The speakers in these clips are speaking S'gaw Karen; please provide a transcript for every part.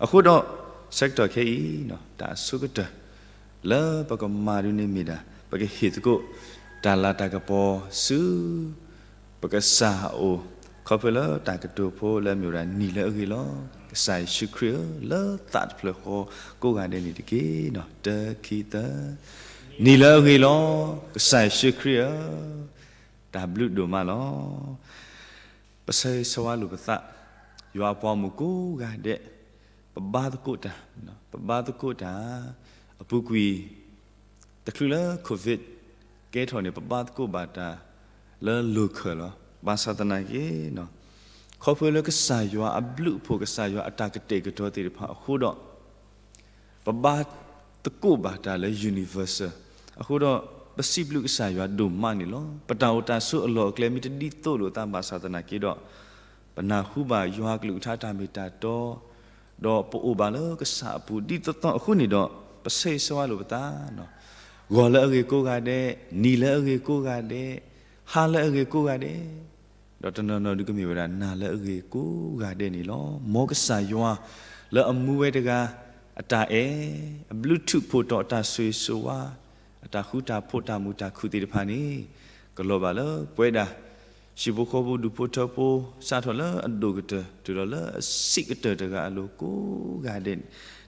အဃိဒီး ဆၢကတီၢ်ခဲအံၤ တၢ်အဆိကတၢၢ် လၢပကမၤဒ်န့ၣ်မ့ၢ်ဒၣ် ပကဟ့ၣ်သကိး တၢ်လၤတၢ်ကပီၤဆူ ပကစၢ်အအိၣ် ခီဖျိလၢတၢ်ကတိၤဖိလၢအမ့ၢ်ဝဲဒၣ် နံၤလၢအဂ့ၤလီၤ. ကစၢ်ယ့ၣ်ၡူးခရံာ်ဧၢ, လၢသးတဖျၢၣ်ဃီကိးဂၤဒဲးန့ၣ်တက့ၢ်. တၢ ခံ သၢ, နံၤလၢအဂ့ၤလီၤ. ကစၢ်ယ့ၣ်ၡူးခရံာ်ဧၢ, တၢ်ဘျုးဒိၣ်မးလီၤ. ပဆၢဂ့ၤဆၢဝါလိာ်ပသး, ယွၤအပှၤဂီၢ်မုၢ်ကိးဂၤဒဲး, ပဘါသကိးတၢ်, ပဘါသကိးတၢ်, အပူၤကွံာ် တချုးလၢ COVID ကဲထီၣ်န့ၣ် ပဘါသကိးဘၣ်တၢ်လၢ local လီၤ. ဘၣ်ဆၣ်သနာ်က့ ခီဖျိလၢကစၢ်ယွၤအဘျုးအဖှိၣ် ကစၢ်ယွၤအတၢ်ကတဲာ်ကတီၤသ့ၣ်တဖၣ်အဃိဒီး ပဘါသကိးဘၣ်တၢ်လၢ universal အဃိဒီး ပစံးဘျုးကစၢ်ယွၤဒိၣ်မးန့ၣ်လီၤ. ပတၢ်အိၣ်တၢ်ဆိးအလီၢ်အကျဲမ့ၢ်တဒ်သိးလိာ်သးဘၣ်ဆၣ်သနာ်က့ဒီး ပနၢ်ဟူဘၣ်ယွၤအကလုၢ်ကထါတၢ်မ့ၢ်တၢ်တီ ဒီးပအိၣ်ဘၣ်လၢကစၢ်အပူၤဒ်သိးသိးအဃိန့ၣ်ဒီး ပဆၢဂ့ၤဆၢဝါလိာ်ပသး, ဂီၤလၢအဂ့ၤကိးဂၤဒဲး, နံၤလၢအဂ့ၤကိးဂၤဒဲး, ဟါလၢအဂ့ၤကိးဂၤဒဲး, ဒီးတနီၤနီၤဒုးကမ့ၢ်ဝဲဒၣ် နၤလၢအဂ့ၤကိးဂၤဒဲးန့ၣ်လီၤ. မ်ကစၢ်ယွၤလၢအမူဝဲတဂၤ အတၢ်အဲၣ်, အဘျုးထူးဖှိၣ်တီၤ အတၢ်ဆိၣ်ဂ့ၤဆိၣ်ဝါ, အတၢ်ဃူတၢ်ဖိး တၢ်မုာ်တၢ်ခုၣ်သ့ၣ်တဖၣ်န့ၣ် ကလီၤဘၣ်လၢပဝဲဒၣ် ဟံၣ်ဖိဃီဖိ ဒူၣ်ဖိထၢဖိ စးထီၣ်လၢအဒိၣ်ကတၢၢ် တုၤလီၤလၢအဆံးကတၢၢ်တဂၤအလိၤကိးဂၤဒဲး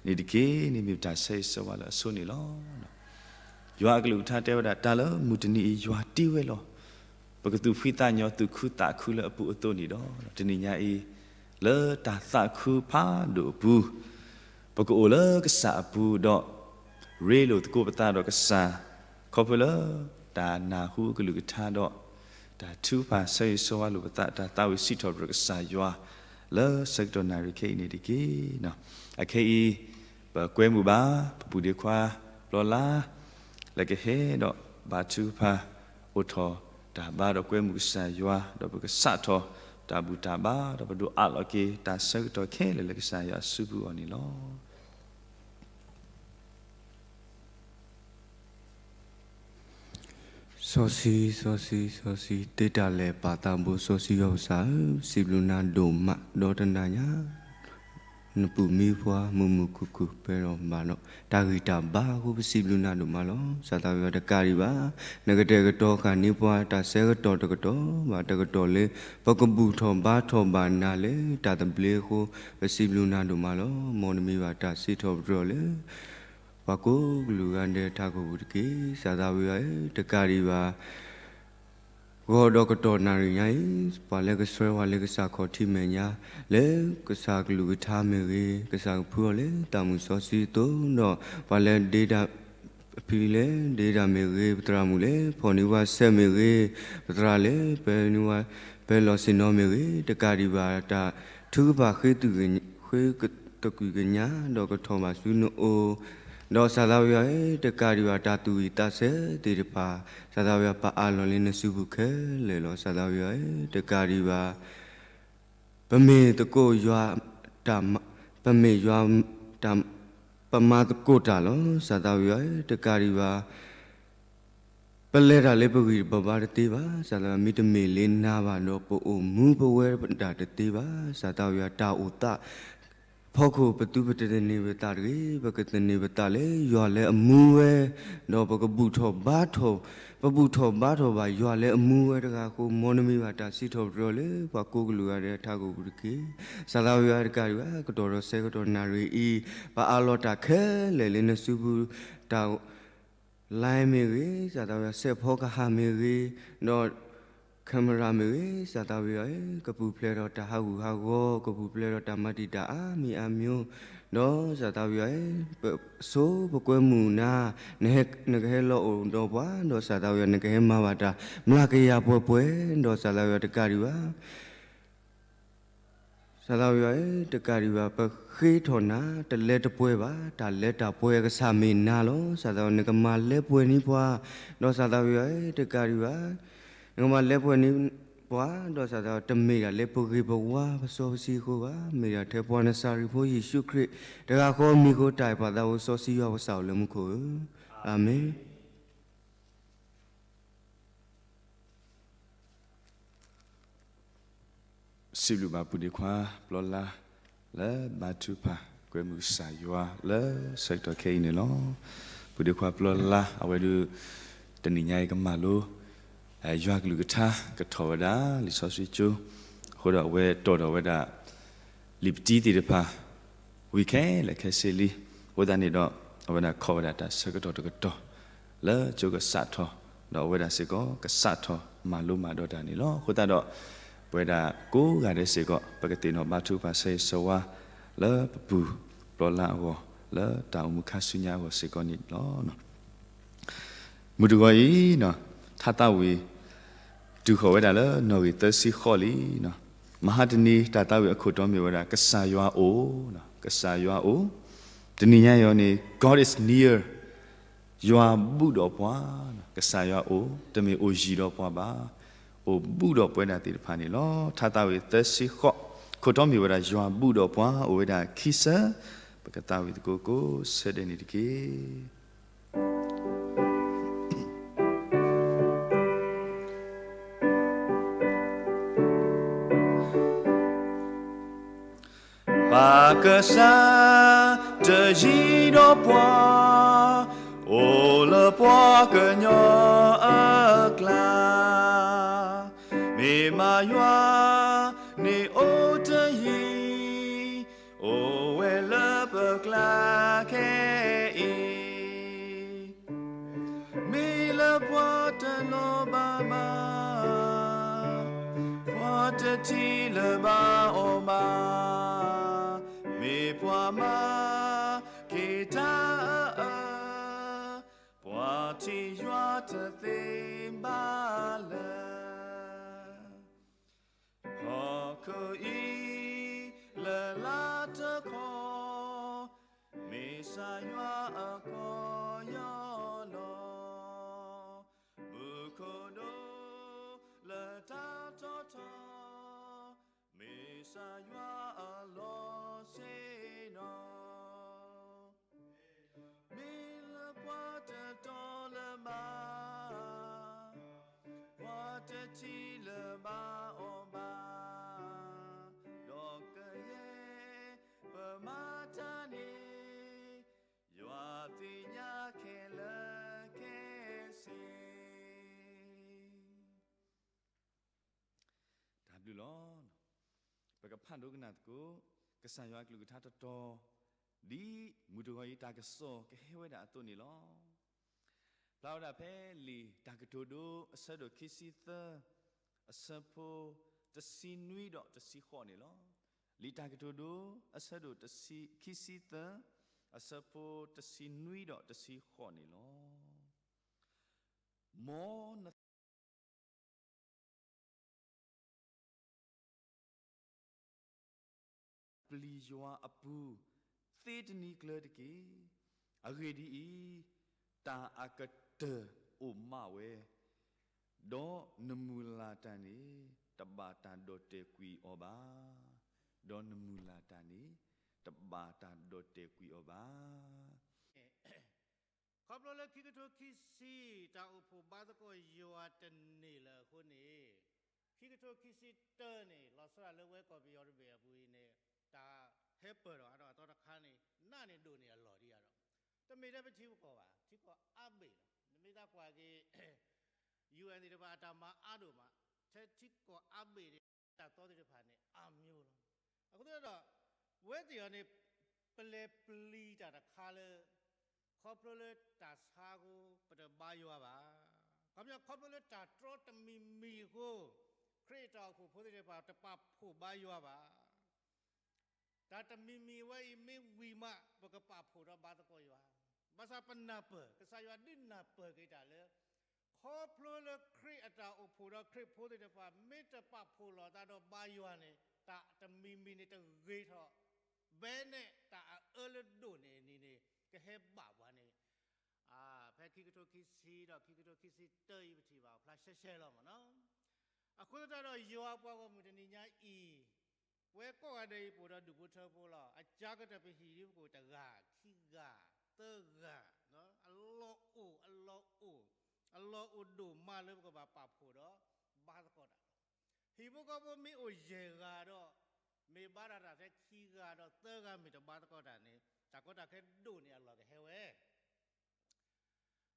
န့ၣ်တက့ၢ်. န့ၣ်မ့ၢ်ပတၢ်ဆၢဂ့ၤဆၢဝါလၢအဆိန့ၣ်လီၤ. ယွၤအကလုၢ်ကထါတဲဝဲဒၣ် တၢ်လၢမုၢ်တနံၤအံၤ ယွၤတ့ဝဲလီၤ. ပကသူၣ်ဖှံသးညီ သူၣ်ခုသးခုလၢအပူၤအသိးန့ၣ်ဒီး တနံၤညါအံၤ လၢတၢ်သးခုဖးဒိၣ်အပူၤ ပကအိၣ်လၢကစၢ်အပူၤဒီး ရ့လိာ်သကိးပသးဒီးကစၢ် ခီဖျိလၢ တၢ်နၢ်ဟူအကလုၢ်ကထါဒီး တၢ်ထုကဖၣ်ဆၢဂ့ၤဆၢဝါလိာ်ပသး တၢ်သးဝံၣ်စံးထီၣ်ပတြၢၤကစၢ်ယွၤ လၢဆၢကတီၢ်နၣ်ရံၣ်ခဲအံၤန့ၣ်တက့ၢ်. အခဲအံၤ ပကွဲမုာ်ဘၣ် ပပုၢ်ဒ့ခွါ ပျီလါ လၢကဟဲဒီးဘါထုကဖၣ် အိၣ်ထီၣ်တၢ်ဘါဒီးကွဲမုာ်ကစၢ်ယွၤ ဒီးပကစးထီၣ်တၢ်ဘူၣ်တၢ်ဘါ ဒီးပဒိးအးလီၤက့ၤတၢ်ဆၢကတီၢ်ခဲလၢာ်လၢကစၢ်ယွၤအစုပူၤအဂီၢ်န့ၣ်လီၤ. စီဆှံ, စီဆှံ, စီဆှံ, တ့တၢ်လဲၤပာ်သးဘိ စီဆှံယွၤပကစၢ်ဧၢ, စံးဘျုးနၤဒိၣ်မး ဒီးတနၤညါ နပုၢ်မံပှၤမုာ်မုာ်ခုၣ်ခုၣ် ပှဲၤဒီးဘၣ်ဒီး တၢ်ဂံၢ်တၢ်ဘါအဃိ ပစံးဘျုးနၤဒိၣ်မးလီၤ. စၢ်သးဝံၣ်အီၤတကးဒံးဘၣ်, နကတဲာ်ကတီၤဃာ်န့ၢ်ပှၤ တၢ်ဆၢကတီၢ်တကတီၢ်ဘၣ်တကတီၢ်လၢ ပကဘူၣ်ထီၣ်ဘါထီၣ်ဘၣ်နၤလၢတၢ်သဘျ့အဃိ ပစံးဘျုးနၤဒိၣ်မးလီၤ. မ်နမံၤဘၣ်တၢ်စံးထီၣ်ပတြၢၤလၢ ပှၤကိးကလုာ်ဂၤဒဲးထးခိၣ်ပူၤတက့ၢ်. စၢ်သးဝံၣ်အီၤဧၢ, တကးဒံးဘၣ် ဂီၤဒီးကတီၢ်နၣ်ရံၣ်ညါအံၤ ပှၤလၢကဆှၢပှၤလၢကစၢ်ခီၣ်ထံးမဲာ်ညါ လၢကစၢ်ကလုၢ်ကထါမ့ၢ်ဂ့ၤ, ကစၢ်ကဖုအီၤလၢတၢ်မုၢ်စီဆှံအသိးဒီး ပှၤလၢဒ့တၢ် အဖံလၢဒ့တၢ်မ့ၢ်ဂ့ၤ, ပသရၣ်မုၣ်လၢဖီၣ်န့ၢ်ပှၤဆဲးမ့ၢ်ဂ့ၤ, ပသရၣ်လၢပၢန့ၢ်ပှၤ ပၢလီၢ်ဆ့ၣ်နီၤမ့ၢ်ဂ့ၤ, တကးဒံးဘၣ်တၢ်ထုကဖၣ်ဃ့ ဃ့သကွံာ်ကညး ဒီးကထီၣ်ဘၣ်ဆူနအိၣ် ဒီးစၢ်သးဝံၣ်အီၤဧၢ, တကးဒံးဘၣ်တၢ်သူၣ်ဝံၣ်သးဆၢသ့ၣ်တဖၣ် စၢ်သးဝံၣ်အီၤ ပအးလီၤလၢနစုပူၤခဲလၢာ်လီၤ. စၢ်သးဝံၣ်အီၤဧၢ, တကးဒံးဘၣ် ပမ့ၢ်သကိးယွၤ တၢ်မၤ ပမ့ၢ်ယွၤ တၢ် ပမၤသကိးတၢ်လီၤ. စၢ်သးဝံၣ်အီၤဧၢ, တကးဒံးဘၣ် ပလဲၤတၢ်လၢပဂံၢ်ပဘါတသ့ဘၣ်. စၢ်သးဝံၣ် မ့တမ့ၢ်လၢနၤဘၣ်ဒီး ပအိၣ်မူပဝဲဒၣ်တသ့ဘၣ်. စၢ်သးဝံၣ်အီၤ တၢ်အိၣ်သး ဖီခိၣ် ပသုပတသန့ၤပသးတဂ့ၤ, ပကသန့ၤပသးလၢယွၤလၢအမူဝဲ, ဒီးပကဘူၣ်ထီၣ်ဘါထီၣ်, ပဘူၣ်ထီၣ်ဘါထီၣ်ဘၣ်ယွၤလၢအမူဝဲတဂၤအဃိ, မ်နမံၤဘၣ်တၢ်စံးထီၣ်ပတြၢၤလၢပှၤကိးကလုာ်ဂၤဒဲးထးခိၣ်ပူၤတက့ၢ်. စၢ်သးဝံၣ်အီၤတကးဒံးဘၣ် ကတီၢ်ဒီးဆၢကတီၢ်နၣ်ရံၣ်အံၤ, ပအးလီၤတၢ်ခဲလၢာ်လၢနစုပူၤ, တၢ် line မ့ၢ်ဂ့ၤ, စၢ်သးဝံၣ်အီၤ စဲးဖီကဟၣ်မ့ၢ်ဂ့ၤ, ဒီး camera မ့ၢ်ဂ့ၤ, စၢ်သးဝံၣ်အီၤဧၢ, ကပူၤဖျဲးဒီးတၢ်ဟးဂူာ်ဟးဂီၤ, ကပူၤဖျဲးဒီးတၢ်မၤတံာ်တာ်အါမံၤအါမျိုး, ဒီးစၢ်သးဝံၣ်အီၤဧၢ, ပဆိပကွဲမုာ်နၤ, နဟဲ နကဟဲလီၤအိၣ်ဒီးပှၤ, ဒီးစၢ်သးဝံၣ်အီၤ နကဟဲမၤဘၣ်တၢ်မျးကယၤပှဲၤပှဲၤ, ဒီးစၢ်သးဝံၣ်အီၤတကးဒံးဘၣ် စၢ်သးဝံၣ်အီၤဧၢ, တကးဒံးဘၣ် ပဃ့ထီၣ်နၤ တလဲတပှဲၤဘၣ်, တၢ်လဲတၢ်ပှဲၤအကစၢ်မ့ၢ်နၤလီၤ. စၢ်သးဝံၣ် နကမၤလဲပှဲၤန့ၢ်ပှၤ, ဒီးစၢ်သးဝံၣ်အီၤဧၢ, တကးဒံးဘၣ် နကမၤလဲပှဲၤန့ၢ်ပှၤ, ဒီးစၢ်သးဝံၣ်အီၤ တမ့ၢ်ဒၣ်လၢပဂ့ၤပဝါပစီပဆှံအဃိဘၣ်, မ့ၢ်ဒၣ်ထဲပှၤနစၤရ့းဖိယ့ၣ်ၡူးခရံာ် တဂၤဃီအမံၤအဃိ တၢ်အဲၣ်ပာ်သးအိၣ်စီဆှံယွၤပကစၢ်အိၣ်လၢမူခိၣ်ဧၢ, အၤမ့ၣ်. စံးဘျုးဘၣ်ပုၢ်ဒ့ခွါ ပျီလါ လၢဘါထုကဖၣ် ကွဲမုာ်ကစၢ်ယွၤလၢဆၢကတီၢ်ခဲအံၤန့ၣ်လီၤ. ပုၢ်ဒ့ခွါပျီလါ အဝဲဒုး တနံၤညါအံၤကမၤလိ ယွၤကလုၢ်ကထါ ကထီၣ်ဝဲဒၣ်လံာ်စီဆှံကၠိ, အဃိဒီးအဝဲတီၣ်ထီၣ်ဝဲဒၣ် လံာ်ပတံသ့ၣ်တဖၣ် ဝံၤခဲလၢာ်ခဲဆ့လံ. အဃိသတးန့ၣ်ဒီး အဝဲဒၣ်ခီၣ်ဝဲဒၣ်တၢ်ဆၢကတီၢ်တကတီၢ် လၢကၠိကစးထီၣ်, ဒီးအဝဲဒၣ်စ့ၢ်ကီး ကစးထီၣ်မၤလိမၤဒိးတၢ်န့ၣ်လီၤ. အဃိသတးဒီး ပဝဲဒၣ်ကိးဂၤဒဲးစ့ၢ်ကီး ပကသ့ၣ်နီၣ်ဘါထုကဖၣ်ဆၢဂ့ၤဆၢဝါ လၢပပုၢ်ပျီလါအဂီၢ် လၢတၢ်အိၣ်မူခါဆူညါအဂီၢ်စ့ၢ်ကီးန့ၣ်လီၤ. မုၢ်တဂီၤအံၤ ထါသးဝံၣ် တုၤဃီၤဝဲဒၣ်လၢနီၣ်ဂံၢ်သၢဆံဃိးလံ. မဟါတနံၤ တၢ်သးဝံၣ်အခိၣ်တီမ့ၢ်ဝဲဒၣ် ကစၢ်ယွၤအိၣ်, ကစၢ်ယွၤအိၣ်, တနံၤညါအံၤန့ၣ် God is near, ယွၤဘူးဒီးပှၤ, ကစၢ်ယွၤအိၣ် တမ့ၢ်အိၣ်ယံၤဒီးပှၤဘၣ်, အိၣ်ဘူးဒီးပဝဲဒၣ်သ့ၣ်တဖၣ်န့ၣ်လီၤ. ထါသးဝံၣ်သၢဆံဃိး ခိၣ်တီမ့ၢ်ဝဲဒၣ် ယွၤဘူးဒီးပှၤ အိၣ်ဝဲဒၣ်ခံဆၢ, ပကသးဝံၣ်သကိးကိးဆၢဒဲးန့ၣ်တက့ၢ်. ပၢ်ကစၢ်တယံၤဒီးပှၤ, အိၣ်လၢပှၤကညီအကျါ, မ့ၢ်မးယွၤန့ၣ်အိၣ်တယံၤ, အိၣ်ဝဲလၢပကျါခဲအံၤ, မ့ၢ်လၢပှၤတလိၣ်ဘၣ်ဘၣ်, ပှၤတထံၣ်လၢၤဘၣ်အီၤဘၣ်, မ့ၢ်ပှၤမၤက့ၤတၢ်အအၢ, ပှၤထံၣ်ယွၤတသ့ဘၣ်လၢ ဟီၣ်ခိၣ်အံၤလၢလါတခီ, မ့ၢ်ကစၢ်ယွၤအကီၢ်ယီၤလီၤ. မူခိၣ်ဒိၣ်လၢတၢ်ထီထီ, မ့ၢ်ကစၢ်ယွၤအလီၢ်ဆ့ဒီး, မ့ၢ်လၢပှၤတတီလၢၤဘၣ်, ပှၤတထံၣ်လၢၤဘၣ်အီၤဘၣ်, ဒီးကယဲၢ်ပမၤတၢ်န့ၣ်, ယွၤသ့ၣ်ညါခဲလၢာ်ခဲဆ့ တၢ်ဘျုးလီၤ. ပကဖးဒိကနၣ်သကိး ကစၢ်ယွၤအကလုၢ်ကထါတတီၤ, ဒ်မုၢ်တဂီၤအံၤတၢ်ကစီၣ်ကဟဲဝဲဒၣ်အသိးန့ၣ်လီၤ. ဖျါဝဲဒၣ်ဖဲလံာ်တၢ်ကတိၤဒိ အဆၢဒိၣ်ခံဆံသၢ, အဆၢဖိတဆံနွံဒီးတဆံဃိးန့ၣ်လီၤ. လံာ်တၢ်ကတိၤဒိ အဆၢဒိၣ်ခံဆံသၢ, အဆၢဖိတဆံနွံဒီးတဆံဃိးန့ၣ်လီၤ. မ်န ပျံၤယွၤအပူၤ သ့တနံၤကျၢၤတက့ၢ်. အဂ့ၢ်ဒ်အံၤ, တၢ်အကတၢၢ်အိၣ်မးဝဲ, ဒီးနမုၢ်လၢ်တၢ်န့ၣ် တဘၣ်တၢ်ဒီၣ်တဲာ်ကွံာ်အီၤဘၣ်. ဒီးနမုၢ်လၢ်တၢ်န့ၣ် တဘၣ်တၢ်ဒီၣ်တဲာ်ကွံာ်အီၤဘၣ်. ခီဖျိလၢခံကထိခံဆံ တၢ်အိၣ်ဖှိၣ်ဘါသကိးယွၤတန့ၢ်လၢၤအဃိန့ၣ်, ခံကထိခံဆံတၢန့ၣ် လီၤဆီဒၣ်လၢဝဲကီၢ်ပယီၤတဘ့ၣ်အပူၤအံၤန့ၣ် တၢ်ဟဲပၢၢ်ထီၣ်အါထီၣ်အသီတခါန့ၣ် နးန့ၣ်ဒိၣ်န့ၢ်အလီၢ်ဒံးဧါဒီး, တမ့ၢ်ထဲပထံပကီၢ်ဘၣ်, ထံကီၢ်အါဘ့ၣ်လီၤ. နမ့ၢ်သးကွၢ်က့ၤ ယူၢ်အၣ်သ့ၣ်တဖၣ်အတၢ်မၤအါဒိၣ်မး, ထဲထံကီၢ်အါဘ့ၣ်န့ၣ် တၢ်သီသ့ၣ်တဖၣ်န့ၣ် အါမျိၤလီၤ. အဃိသတးဒီး ဝဲသ့ၣ်အံၤန့ၣ် ပလဲၤပျံၤတၢ်တခါလၢ ခီဖျိလၢတၢ်ဆါအဃိ ပတဘါယွၤဘၣ်. ခီပညီ ခီဖျိလၢတၢ်တြီတမံၤမံၤအဃိ ခရံာ်အတၢ်အိၣ်ဖှိၣ်ဖိသ့ၣ်တဖၣ် တပာ်ဖှိၣ်ဘါယွၤဘၣ်. တၢ်တမံၤမံၤဝဲအံၤမ့ၢ်ဝံၤမး ပကပာ်ဖှိၣ်ဒီးဘါသကိးယွၤ, ဘၣ်ဆၣ်ပနၢ်ပၢၢ် ကစၢ်ယွၤဒုးနၢ်ပၢၢ်က့ၤတၢ်လၢ ခီဖျိလၢခရံာ်အတၢ်အိၣ်ဖှိၣ်ဒီးခရံာ်ဖိသ့ၣ်တဖၣ် မ့ၢ်တပာ်ဖှိၣ်လိာ်သးဒီးဘါယွၤန့ၣ် တၢ်တမံၤမံၤန့ၣ်တဂ့ၤထီၣ် ဘဲန့ၣ်တၢ်အအၢလၢဒိၣ်န့ၢ်အနံၤန့ၣ် ကဟဲဘၣ်ပှၤန့ၣ် ဖဲခံကထိခံဆံဒီးခံကထိခံဆံတၢအံၤ ပထံၣ်ဘၣ်အီၤဖျါရှဲရှဲလီၤမ့ၢ်နီၤ. အဃိသတးဒီးယွၤအပှၤဂီၢ်မုၢ်တနံၤညါအံၤ ပဝဲကိးဂၤဒဲးအံၤ ပအိၣ်ဒီးဒူၣ်ဖိထၢဖိလီၤ. အကါကတၢၢ်ပဟံၣ်ဒ်ပကိးတဂၤ, ခံဂၤ, သၢဂၤ, အလီၢ်အိၣ်, အလီၢ်အိၣ်, အလီၢ်အိၣ်ဒိၣ်မးလၢပကဘၣ်ပာ်ဖှိၣ်ဒီးဘါသကိးတၢ်လီၤ. ဟံၣ်ဖိဃီဖိမ့ၢ်အိၣ်ယဲၢ်ဂၤဒီး မ့ၢ်ဘါတၢ်တၢ်ထဲခံဂၤဒီးသၢဂၤမ့ၢ်တဘါသကိးတၢ်န့ၣ် တၢ်ကီတၢ်ခဲဒိၣ်န့ၢ်အလီၢ်ကဟဲဝဲ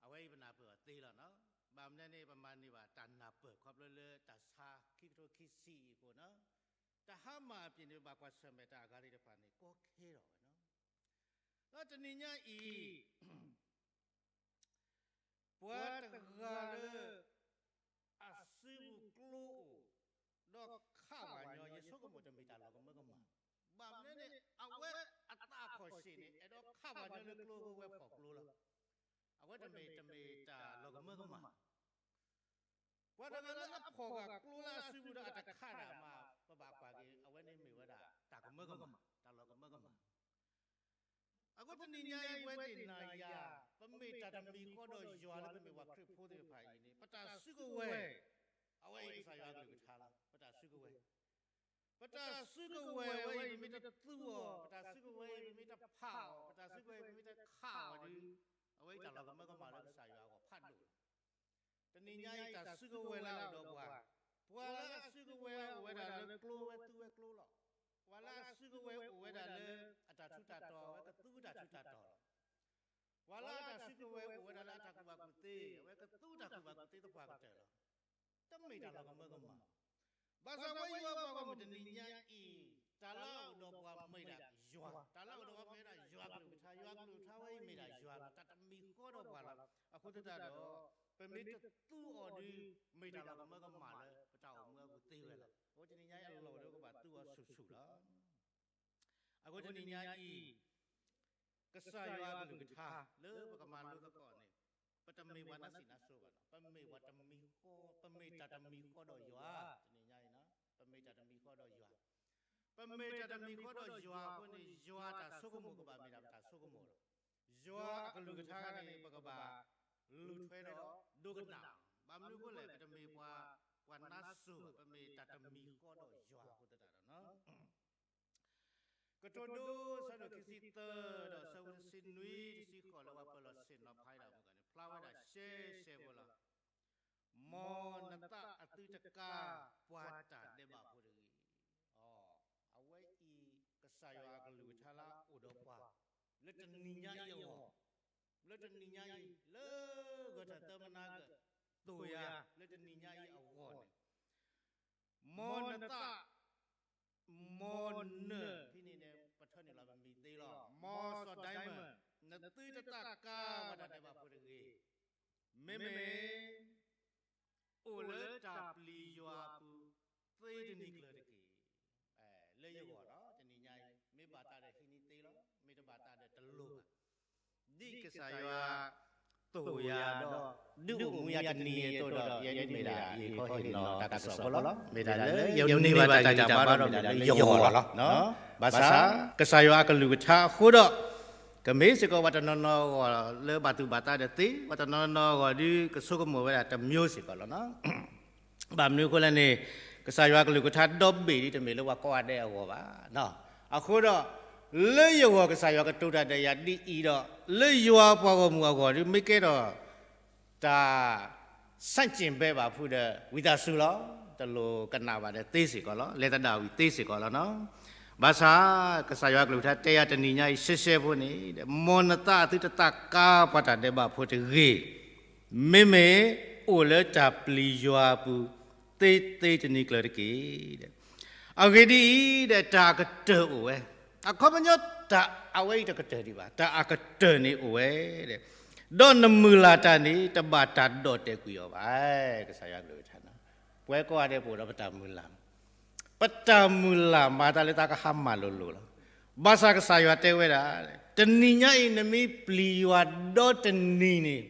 အဝဲအံၤပနၢ်ပၢၢ်အီၤသ့လီၤနီၤ. ဘၣ်မနုၤန့ၣ် ပမၤန့ၢ်ဘၣ်တၢ်နၢ်ပၢၢ်ခီဖျိလၢတၢ်ဆါခံကထိခံဆံအံၤအဃိနီၤ, တၢ်ဟါမၢ်အပျ့ၤန့ၣ် ဘၣ်ကွၢ်ဆၢၣ်မဲာ်တၢ်အဂၤသ့ၣ်တဖၣ်န့ၣ် ကီခဲဒီးဝဲနီၤ. ဒီးတနံၤညါအံၤ ပှၤတဂၤလၢ အစုပူၤကျိအိၣ် ဒီးခးပှၤညီ ယဆိကမိၣ်တမ့ၢ်တၢ်လီၤကမၢကမၣ်. ဘၣ်မနုၤန့ၣ် အဝဲအသးအခီၣ်ဆ့ၣ်န့ၣ် အဲၣ်ဒိးခးပှၤညီလၢကျိအဃိ ဝဲဖီၣ်ကျိလီၤ. အဝဲတမ့ၢ်တမ့ၢ်တၢ်လီၤကမၢကမၣ်. ပှၤတဂၤလၢအဖီၣ်ဃာ်ကျိလၢအစုပူၤဒီးအတခးတၢ်မး ပဘၣ်ကွၢ်က့ၤ အဝဲန့ၣ်မ့ၢ်ဝဲဒၣ်တၢ်ကမၢကမၣ်, တၢ်လီၤကမၢကမၣ်. အဃိတနံၤညါအံၤ ပဝဲသ့ၣ်နၤယၤ ပမ့ၢ်တၢ်တမံၤဃီဒီးယွၤလၢပမ့ၢ်ပှၤခရံာ်ဖိသ့ၣ်တဖၣ်အံၤန့ၣ် ပတၢ်စုကဝဲၤ, အဝဲအံၤကစၢ်ယွၤအကလုၢ်ကထါလီၤ. ပတၢ်စုကဝဲၤ, ပတၢ်စုကဝဲၤဝဲအံၤ ပမ့ၢ်တသူအီၤ, ပတၢ်စုကဝဲၤအံၤ ပမ့ၢ်တဖးအီၤ, ပတၢ်စုကဝဲၤအံၤ ပမ့ၢ်တခးအီၤဒီး အဝဲအံၤတၢ်လီၤကမၢကမၣ်လၢကစၢ်ယွၤအဂီၢ်ဖးဒိၣ်လီၤ. တနံၤညါအံၤတၢ်စုကဝဲၤလၢအအိၣ်ဒီးပှၤ, ပှၤလၢအစုကဝဲၤအိၣ်ဝဲဒၣ်လၢကျိဝဲသူဝဲကျိလီၤ. ပှၤလၢအစုကဝဲၤအိၣ်ဝဲဒၣ်လၢအတၢ်ထူးတၢ်တီၤ အဝဲကသူတၢ်ထူးတၢ်တီၤလီၤ. ပှၤလၢအတၢ်စုကဝဲၤအိၣ်ဝဲဒၣ်လၢအတၢ်ကူၣ်ဘၣ်ကူၣ်သ့ အဝဲကသူတၢ်ကူၣ်ဘၣ်ကူၣ်သ့သပှၢ်ကတၢၢ်လီၤ. တမ့ၢ်တၢ်လီၤကမၢကမၣ်. ဘၣ်ဆၣ်ဝဲယွၤပှၤဂီၢ်မုၢ်တနံၤညါအံၤ တၢ်လၢအအိၣ်ဒီးပှၤမ့ၢ်ဒၣ်ယွၤ, တၢ်လၢအအိၣ်ဒီးပှၤမ့ၢ်ဒၣ်ယွၤကလုၢ်ကထါ, ယွၤကလုၢ်ကထါဝဲအံၤမ့ၢ်ဒၣ်ယွၤလီၤ. တၢ်တမံၤဃီဒီးပှၤလီၤ. အဃိသတးဒီး ပမ့ၢ်တသူအီၤဒီး မ့ၢ်တၢ်လီၤကမၢကမၣ်လၢ ပတၢ်အိၣ်မူအပူၤသ့ဝဲလီၤ. အဃိတနံၤညါအံၤအလီၢ်အိၣ်ဒီးကဘၣ်သူအီၤဆူၣ်ဆူၣ်လီၤ. အဃိတနံၤညါအံၤ ကစၢ်ယွၤအကလုၢ်ကထါ လၢပကမၤလိသကိးန့ၣ် ပတမ့ၢ်ပှၤနါစံးနါစိဘၣ်လီၤ. ပမ့ၢ်ပှၤတမံၤဃီ, ပမ့ၢ်တၢ်တမံၤဃီဒီးယွၤ, တနံၤညါအံၤနီၤ, ပမ့ၢ်တၢ်တမံၤဃီဒီးယွၤ, ပမ့ၢ်တၢ်တမံၤဃီဒီးယွၤအဃိန့ၣ် ယွၤတၢ်ဆိကမိၣ်ကဘၣ်မ့ၢ်ဒၣ်ပတၢ်ဆိကမိၣ်လီၤ. ယွၤအကလုၢ်ကထါန့ၣ် ပကဘၣ်လူၤထွဲဒီးဒိကနၣ်, ဘၣ်မနုၤအဃိလဲၣ်, ပတမ့ၢ်ပှၤ, ပှၤနါစိၤဘၣ်, ပမ့ၢ်တၢ်တမံၤဃီဒီးယွၤအဃိသတးဒီးနီၤ ကတိၤဒိ ဆၢဒိၣ်ခံဆံသၢ ဒီးဆၢဖိတဆံနွံ တဆံဃိး လၢပှၤပၢၤလီၢ်ဆ့ၣ်နီၤဖးအံၤတၢ်မူကန့ၣ် ဖျါဝဲဒၣ်ရှဲရှဲဖိလီၤ. မ်နသးအသုတကါ ပှၤတၢ်ဒဲးဘးဖိတဂ့ၤ. အဝဲအံၤ ကစၢ်ယွၤအကလုၢ်ကထါလၢအအိၣ်ဒီးပှၤ လၢတနံၤညါအံၤအဂီၢ်, လၢတနံၤညါအံၤ လၢဂဲၤထၢၣ်သၢမနၤဂၤ သိၣ်ယၤ လၢတနံၤညါအံၤအဂီၢ်န့ၣ် မ်နသး, မ်န, ဖဲန့ၣ်န့ၣ် ပထၢနုာ်လီၤပမံၤသ့လီၤ. မ်စီၤဒဲမၢၣ်, နသုတသးကါပှၤတၢ်ဒဲးဘးဖိတဂ့ၤ. မ့မ့ၢ် အိၣ်လၢတၢ်ပျံၤယွၤအပူၤ သ့တနံၤကျၢၤတက့ၢ်. လၢယဂီၢ်လီၤ တနံၤညါအံၤ မ့ၢ်ဘၣ်သးဒီးဟံးန့ၢ်သ့လီၤ, မ့ၢ်တဘၣ်သးဒီးတလိၣ်ဘၣ်. ဒ်ကစၢ်ယွၤသိၣ်ယၤဒီး ဒုးအိၣ်မူယၤတနံၤအသိးဒီး ယဲဒၣ်မ့ၢ်ဒၣ်ယဟ့ၣ်ခီဟ့ၣ်နီၤတၢ်ကစီၣ်ဖိလီၤ. မ့ၢ်ဒၣ်လၢယန့ၢ်ဘၣ်တၢ်ဂံၢ်တၢ်ဘါဒီး မ့ၢ်ဒၣ်လၢယဂီၢ်လီၤ. ဘၣ်ဆၣ် ကစၢ်ယွၤအကလုၢ်ကထါအဃိဒီး ကမ့ၢ်စ့ၢ်ကီးပှၤတနီၤနီၤအဂီၢ်လၢဘၣ်သူၣ်ဘၣ်သးဒီးသ့, ပှၤတနီၤနီၤအဂီၢ်ဒီး ကဆိကမိၣ်ဝဲဒၣ်တမျိုးစ့ၢ်ကီးလီၤ. ဘၣ်မနုၤအဃိလဲၣ်န့ၣ် ကစၢ်ယွၤအကလုၢ်ကထါဒီဘ့ၣ်ဒ်တမ့ၢ်လၢပှၤကိးဂၤဒဲးအဂီၢ်ဘၣ်. အဃိဒီး လၢယဂီၢ်ကစၢ်ယွၤကတိၤတၢ်ဒီးယၤဒ်အံၤဒီး လၢယွၤပှၤဂီၢ်မုၢ်အဂီၢ်ဒီး မ့ၢ်ကဲထီၣ် တၢ် ဆန့်ကျင်ဘက် ဘၣ်ဖုးဒီး ဝံသးစူၤလီၤ. တလိၣ်ကနၣ်ဘၣ်ဒီးသ့စ့ၢ်ကီးလီၤ. လဲၤသဒၣ်ဝံၤသ့စ့ၢ်ကီးလီၤနီၤ. ဘၣ်ဆၣ် ကစၢ်ယွၤကလုၢ်ကထါတဲယၤတနံၤညါအံၤ ရှဲရှဲဖိန့ၣ် မ်နသးအသုတသးကါပှၤတၢ်ဒဲးဘးဖိတဂ့ၤ. မ့မ့ၢ်အိၣ်လၢတၢ်ပျံၤယွၤအပူၤ သ့သ့တနံၤကျၢၤတက့ၢ်. အဂ့ၢ်ဒ်အံၤဒီး တၢ်အကတၢၢ်အိၣ်ဝဲ, အခီပညီတၢ်အဝဲအံၤတကတၢၢ်ဒံးဘၣ်, တၢ်အကတၢၢ်န့ၣ်အိၣ်ဝဲ ဒီးနမုၢ်လၢ်တၢ်န့ၣ် တဘၣ်တၢ်ဒီၣ်တဲာ်ကွံာ်အီၤဘၣ်. ကစၢ်ယွၤကလုၢ်ကထါ, ပဝဲကိးဂၤဒဲးပအိၣ်ဒီးပတၢ်မုၢ်လၢ်, ပတၢ်မုၢ်လၢ်မၤတၢ်လၢတၢ်ကဟါမၢ်လိၤလိၤလီၤ. ဘၣ်ဆၣ်ကစၢ်ယွၤတဲဝဲဒၣ်, တနံၤညါအံၤ နမ့ၢ်ပျံၤယွၤဒီတနံၤန့ၣ်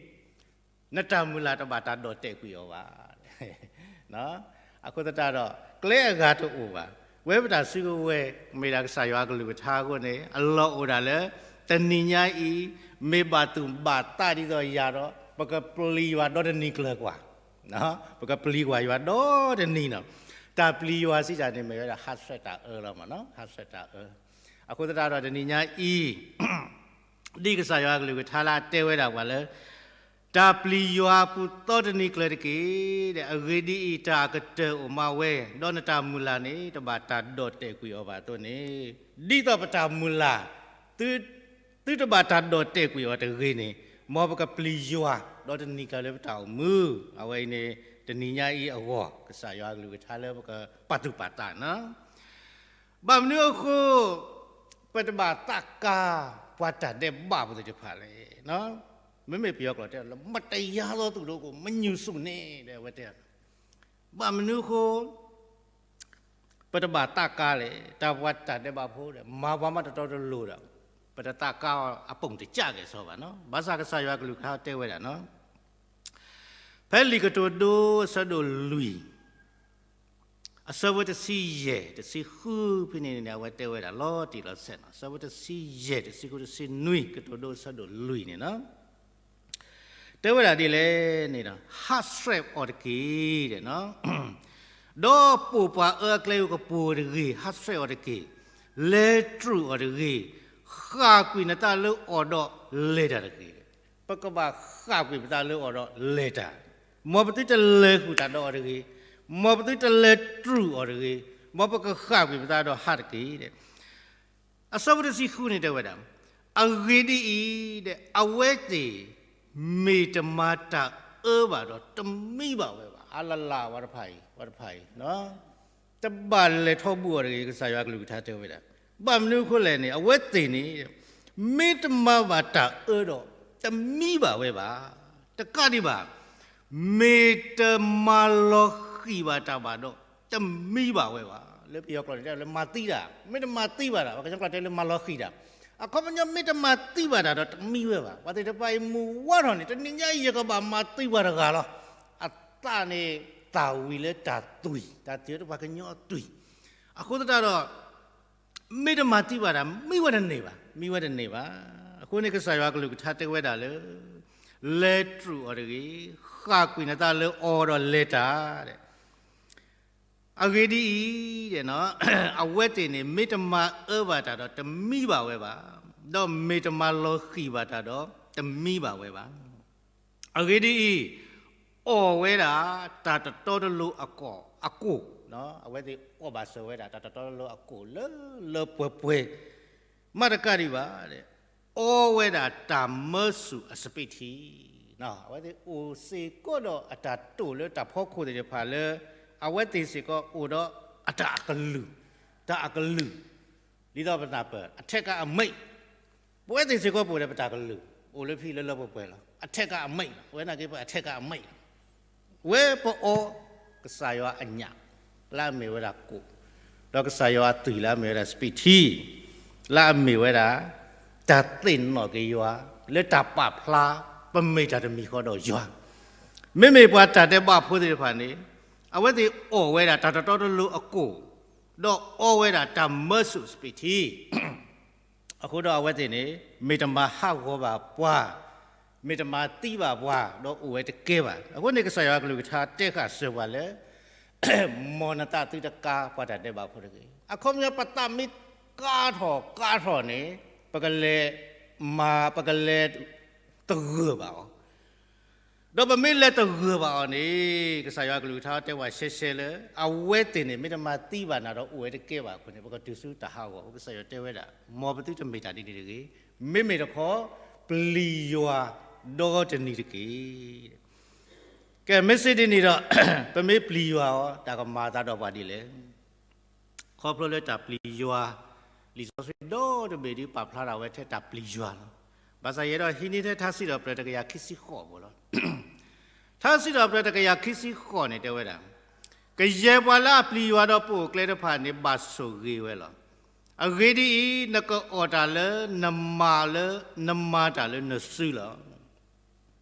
နတၢ်မုၢ်လၢ်တဘၣ်တၢ်ဒီၣ်တဲာ်ကွံာ်အီၤဘၣ်. အဃိသတးဒီး ကျဲအဂၤတအိၣ်ဘၣ်. ဝဲပတၢ်စုကဝဲၤ မ့ၢ်ဒၣ်ကစၢ်ယွၤကလုၢ်ကထါအဃိန့ၣ် အလီၢ်အိၣ်ဒၣ်လၢ တနံၤညါအံၤ မ့ၢ်ဘၣ်သူၣ်ဘၣ်သးဒ်သိးယၤဒီး ပကပျံၤယွၤဒီတနံၤကျၢၤကွၢ်, ပကပျံၤကွၢ်ယွၤဒီတနံၤနီၤ. တၢ်ပျံၤယွၤစံးတၢ်န့ၣ် မ့ၢ်ဝဲဒၣ်ဟးဆှဲးတၢ်အၢလီၤမး, ဟးဆှဲးတၢ်အၢ. အဃိသတးဒီးတနံၤညါအံၤ ဒ်ကစၢ်ယွၤကလုၢ်ကထါလၢအတဲဝဲဒၣ်ပှၤလၢ တၢ်ပျံၤယွၤပူၤသီတနံၤကျၢၤတက့ၢ်. အဂ့ၢ်ဒ်အံၤ, တၢ်အကတၢၢ်အိၣ်မးဝဲ, ဒီးနတၢ်မုၢ်လၢ်န့ၣ် တဘၣ်တၢ်ဒီၣ်တဲာ်ကွံာ်အီၤဘၣ်အသိးန့ၣ်, ဒ်သိးပတၢ်မုၢ်လၢ် သုတဘၣ်တၢ်ဒီၣ်တဲာ်ကွံာ်အီၤတဂ့ၤန့ၣ်, မ်ပကပျံၤယွၤ ဒီးတနံၤကျၢၤလၢပတၢ်အိၣ်မူ, အဝဲအံၤန့ၣ် တနံၤညါအံၤအဂီၢ် ကစၢ်ယွၤအကလုၢ်ကထါလၢပကပာ်သူၣ်ပာ်သးန့ၣ် ဘၣ်မနုၤအဃိ ပတဘၣ်သးကါ ပှၤတၢ်ဒဲးဘးဖိသ့ၣ်တဖၣ်လဲၣ်. မ့မ့ၢ်ပယီၤကျိာ်တဲလၢ မတရားသောသူတို့ကို မညူဆူနေ ဒီးအဝဲတဲ, ဘၣ်မနုၤအဃိ ပတဘၣ်သးကါလဲၣ်. တၢ်ပှၤတၢ်ဒဲးဘးဖိဒီး မၤပှၤမးတတီတလိၤဒီး ပတသးကါအီၤအပိာ်တကၢ်ကဲၣ်ဆိးဘၣ်န့ၣ်, ဘၣ်ဆၣ်ကစၢ်ယွၤကလုၢ်ကထါတဲဝဲဒၣ်န့ၣ်, ဖဲလံာ်ကတိၤဒိအဆၢဒိၣ်လွံၢ် အဆၢဖိတဆံယဲၢ် တဆံဃုဖဲန့ၣ်န့ၣ် အဝဲတဲဝဲဒၣ်လီၤတံၢ်လီၤဆဲးန့ၣ်, အဆၢဖိတဆံယဲၢ် တဆံဃု တဆံနွံ ကတိၤဒိအဆၢဒိၣ်လွံၢ်န့ၣ်န့ၣ်, တဲဝဲဒၣ်ဒ်လဲၣ်န့ၣ်ဒီး ဟးဆှဲးအီၤတက့ၢ် ဒီးပိာ်ပှၤအၢအကျဲကပူၤတဂ့ၤ, ဟးဆှဲးအီၤတက့ၢ်, လဲၤတြူာ်အီၤတဂ့ၤ, ဃၣ်ကွံာ်နသးလၢအီၤဒီးလဲၤတၢ်တဂ့ၤ. ပကဘၣ်ဃၣ်ကွံာ်ပသးလၢအီၤဒီးလဲၤတၢ်, မ်ပသုတလဲၤဃုာ်တၢ်ဒီးအီၤတဂ့ၤ, မ်ပသုတလဲၤတြူာ်အီၤတဂ့ၤ, မ်ပကဃၣ်ကွံာ်ပသးဒီးဟးတက့ၢ်. အဆၢဖိတဆံဃုန့ၣ်တဲဝဲဒၣ်, အဂ့ၢ်ဒ်အံၤ, အဝဲသ့ၣ်မ့ၢ်တမၤတၢ်အၢဘၣ်ဒီးတမံဘၣ်ဝဲဘၣ်. အလလး ပှၤတဖၣ်အံၤ, ပှၤတဖၣ်အံၤ တဘၣ်လဲၤထီၣ်ဘူၣ်အီၤတဂ့ၤ, ကစၢ်ယွၤကလုၢ်ကထါတဲဝဲဒၣ်. ဘၣ်မနုၤအဃိလဲၣ်န့ၣ်, အဝဲသ့ၣ်န့ၣ် မ့ၢ်တမၤဘၣ်တၢ်အၢဒီး တမံဘၣ်ဝဲဘၣ်. တကးဒံးဘၣ်, မ့ၢ်တမၤလီၤဃံၤဘၣ်တၢ်ဘၣ်ဒီး တမံဘၣ်ဝဲဘၣ်. လၢပယီၤကျိာ်န့ၣ်တဲလၢမၤသံတၢ်, မ့ၢ်တမၤသံဘၣ်တၢ်, ပှၤကညီကျိာ်တဲလၢမၤလီၤဃံၤတၢ်. အခီပညီမ့ၢ်တမၤသံဘၣ်တၢ်ဒီးတမံဝဲဘၣ်. ပှၤသ့ၣ်တဖၣ်အံၤမုၢ်ဝါထီၣ်န့ၣ် တနံၤညါအံၤယကဘၣ်မၤသံပှၤတဂၤလီၤ. အသးန့ၣ်သၣ်ဝံၤလၢတၢ်သွံၣ်, တၢ်သွံၣ်လၢပှၤကညီအသွံၣ်. အဃိသတးဒီး မ့ၢ်တမၤသံဘၣ်တၢ် မံဝဲတန့ၢ်ဘၣ်, မံဝဲတန့ၢ်ဘၣ်. အဃိန့ၣ်ကစၢ်ယွၤကလုၢ်ကထါတဲဝဲဒၣ်လၢ လဲၤတြူာ်အီၤတဂ့ၤ, ဃၣ်ကွံာ်နသးလၢအီၤဒီးလဲၤတၢ် အဂ့ၢ်ဒ်အံၤ, အဝဲသ့ၣ်န့ၣ် မ့ၢ်တမၤအၢဘၣ်တၢ်ဒီးတမံဘၣ်ဝဲဘၣ်, ဒီးမ့ၢ်တမၤလီၤဃံၤဘၣ်တၢ်ဒီးတမံဘၣ်ဝဲဘၣ်. အဂ့ၢ်ဒ်အံၤ, အီၣ်ဝဲဒၣ်တၢ်တတီတလိၤအကိၣ်, အကိၣ်, အဝဲသ့ၣ်အီၣ်ဘၣ်စၢၤဝဲဒၣ်တၢ်တတီတလိၤအကိၣ်လၢလၢပှဲၤပှဲၤ မးတကးဒံးဘၣ်, အီဝဲဒၣ်တၢ်မၢဆူၣ်အစပံးထံ, အဝဲသ့ၣ်အိၣ်စ့ၢ်ကီးဒီးအတၢ်တိာ်လၢတၢ်ဖီခိၣ်သ့ၣ်တဖၣ်လၢ အဝဲသ့ၣ်စ့ၢ်ကီးအိၣ်ဒီးအတၢ်အကလုၢ်, တၢ်အကလုၢ်, ဒ်သိးပနၢ်ပၢၢ် အထက်က အမိန့်, ပဝဲသ့ၣ်စ့ၢ်ကီးပအိၣ်ဒီးပတၢ်ကလုၢ်, အိၣ်လၢဖဲလၢလၢပှဲၤပှဲၤလီၤ. အထက်က အမိန့် လီၤ, အဝဲနာ်က့ပအထက်က အမိန့် လီၤ. ဝဲပအီ ကစၢ်ယွၤအညၣ် လၢအမ့ၢ်ဝဲဒၣ်ကိၣ်, ဒီးကစၢ်ယွၤအသွံၣ်လၢအမ့ၢ်ဝဲဒၣ်စပံးထံ, လၢအမ့ၢ်ဝဲဒၣ် တၢ်သ့ၣ်နီၣ်က့ၤယွၤ လၢတၢ်ပာ်ဖျါ ပမ့ၢ်တၢ်တမံၤဃီဒီးယွၤ. မ့မ့ၢ်ပှၤတၢ်ဒဲးဘးဖိသ့ၣ်တဖၣ်န့ၣ် အဝဲသ့ၣ်အီၣ်ဝဲဒၣ်တၢ်တတီတလိၤအကိၣ်, ဒီးအီဝဲဒၣ်တၢ်မၢဆူၣ်စပံးထံ အဃိဒီးအဝဲသ့ၣ်န့ၣ် မ့ၢ်တမၤဟးဂီၤဘၣ်ပှၤ, မ့ၢ်တမၤသံဘၣ်ပှၤ, ဒီးအိၣ်ဝဲတကဲဘၣ်. အဃိန့ၣ် ကစၢ်ယွၤကလုၢ်ကထါတဲဃာ်စၢၤပှၤလၢ မ်နသးသုတကါပှၤတၢ်ဒဲးဘးဖိတဂ့ၤ. အခီပညီ ပသးမ့ၢ်ကါထီၣ်ကါထီၣ်န့ၣ် ပကလဲၤမၤ ပကလဲၤသဂၢၢ်ဘၣ်အီၤ ဒီးပမ့ၢ်လဲၤသဂၢၢ်ဘၣ်အီၤန့ၣ် ကစၢ်ယွၤကလုၢ်ကထါတဲဝဲရှဲရှဲလၢ အဝဲသ့ၣ်န့ၣ် မ့ၢ်တမၤသံဘၣ်နၤဒီးအိၣ်ဝဲတကဲဘၣ်အဃိန့ၣ် ပကတုၤဆူတၢ်ဟးဂီၤအဃိ ကစၢ်ယွၤတဲဝဲဒၣ် မ်ပသုတမ့ၢ်တၢ်ဒ်န့ၣ်တဂ့ၤ. မ့မ့ၢ်တခီ ပျံၤယွၤဒီတနံၤတက့ၢ်. ကဲ မ့ၢ်စ့ၢ်ဒ်န့ၣ်ဒီး ပမ့ၢ်ပျံၤယွၤအီၤ တၢ်ကမၤအသးဒီးပှၤဒ်လဲၣ်. ခီဖျိလၢတၢ်ပျံၤယွၤ လံာ်စီဆှံဒီတဘ့ၣ်ဒ်ပာ်ဖျါထီၣ်ဝဲထဲတၢ်ပျံၤယွၤလီၤ. ဘၣ်ဆၣ်ယအဲၣ်ဒိးဟံးန့ၢ်ထဲထါစံးထီၣ်ပတြၢၤတကယၤခံဆံဃိးအပူၤလီၤ. ထါစံးထီၣ်ပတြၢၤတကယၤခံဆံဃိးန့ၣ်တဲဝဲဒၣ်, ကယဲၢ်ပှၤလၢအပျံၤယွၤဒီးပိာ်အကျဲတဖၣ်န့ၣ် ဘၣ်ဆိၣ်ဂ့ၤဝဲလီၤ. အဂ့ၢ်ဒ်အံၤ, နကအီၣ်တၢ်လၢနမၤလၢ နမၤတၢ်လၢနစုလီၤ.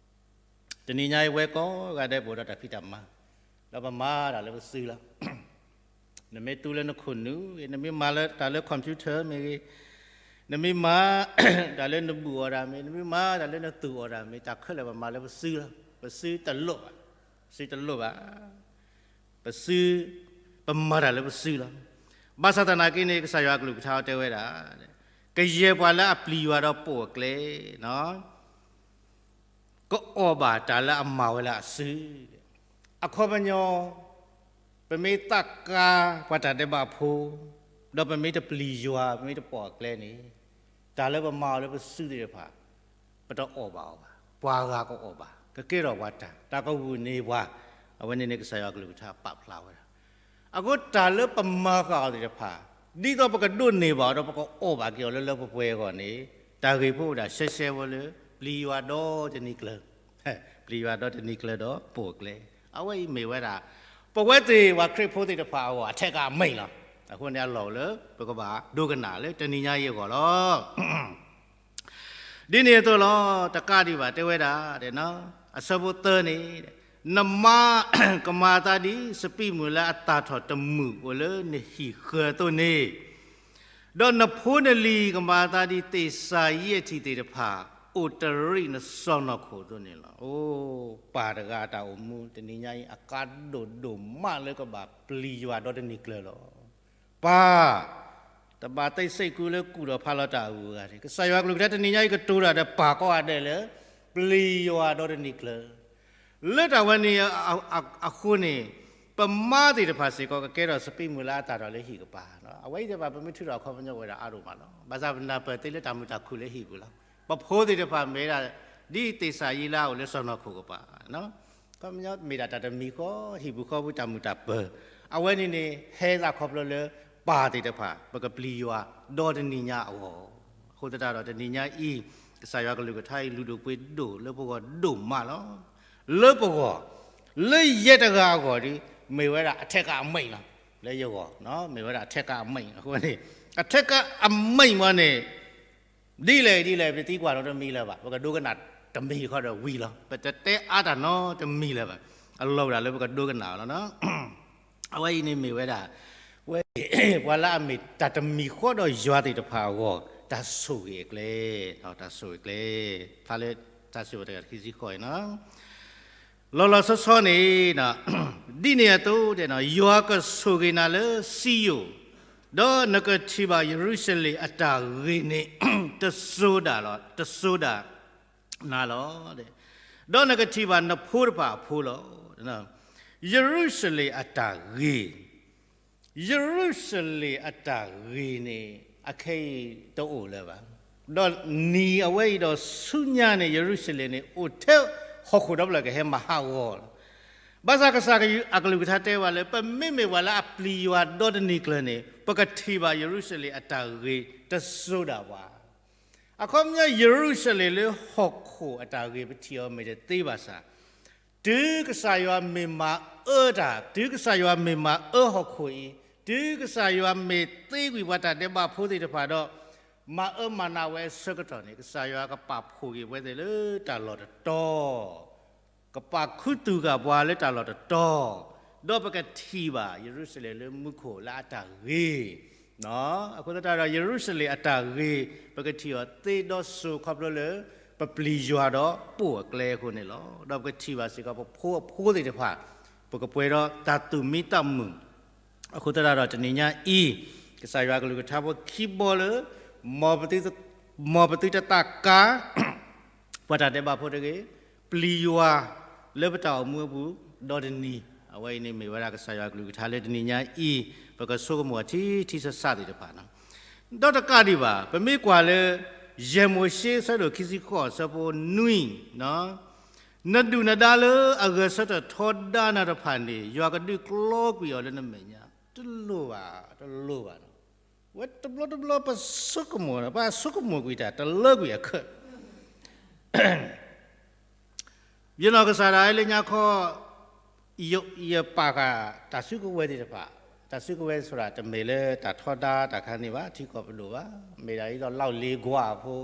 တနံၤညါအံၤဝဲကိးဂၤဒဲးပအိၣ်ဒီးတၢ်ဖံးတၢ်မၤ, ဒီးပမၤတၢ်လၢပစုလီၤ. နမ့ၢ်သူလၢနခိၣ်နူာ်, နမ့ၢ်မၤလၢတၢ်လၢ computer မ့ၢ်ဂ့ၤ, နမ့ၢ်မၤတၢ်လၢနဘူၣ်အီၣ်တၢ်မ့ၢ်, နမ့ၢ်မၤတၢ်လၢနသူၣ်အီၣ်တၢ်မ့ၢ်, တၢ်ခဲလၢာ်ပမၤလၢပစုလီၤ. ပစုတလိၣ်ဘၣ်, စုတလိၣ်ဘၣ်. ပစု, ပမၤတၢ်လၢပစုလီၤ. ဘၣ်ဆၣ်သနာ်က့န့ၣ် ကစၢ်ယွၤကလုၢ်ကထါတဲဝဲဒၣ်, ကယဲၢ်ပှၤလၢအပျံၤယွၤဒီးပိာ်အကျဲ, က ပအီၣ်ဘၣ်တၢ်လၢအမၤဝဲလၢအစု, အခီပညီ, ပမ့ၢ်သးကါပှၤတၢ်ဒဲးဘးဖိ, ဒီးပမ့ၢ်တပျံၤယွၤ ပမ့ၢ်တပိာ်အကျဲန့ၣ်, တၢ်လၢပမၤအီၤလၢပစုသ့ၣ်တဖၣ်, ပတအီၣ်ဘၣ်အီၤဘၣ်. ပှၤဂၤကအီၣ်ဘၣ်, ကကဲထီၣ်ပှၤတၢ်, တၢ်ကဂုာ်န့ၢ်ပှၤ, အဝဲန့ၣ်န့ၣ် ကစၢ်ယွၤကလုၢ်ကထါပာ်ဖျါဝဲဒၣ်. အဃိတၢ်လၢပမၤဃာ်အီၤသ့ၣ်တဖၣ်, ဒ်သိးပကဒိးန့ၢ်ဘၣ်အီၤဒီးပကအီၣ်ဘၣ်က့ၤအီၤလၢလၢပှဲၤပှဲၤအဂီၢ်န့ၣ်, တၢ်ဂ့ၢ်ဖိအိၣ်ဒၣ်ရှဲရှဲဖိလၢ ပျံၤယွၤဒီတနံၤကျၢၤ, ပျံၤယွၤဒီတနံၤကျၢၤဒီးပိာ်အကျဲ, အဝဲအံၤမ့ၢ်ဝဲဒၣ် ပဝဲသ့ၣ်ပှၤခရံာ်ဖိသ့ၣ်တဖၣ်အဂီၢ် အထဲကအမိၣ်လီၤ. အဃိန့ၣ်အလီၢ်လၢ ပကဘၣ်ဒိကနၣ်လၢတနံၤညါအံၤအဂီၢ်လီၤ. ဒ်န့ၣ်အသိးလီၤ, တကးဒံးဘၣ်တဲဝဲဒၣ်, အဆၢဖိသၢန့ၣ်, နမါကမၤအသးဒ် စပံးမုၢ်လၢအသၣ်ထီၣ်တမုာ်အိၣ်လၢနဟံၣ်ဃၢၤအသိးန့ၣ်, ဒီးနဖိနလံၤကမၤအသးဒ် သ့ၣ်စၤယံးအထံၣ်သ့ၣ်တဖၣ် အိၣ်တရံးနစီၢ်နီၤခိၣ်အသိးန့ၣ်လီၤ. အိ, ပၢ်တဂၤအတၢ်အိၣ်မူတနံၤညါအံၤ အကါဒိၣ်ဒိၣ်မးလၢကဘၣ်ပျံၤယွၤဒီတနံၤကျၢၤလီၤ. ပၢ်, တဘၣ်သ့စ့ၢ်ကီးလၢကူၣ်ထီၣ်ဖးလီၤတၢ်အဂုၤအဂၤန့ၣ်, ကစၢ်ယွၤကလုၢ်ကထါတနံၤညါအံၤကတိၤတၢ်ဒီးပၢ်ကိးဂၤဒဲးလၢ ပျံၤယွၤဒီတနံၤကျၢၤ လၢတၢ်ဝဲန့ၣ်အဃိန့ၣ်, ပမါသ့ၣ်တဖၣ်စ့ၢ်ကီးကကဲထီၣ်စပံးမုၢ်လၢအသၣ်ထီၣ်လၢဟံၣ်ကပၤ, အဝဲအံၤသ့ၣ်တဖၣ် ပမ့ၢ်ထုးထီၣ်အခီပညီဝဲဒၣ်အါဒိၣ်မးလီၤ. ဘၣ်ဆၣ်ပနၢ်ပၢၢ်သ့လၢတၢ်မုာ်တၢ်ခုၣ်လၢဟံၣ်ပူၤလီၤ. ပဖိသ့ၣ်တဖၣ်မ့ၢ်ဒၣ် ဒ်သ့ၣ်စၤယံးလၢအအိၣ်လၢစီၢ်နီၤခိၣ်ကပၤ အခီပညီမ့ၢ်ဒၣ်တၢ်တမံၤဃီ ဟံၣ်ပူၤဃီပူၤတၢ်မုာ်တၢ်ပၢၢ်, အဝဲန့ၣ်န့ၣ် ဟဲသးခီဖျိလၢပၢ်သ့ၣ်တဖၣ် ပကပျံၤယွၤဒီတနံၤညါအဂီၢ်, အဃိသတးဒီးတနံၤညါအံၤ, ကစၢ်ယွၤကလုၢ်ကထါအံၤ လုၢ်ဒိၣ်ပှ့ၤဒိၣ်လၢပဂီၢ်ဒိၣ်မးလီၤ. လၢပဂီၢ်, လၢယဲတဂၤအဂီၢ်ဒီး, မ့ၢ်ဝဲဒၣ်အထဲကအမိၣ်လီၤ. လၢယဂီၢ်, မ့ၢ်ဝဲဒၣ်အထဲကအမိၣ်အဃိန့ၣ်, အထဲကအမိၣ်မးန့ၣ် ဒ်လဲၣ်ဒ်လဲၣ် ပသံကွၢ်နီတမံၤလၢၤဘၣ်, ပကဒိကနၣ်တမံၤဃီဒီးဝံၤလီၤ. ပတတဲအါတၢ်နီတမံၤလၢၤဘၣ်. အလီၢ်ဝဲဒၣ်လၢပကဒိကနၣ်လီၤ. အဝဲအံၤန့ၣ်မ့ၢ်ဝဲဒၣ်, ဝဲ, ပှၤလၢအမ့ၢ်တၢ်တမံၤဃီဒီးယွၤသ့ၣ်တဖၣ်အဂီၢ်, တၢ်ဆိၣ်ဂ့ၤအကျဲ, တၢ်ဆိၣ်ဂ့ၤအကျဲ, ဖျါလၢတၢ်စံးပတြၢၤခံဆံဃိးအံၤန့ၣ် လီၤလီၤဆီဆီန့ၣ်, ဒ်န့ၣ်အသိး, ယွၤကဆိၣ်ဂ့ၤနၤလၢစံယိၣ်, ဒီးနကထံၣ်ဘၣ်ယရူၤၡလ့ၣ်အတၢ်ဂ့ၤန့ၣ်, တစိၤဒၣ်လီၤ, တစိၤဒၣ်နၤလီၤ. ဒီးနကထံၣ်ဘၣ်နဖိတဖၣ်အဖိလီၤ. ယရူၤၡလ့ၣ်အတၢ်ဂ့ၤ, ယရူၤၡလ့ၣ်အတၢ်ဂ့ၤန့ၣ် အခဲအံၤတအိၣ်လၢၤဘၣ်. ဒီးနံၤအဝဲအံၤဒီးဆူညါန့ၣ် ယရူၤၡလ့ၣ်န့ၣ် အိၣ်ထဲဟီၣ်ခိၣ်ဒီဖျၢၣ်ကဟဲမၤဟးဂီၤလီၤ. ဘၣ်ဆၣ်ကစၢ်အကလုၢ်ကထါတဲဝဲလၢ ပမ့မ့ၢ်ပှၤလၢအပျံၤယွၤဒီတနံၤကျၢၤန့ၣ် ပကထံၣ်ဘၣ်ယရူၤၡလ့ၣ်အတၢ်ဂ့ၤတစိၤဒၣ်ပှၤ. အခီပညီ ယရူၤၡလ့ၣ်လၢဟီၣ်ခိၣ်အတၢ်ဂ့ၤ ပထံၣ်အီၤမ့ၢ်တသ့ဘၣ်ဆၣ်, တုၤကစၢ်ယွၤမ့ၢ်မၤအၢတၢ်, တုၤကစၢ်ယွၤမ့ၢ်မၤအၢဟီၣ်ခိၣ်အံၤ, တုၤကစၢ်ယွၤမ့ၢ်သ့ကွံာ်ပှၤတၢ်ဒဲးဘးဖိသ့ၣ်တဖၣ်ဒီး, မၤအၢမၤနးဝဲအဆၢကတီၢ်န့ၣ် ကစၢ်ယွၤကပာ်ဖှိၣ်က့ၤပဝဲသ့ၣ်လၢတၢ်လီၢ်တတီၤ, ကပာ်ခူသူၣ်ဃာ်ပှၤလၢတၢ်လီၢ်တတီၤ, ဒီးပကထံၣ်ဘၣ်ယရူၤၡလ့ၣ်လၢမူခိၣ်လၢအတၢ်ဂ့ၤ အဃိသတးဒီး ယရူၤၡလ့ၣ်အတၢ်ဂ့ၤ ပကထံၣ်အီၤသ့ဒီစိၤခီဖျိလၢ ပပျံၤယွၤဒီးပိာ်အကျဲအဃိန့ၣ်လီၤ. ဒီးပကထံၣ်ဘၣ်စ့ၢ်ကီး ပဖိအဖိသ့ၣ်တဖၣ် ပကပှဲၤဒီးတၢ်သူၣ်မံသးမုာ်. အဃိသတးဒီးတနံၤညါအံၤ, ကစၢ်ယွၤကလုၢ်ကထါဖိခံဘီလၢ မ်ပသုတသးကါ ပှၤတၢ်ဒဲးဘးဖိတဂ့ၤ, ပျံၤယွၤလၢပတၢ်အိၣ်မူအပူၤ ဒီတနံၤ, အဝဲအံၤန့ၣ်မ့ၢ်ဝဲဒၣ်ကစၢ်ယွၤကလုၢ်ကထါလၢတနံၤညါအံၤ, ပကဆိကမိၣ်ထံထံဆးဆးသ့ၣ်တဖၣ်န့ၣ်. ဒီးတကးဒံးဘၣ်, ပမ့ၢ်ကွၢ်လၢ ယဲၢ်မိၤၡ့အဆၢဒိၣ်ခံဆံဃိးအဆၢဖိနွံ, နဒုၣ်နဒါလၢအဂဲၤဆၢထၢၣ်ထီဒါနၤတဖၣ်န့ၣ် ယွၤကဒုးကျီကွံာ်အီၤလၢနမဲာ်ညါ, တလိၣ်ဘၣ်, တလိၣ်ဘၣ်. ဝဲတဘျီတဘျီပဆိကမိၣ်, ပဆိကမိၣ်ကွံာ်တၢ်တလၢကွံာ်အခၢၣ် ယနီၢ်ကစၢ်ဒၣ်လၢညါခီ, ယပာ်ဃာ်တၢ်စုကဝဲၤသ့ၣ်တဖၣ်, တၢ်စုကဝဲၤသ့ၣ်တဖၣ် တမ့ၢ်လၢတၢ်ထီဒါတၢ်ခါန့ၣ်ဘၣ်, ထံကီၢ်ပဒိၣ်ဘၣ်, မ့ၢ်ဒၣ်ဒ်သိးလီၢ်လ့ၤကွၢ်ဖိ,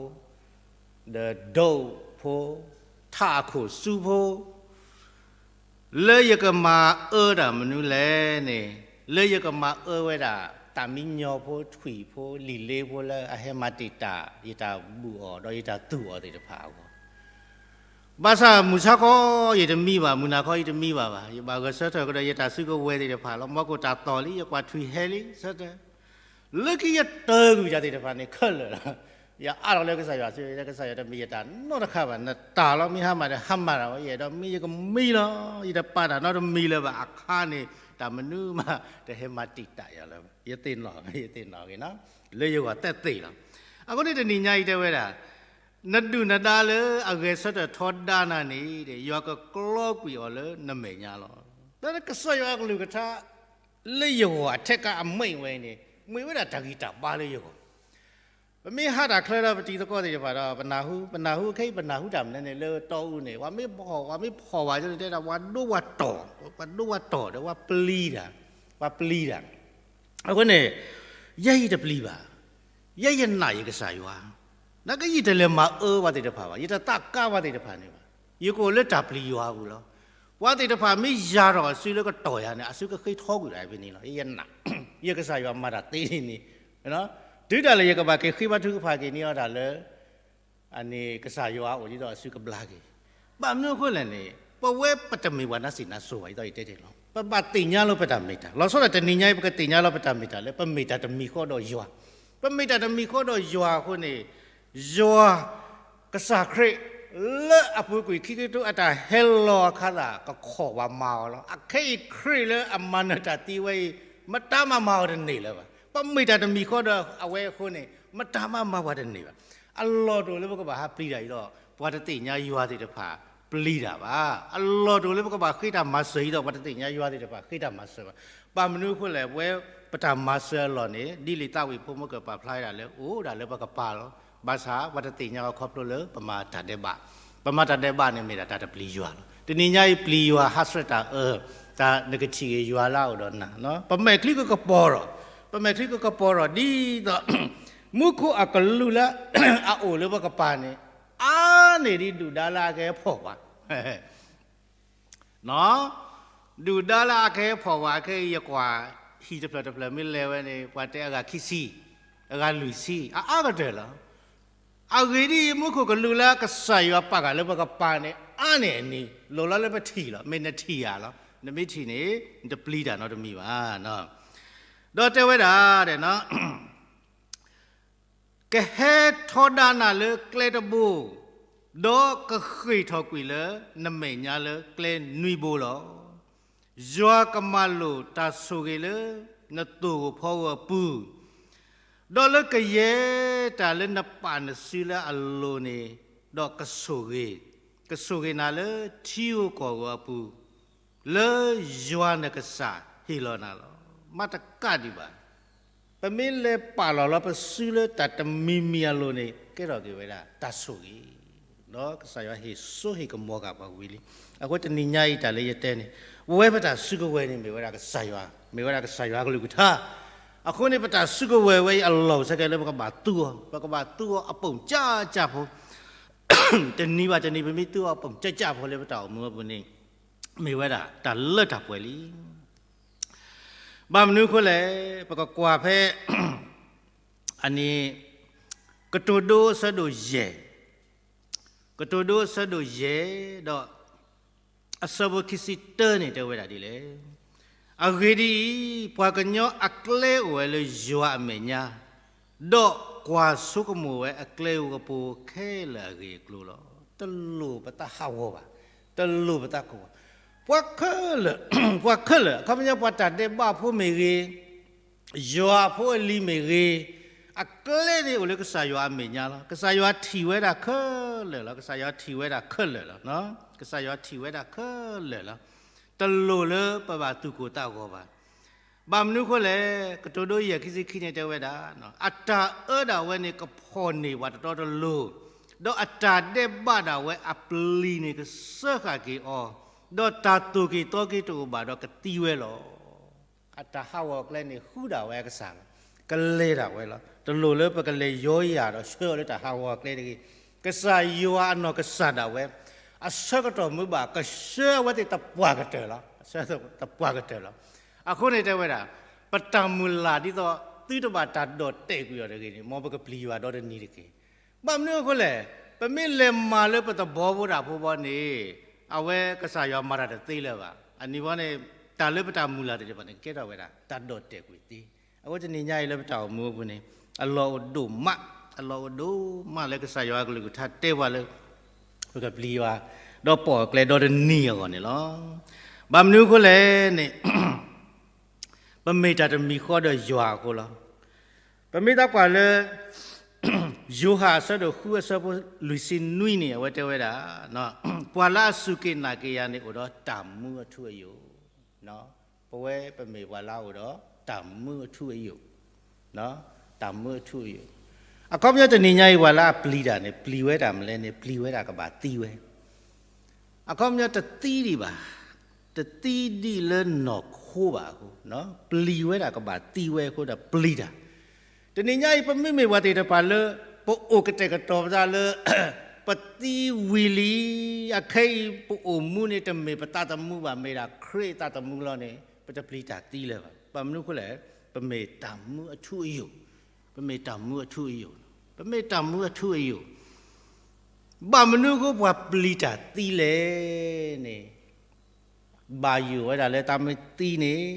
ဒီးဒိၣ်ဖိ, ထးအခိၣ်ဆူဖိ လၢယကမၤအၢတၢ်မနုၤလဲၣ်န့ၣ်, လၢယကမၤအၢဝဲဒၣ် တၢ်မံညီဖိ ထွံၣ်ဖိ လံာ်လ့ဖိလၢအဟဲမၤတံာ်တာ် ယတၢ်ဘူၣ်အီၤ ဒီးယတၢ်သူၣ်အီၤသ့ၣ်တဖၣ်အဂီၢ်, ဘၣ်ဆၣ်မုၢ်ဆါခီယတမံဘၣ်, မုၢ်နၤခီယတမံဘၣ်ဘၣ်, ယဘၣ်ဂဲၤဆၢထၢၣ်ကဒီးယတၢ်စုကဝဲၤသ့ၣ်တဖၣ်လီၤ. မီကိၣ်တၢ်သီၣ်လံ, ယကွၢ်ထွံၣ်ဟဲလံ, ဆၢထၢၣ် လၢခံယတၢၢ်ကွံာ်တၢ်သ့ၣ်တဖၣ်န့ၣ် ခဲလၢာ်လီၤ. ယအးထီၣ်လၢကစၢ်ယွၤစု, ကစၢ်ယွၤတမ့ၢ်ယတၢ်နီတခါဘၣ်, နတၢ်လီၤ မ့ၢ်ဟါမၢ်ဒီးဟါမၢ်တၢ်, ယအဲၣ်ဒိးမံယကမံလီၤ, ယတပာ်တၢ်နီတမံၤလၢၤဘၣ်, အခါန့ၣ် တၢ်မနုၤမးတဟဲမၤတံာ်တာ်ယၤလၢၤဘၣ်, ယသ့ၣ်နီၣ်, ယသ့ၣ်နီၣ်ဂ့ၤနီၤ, လၢယဂီၢ်သ့ၣ်သ့ၣ်လီၤ. အဃိန့ၣ်တနံၤညါအံၤတဲဝဲဒၣ် နဒုၣ်နဒါလၢအဂဲၤဆၢထၢၣ်ထီဒါနၤန့ၣ် ယွၤကကျီကွံာ်အီၤလၢနမဲာ်ညါလီၤ. ဒီးကစၢ်ယွၤအကလုၢ်ကထါ လၢယဂီၢ်အထဲကအမိန့်ဝဲအံၤန့ၣ် မ့ၢ်ဝဲဒၣ်တၢ်ဂံၢ်တၢ်ဘါလၢယဂီၢ်. ပမ့ၢ်ဟးတၢ်ချၢဒီးပတံၤသကိးသ့ၣ်တဖၣ်ဒီး ပနၢ်ဟူ, ပနၢ်ဟူခဲအံၤ ပနၢ်ဟူတၢ်မနုၤန့ၣ် လၢတီအူန့ၣ် ပှၤမ့ၢ်ဖီၣ်, ပှၤမ့ၢ်ဖီၣ်ဝဲန့ၣ် တဲဒၣ် ပှၤဒိဝဲတီၢ်, ပှၤဒိဝဲတီၢ်ဒီး ပှၤပျံၤတၢ်, ပှၤပျံၤတၢ်. အဃိန့ၣ် ယဲယတပျံၤဘၣ်, ယဲယနာ်ယကစၢ်ယွၤ, နာ်က့ယတလဲၤမၤအၢပှၤသ့ၣ်တဖၣ်ဘၣ်, ယတသးကါပှၤသ့ၣ်တဖၣ်န့ၣ်ဘၣ်, ယကအိၣ်လၢတၢ်ပျံၤယွၤအပူၤလီၤ. ပှၤသ့ၣ်တဖၣ်မ့ၢ်ယၤထီၣ်အစုလၢကတီၢ်ယၤန့ၣ် အစုကဃ့ထီကွံာ်ဒၣ်ဖဲန့ၣ်လီၤ. ယနာ်, ယကစၢ်ယွၤမၤတၢ်သ့ဒ်န့ၣ်, တုၤဒၣ်လဲာ်ယကဘၣ်က့ၤဃ့ဘါထုကဖၣ်က့ၤန့ၢ်အီၤတၢ်လၢ အန့ၣ် ကစၢ်ယွၤအအိၣ်ဒ်သိးအစုကဘျါက့ၤ, ဘၣ်မနုၤအဃိလဲၣ်န့ၣ် ပဝဲပတမ့ၢ်ပှၤနါစံးနါစိၤဘၣ် ဒ်သိးယတဲတ့ၢ်လီၤ. ပဘၣ်သ့ၣ်ညါလၢပတၢ်မ့ၢ်တၢ်, လီၤဆီဒၣ်တနံၤညါအံၤ ပကသ့ၣ်ညါလီၤပတၢ်မ့ၢ်တၢ်လၢ ပမ့ၢ်တၢ်တမံၤဃီဒီးယွၤ, ပမ့ၢ်တၢ်တမံၤဃီဒီးယွၤအဃိန့ၣ် ယွၤ ကစၢ်ခရံာ် လၢအပူၤကွံာ်ခံကထိအတၢ်ဟဲလီၤအခါသတး ကခီၣ်ပှၤမၤအီၤလီၤ. အခဲအံၤခရံာ်လၢအမၤနၢၤတၢ်သံဝဲအံၤ မတၤမၤမၤအီၤတန့ၢ်လၢၤဘၣ်. ပမ့ၢ်တၢ်တမံၤဃီဒီးအဝဲအဃိန့ၣ် မတၤမၤမၤပှၤတန့ၢ်ဘၣ်. အလီၢ်တအိၣ်လၢပကဘၣ်ဟးပျံၤတၢ်အံၤဒီး ပှၤတသ့ၣ်ညါယွၤသ့ၣ်တဖၣ်ပျံၤတၢ်ဘၣ်. အလီၢ်တအိၣ်လၢပကဘၣ်ဃ့တၢ်မၤစၢၤအံၤဒီး ပှၤတသ့ၣ်ညါယွၤသ့ၣ်တဖၣ်ဃ့တၢ်မၤစၢၤဘၣ်. ဘၣ်မနုၤအဃိလဲၣ်, ပဝဲပတၢ်မၤစၢၤအလီၢ်န့ၣ် ဒ်လံာ်သးဝံၣ်ဖိမုၣ်ကပာ်ဖျါဝဲဒၣ်လၢ အိၣ်ဒၣ်လၢပကပၤလီၤ. ဘၣ်ဆၣ်ပှၤတသ့ၣ်ညါအီၤခီဖျိလၢပမၤတၢ်ဒဲးဘး, ပမၤတၢ်ဒဲးဘးန့ၣ် မ့ၢ်ဒၣ်တၢ်တပျံၤယွၤလီၤ. တနံၤညါအံၤပျံၤယွၤ ဟးဆှဲးတၢ်အၢ, တၢ်နကထံၣ်က့ၤယွၤလၢအအိၣ်ဒီးနၤ, ပမဲာ်ချံကကပီၤထီၣ်, ပမဲာ်ချံကကပီၤထီၣ်ဒ်သိး မူခိၣ်အကလူးလၢ အအိၣ်လၢပကပၤန့ၣ် အါန့ၢ်ဒ်ဒုၣ်ဒါလၢအကဟဲဖီၣ်ပှၤ ဒုၣ်ဒါလၢအကဟဲဖီၣ်ပှၤခဲအံၤ ယကွၢ်ဟံၣ်တဖျၢၣ်တဖျၢၣ်မ့ၢ်လဲၤဝဲန့ၣ် ပှၤတဲအဂၤခံဆံ, အဂၤလွံၢ်ဆံ, အအါကတၢၢ်လီၤ. အဂ့ၢ်ဒ်အံၤ မူခိၣ်ကလူးလၢကစၢ်ယွၤပာ်ဃာ်လၢပကပၤန့ၣ် အါန့ၢ်အနံၤ လိၣ်လီၤလၢပထံၣ်လီၤ. မ့ၢ်နထံၣ်ယၤလီၤ. နမ့ၢ်ထံၣ်န့ၣ် နတပျံၤတၢ်နီတမံၤဘၣ်. ဒီးတဲဝဲဒၣ် ကဟဲထီဒါနၤလၢကျဲတဘိ, ဒီးကဃ့ၢ်ထီၣ်ကွံာ်လၢနမဲာ်ညါလၢကျဲနွံဘိလီၤ. ယွၤကမၤလိာ်တၢ်ဆိၣ်ဂ့ၤလၢနသိၣ်ဧိၤဖီဧိၤအပူၤ, ဒီးလၢကယဲၢ်တၢ်လၢနပာ်နစုလၢအလိၤန့ၣ်, ဒီးကဆိၣ်ဂ့ၤ, ကဆိၣ်ဂ့ၤနၤလၢထံဧိၤကီၢ်ဧိၤအပူၤ, လၢယွၤနကစၢ်ဟ့ၣ်လီၤနၤလီၤ. မ့ၢ်တကးဒံးဘၣ် ပမ့ၢ်လဲၤပာ်လီၤလီၤပစုလၢတၢ်တမံၤမံၤအလိၤန့ၣ် ကဲထီၣ်က့ၤဝဲဒၣ်တၢ်ဆိၣ်ဂ့ၤ, ဒီးကစၢ်ယွၤဟ့ၣ်စိဟ့ၣ်ကမီၤဃာ်ပှၤဝံၤလံ. အဃိတနံၤညါအံၤတၢ်လၢယတဲန့ၣ် ပဝဲပတၢ်စုကဝဲၤန့ၣ် မ့ၢ်ဝဲဒၣ်ကစၢ်ယွၤ, မ့ၢ်ဝဲဒၣ်ကစၢ်ယွၤအကလုၢ်ကထါ. အဃိန့ၣ် ပတၢ်စုကဝဲၤဝဲအံၤအလီၢ်အိၣ်ဆၢကဲလၢပကဘၣ်သူအီၤ, ပကဘၣ်သူအီၤအပူၤကၠၢကၠၢဖိ တနံၤဘၣ်တနံၤ ပမ့ၢ်သူအီၤအပူၤကၠၢကၠၢဖိလၢပတၢ်အိၣ်မူအပူၤန့ၣ် မ့ၢ်ဝဲဒၣ်တၢ်လၢတၢ်ပှဲၤလံ. ဘၣ်မနုၤအဃိလဲၣ်, ပကကွၢ်ဖဲ အန့ၣ် ကတိၤဒိအဆၢဒိၣ်ယဲၢ်, ကတိၤဒိအဆၢဒိၣ်ယဲၢ် ဒီး အဆၢဖိခံဆံတၢန့ၣ်တဲဝဲဒၣ်ဒ်လဲၣ်. အဂ့ၢ်ဒ်အံၤ, ပှၤကညီအကျဲအိၣ်ဝဲလၢယွၤအမဲာ်ညါ, ဒီးကွၢ်ဆိကမိၣ်ဝဲအကျဲဧိၤအပူၤခဲလၢာ်အဂ့ၢ်အကျိၤလီၤ. တလိၣ်ပသးဟးဂီၤဘၣ်, တလိၣ်ပသးကိၢ်ဘၣ်. ပှၤခဲလၢာ်, ပှၤခဲလၢာ် အခီပညီပှၤတၢ်ဒဲးဘးဖိမ့ၢ်ဂ့ၤ, ယွၤဖိအလံၤမ့ၢ်ဂ့ၤ, အကျဲန့ၣ်အိၣ်လၢကစၢ်ယွၤအမဲာ်ညါလီၤ. ကစၢ်ယွၤထံၣ်ဝဲဒၣ်ခဲလၢာ်လီၤ. ကစၢ်ယွၤထံၣ်ဝဲဒၣ်ခဲလၢာ်လီၤ. ကစၢ်ယွၤထံၣ်ဝဲဒၣ်ခဲလၢာ်လီၤ. တလိၣ်လၢပဘၣ်သူၣ်ကိၢ်သးဂီၤဘၣ်. ဘၣ်မနုၤအဃိလဲၣ်, ကတိၤဒိယဲၢ်ခံဆံခံန့ၣ်တဲဝဲဒၣ်, အတၢ်အၢဒၣ်ဝဲန့ၣ်ကဖီၣ်န့ၢ်ပှၤတတီတလိၤ, ဒီးအတၢ်ဒဲးဘးဒၣ်ဝဲအပျံၤန့ၣ် ကစၢဃာ်က့ၤအီၤ, ဒီးတၢ်သိၣ်က့ၤသီက့ၤတအိၣ်ဘၣ်ဒီးကသံဝဲလီၤ. အတၢ်ဟးဂီၤအကျဲန့ၣ် ဃုဒၣ်ဝဲအကစၢ်လီၤ. ကလဲၤဒၣ်ဝဲလီၤ. တလိၣ်လၢပကလဲၤယီယၤဒီးဆှၢအီၤလၢတၢ်ဟးဂီၤအကျဲတဂ့ၤ. ကစၢ်ယွၤအနီၢ်ကစၢ်ဒၣ်ဝဲ အဆၢကတီၢ်မုာ်ဘၣ် ကဆှၢအဝဲသ့ၣ်သပှၢ်ကတၢၢ်လီၤ. အဆၢသပှၢ်ကတၢၢ်လီၤ. အဃိန့ၣ်တဲဝဲဒၣ်, ပတၢ်မုၢ်လၢ်ဒ်သိးသုတဘၣ်တၢ်ဒိးတဲာ်ကွံာ်အီၤတဂ့ၤန့ၣ် မ်ပကပျံၤယွၤဒီတနံၤတက့ၢ်. ဘၣ်မနုၤအဃိလဲၣ်, ပမ့ၢ်လဲၤမၤလၢပသဘီဖိတၢ်ဖိဘီန့ၣ်, အဝဲကစၢ်ယွၤမၤတၢ်တသ့လၢၤဘၣ်. အန့ၣ်ဘီန့ၣ်, တၢ်လၢပတၢ်မုၢ်လၢ်သ့ၣ်တဖၣ်န့ၣ် ကကဲထီၣ်ဝဲဒၣ် တၢ်ဒိးတဲာ်ကွံာ်သ့. အဃိတနံၤညါအံၤလၢပတၢ်အိၣ်မူအပူၤန့ၣ်, အလီၢ်အိၣ်ဒိၣ်မး, အလီၢ်အိၣ်ဒိၣ်မးလၢကစၢ်ယွၤအကလုၢ်ကထါတဲပှၤလၢ ပကပျံၤယွၤ ဒီးပိာ်အကျဲဒီတနံၤအဂီၢ်န့ၣ်လီၤ. ဘၣ်မနုၤအဃိလဲၣ်န့ၣ် ပမ့ၢ်တၢ်တမံၤဃီဒီးယွၤအဃိလီၤ. ပမ့ၢ်သးကွၢ်လၢ ယိၤဟၣ်အဆၢဒိၣ်ဃုအဆၢဖိလွံၢ်ဆံနွံန့ၣ် အဝဲတဲဝဲဒၣ်, ပှၤလၢအစူၢ်က့ၤနာ်က့ၤယၤန့ၣ် အိၣ်ဒီးတၢ်မူအထူအယိာ်, ပဝဲပမ့ၢ်ပှၤလၢအအိၣ်ဒီးတၢ်မူအထူအယိာ်, တၢ်မူအထူအယိာ်, အခီပညီတနံၤညါအံၤ ပှၤလၢအပျံၤတၢ်န့ၣ် ပျံၤဝဲဒၣ်မနုၤလဲၣ်န့ၣ် ပျံၤဝဲဒၣ်ကဘၣ်သံဝဲ အခီပညီတသံဒံးဘၣ်, တသံဒံးလၢနီၢ်ခိဘၣ်အဃိ, ပျံၤဝဲဒၣ်ကဘၣ်သံဝဲအဃိဒီးပျံၤတၢ်. တနံၤညါအံၤ ပမ့မ့ၢ်ပှၤသ့ၣ်တဖၣ်လၢ ပအိၣ်ကတဲာ်ကတီၤပသးလၢ ပသံဝံၤလံ, အခဲအံၤပအိၣ်မူန့ၣ် တမ့ၢ်ပသးသမူဘၣ်, မ့ၢ်ဒၣ်ခရံာ်အသးသမူလီၤန့ၣ် ပတပျံၤတၢ်သံလၢၤဘၣ်. ဘၣ်မနုၤအဃိလဲၣ်, ပမ့ၢ်တၢ်မူအထူအယိာ်, ပမ့ၢ်တၢ်မူအထူအယိာ်, ပမ့ၢ်တၢ်မူအထူအယိာ် ဘၣ်မနုၤအဃိပှၤပျံၤတၢ်သံလဲၣ်န့ၣ်, ဘၣ်ယိၣ်ဝဲဒၣ်လၢတၢ်မ့ၢ်သံန့ၣ်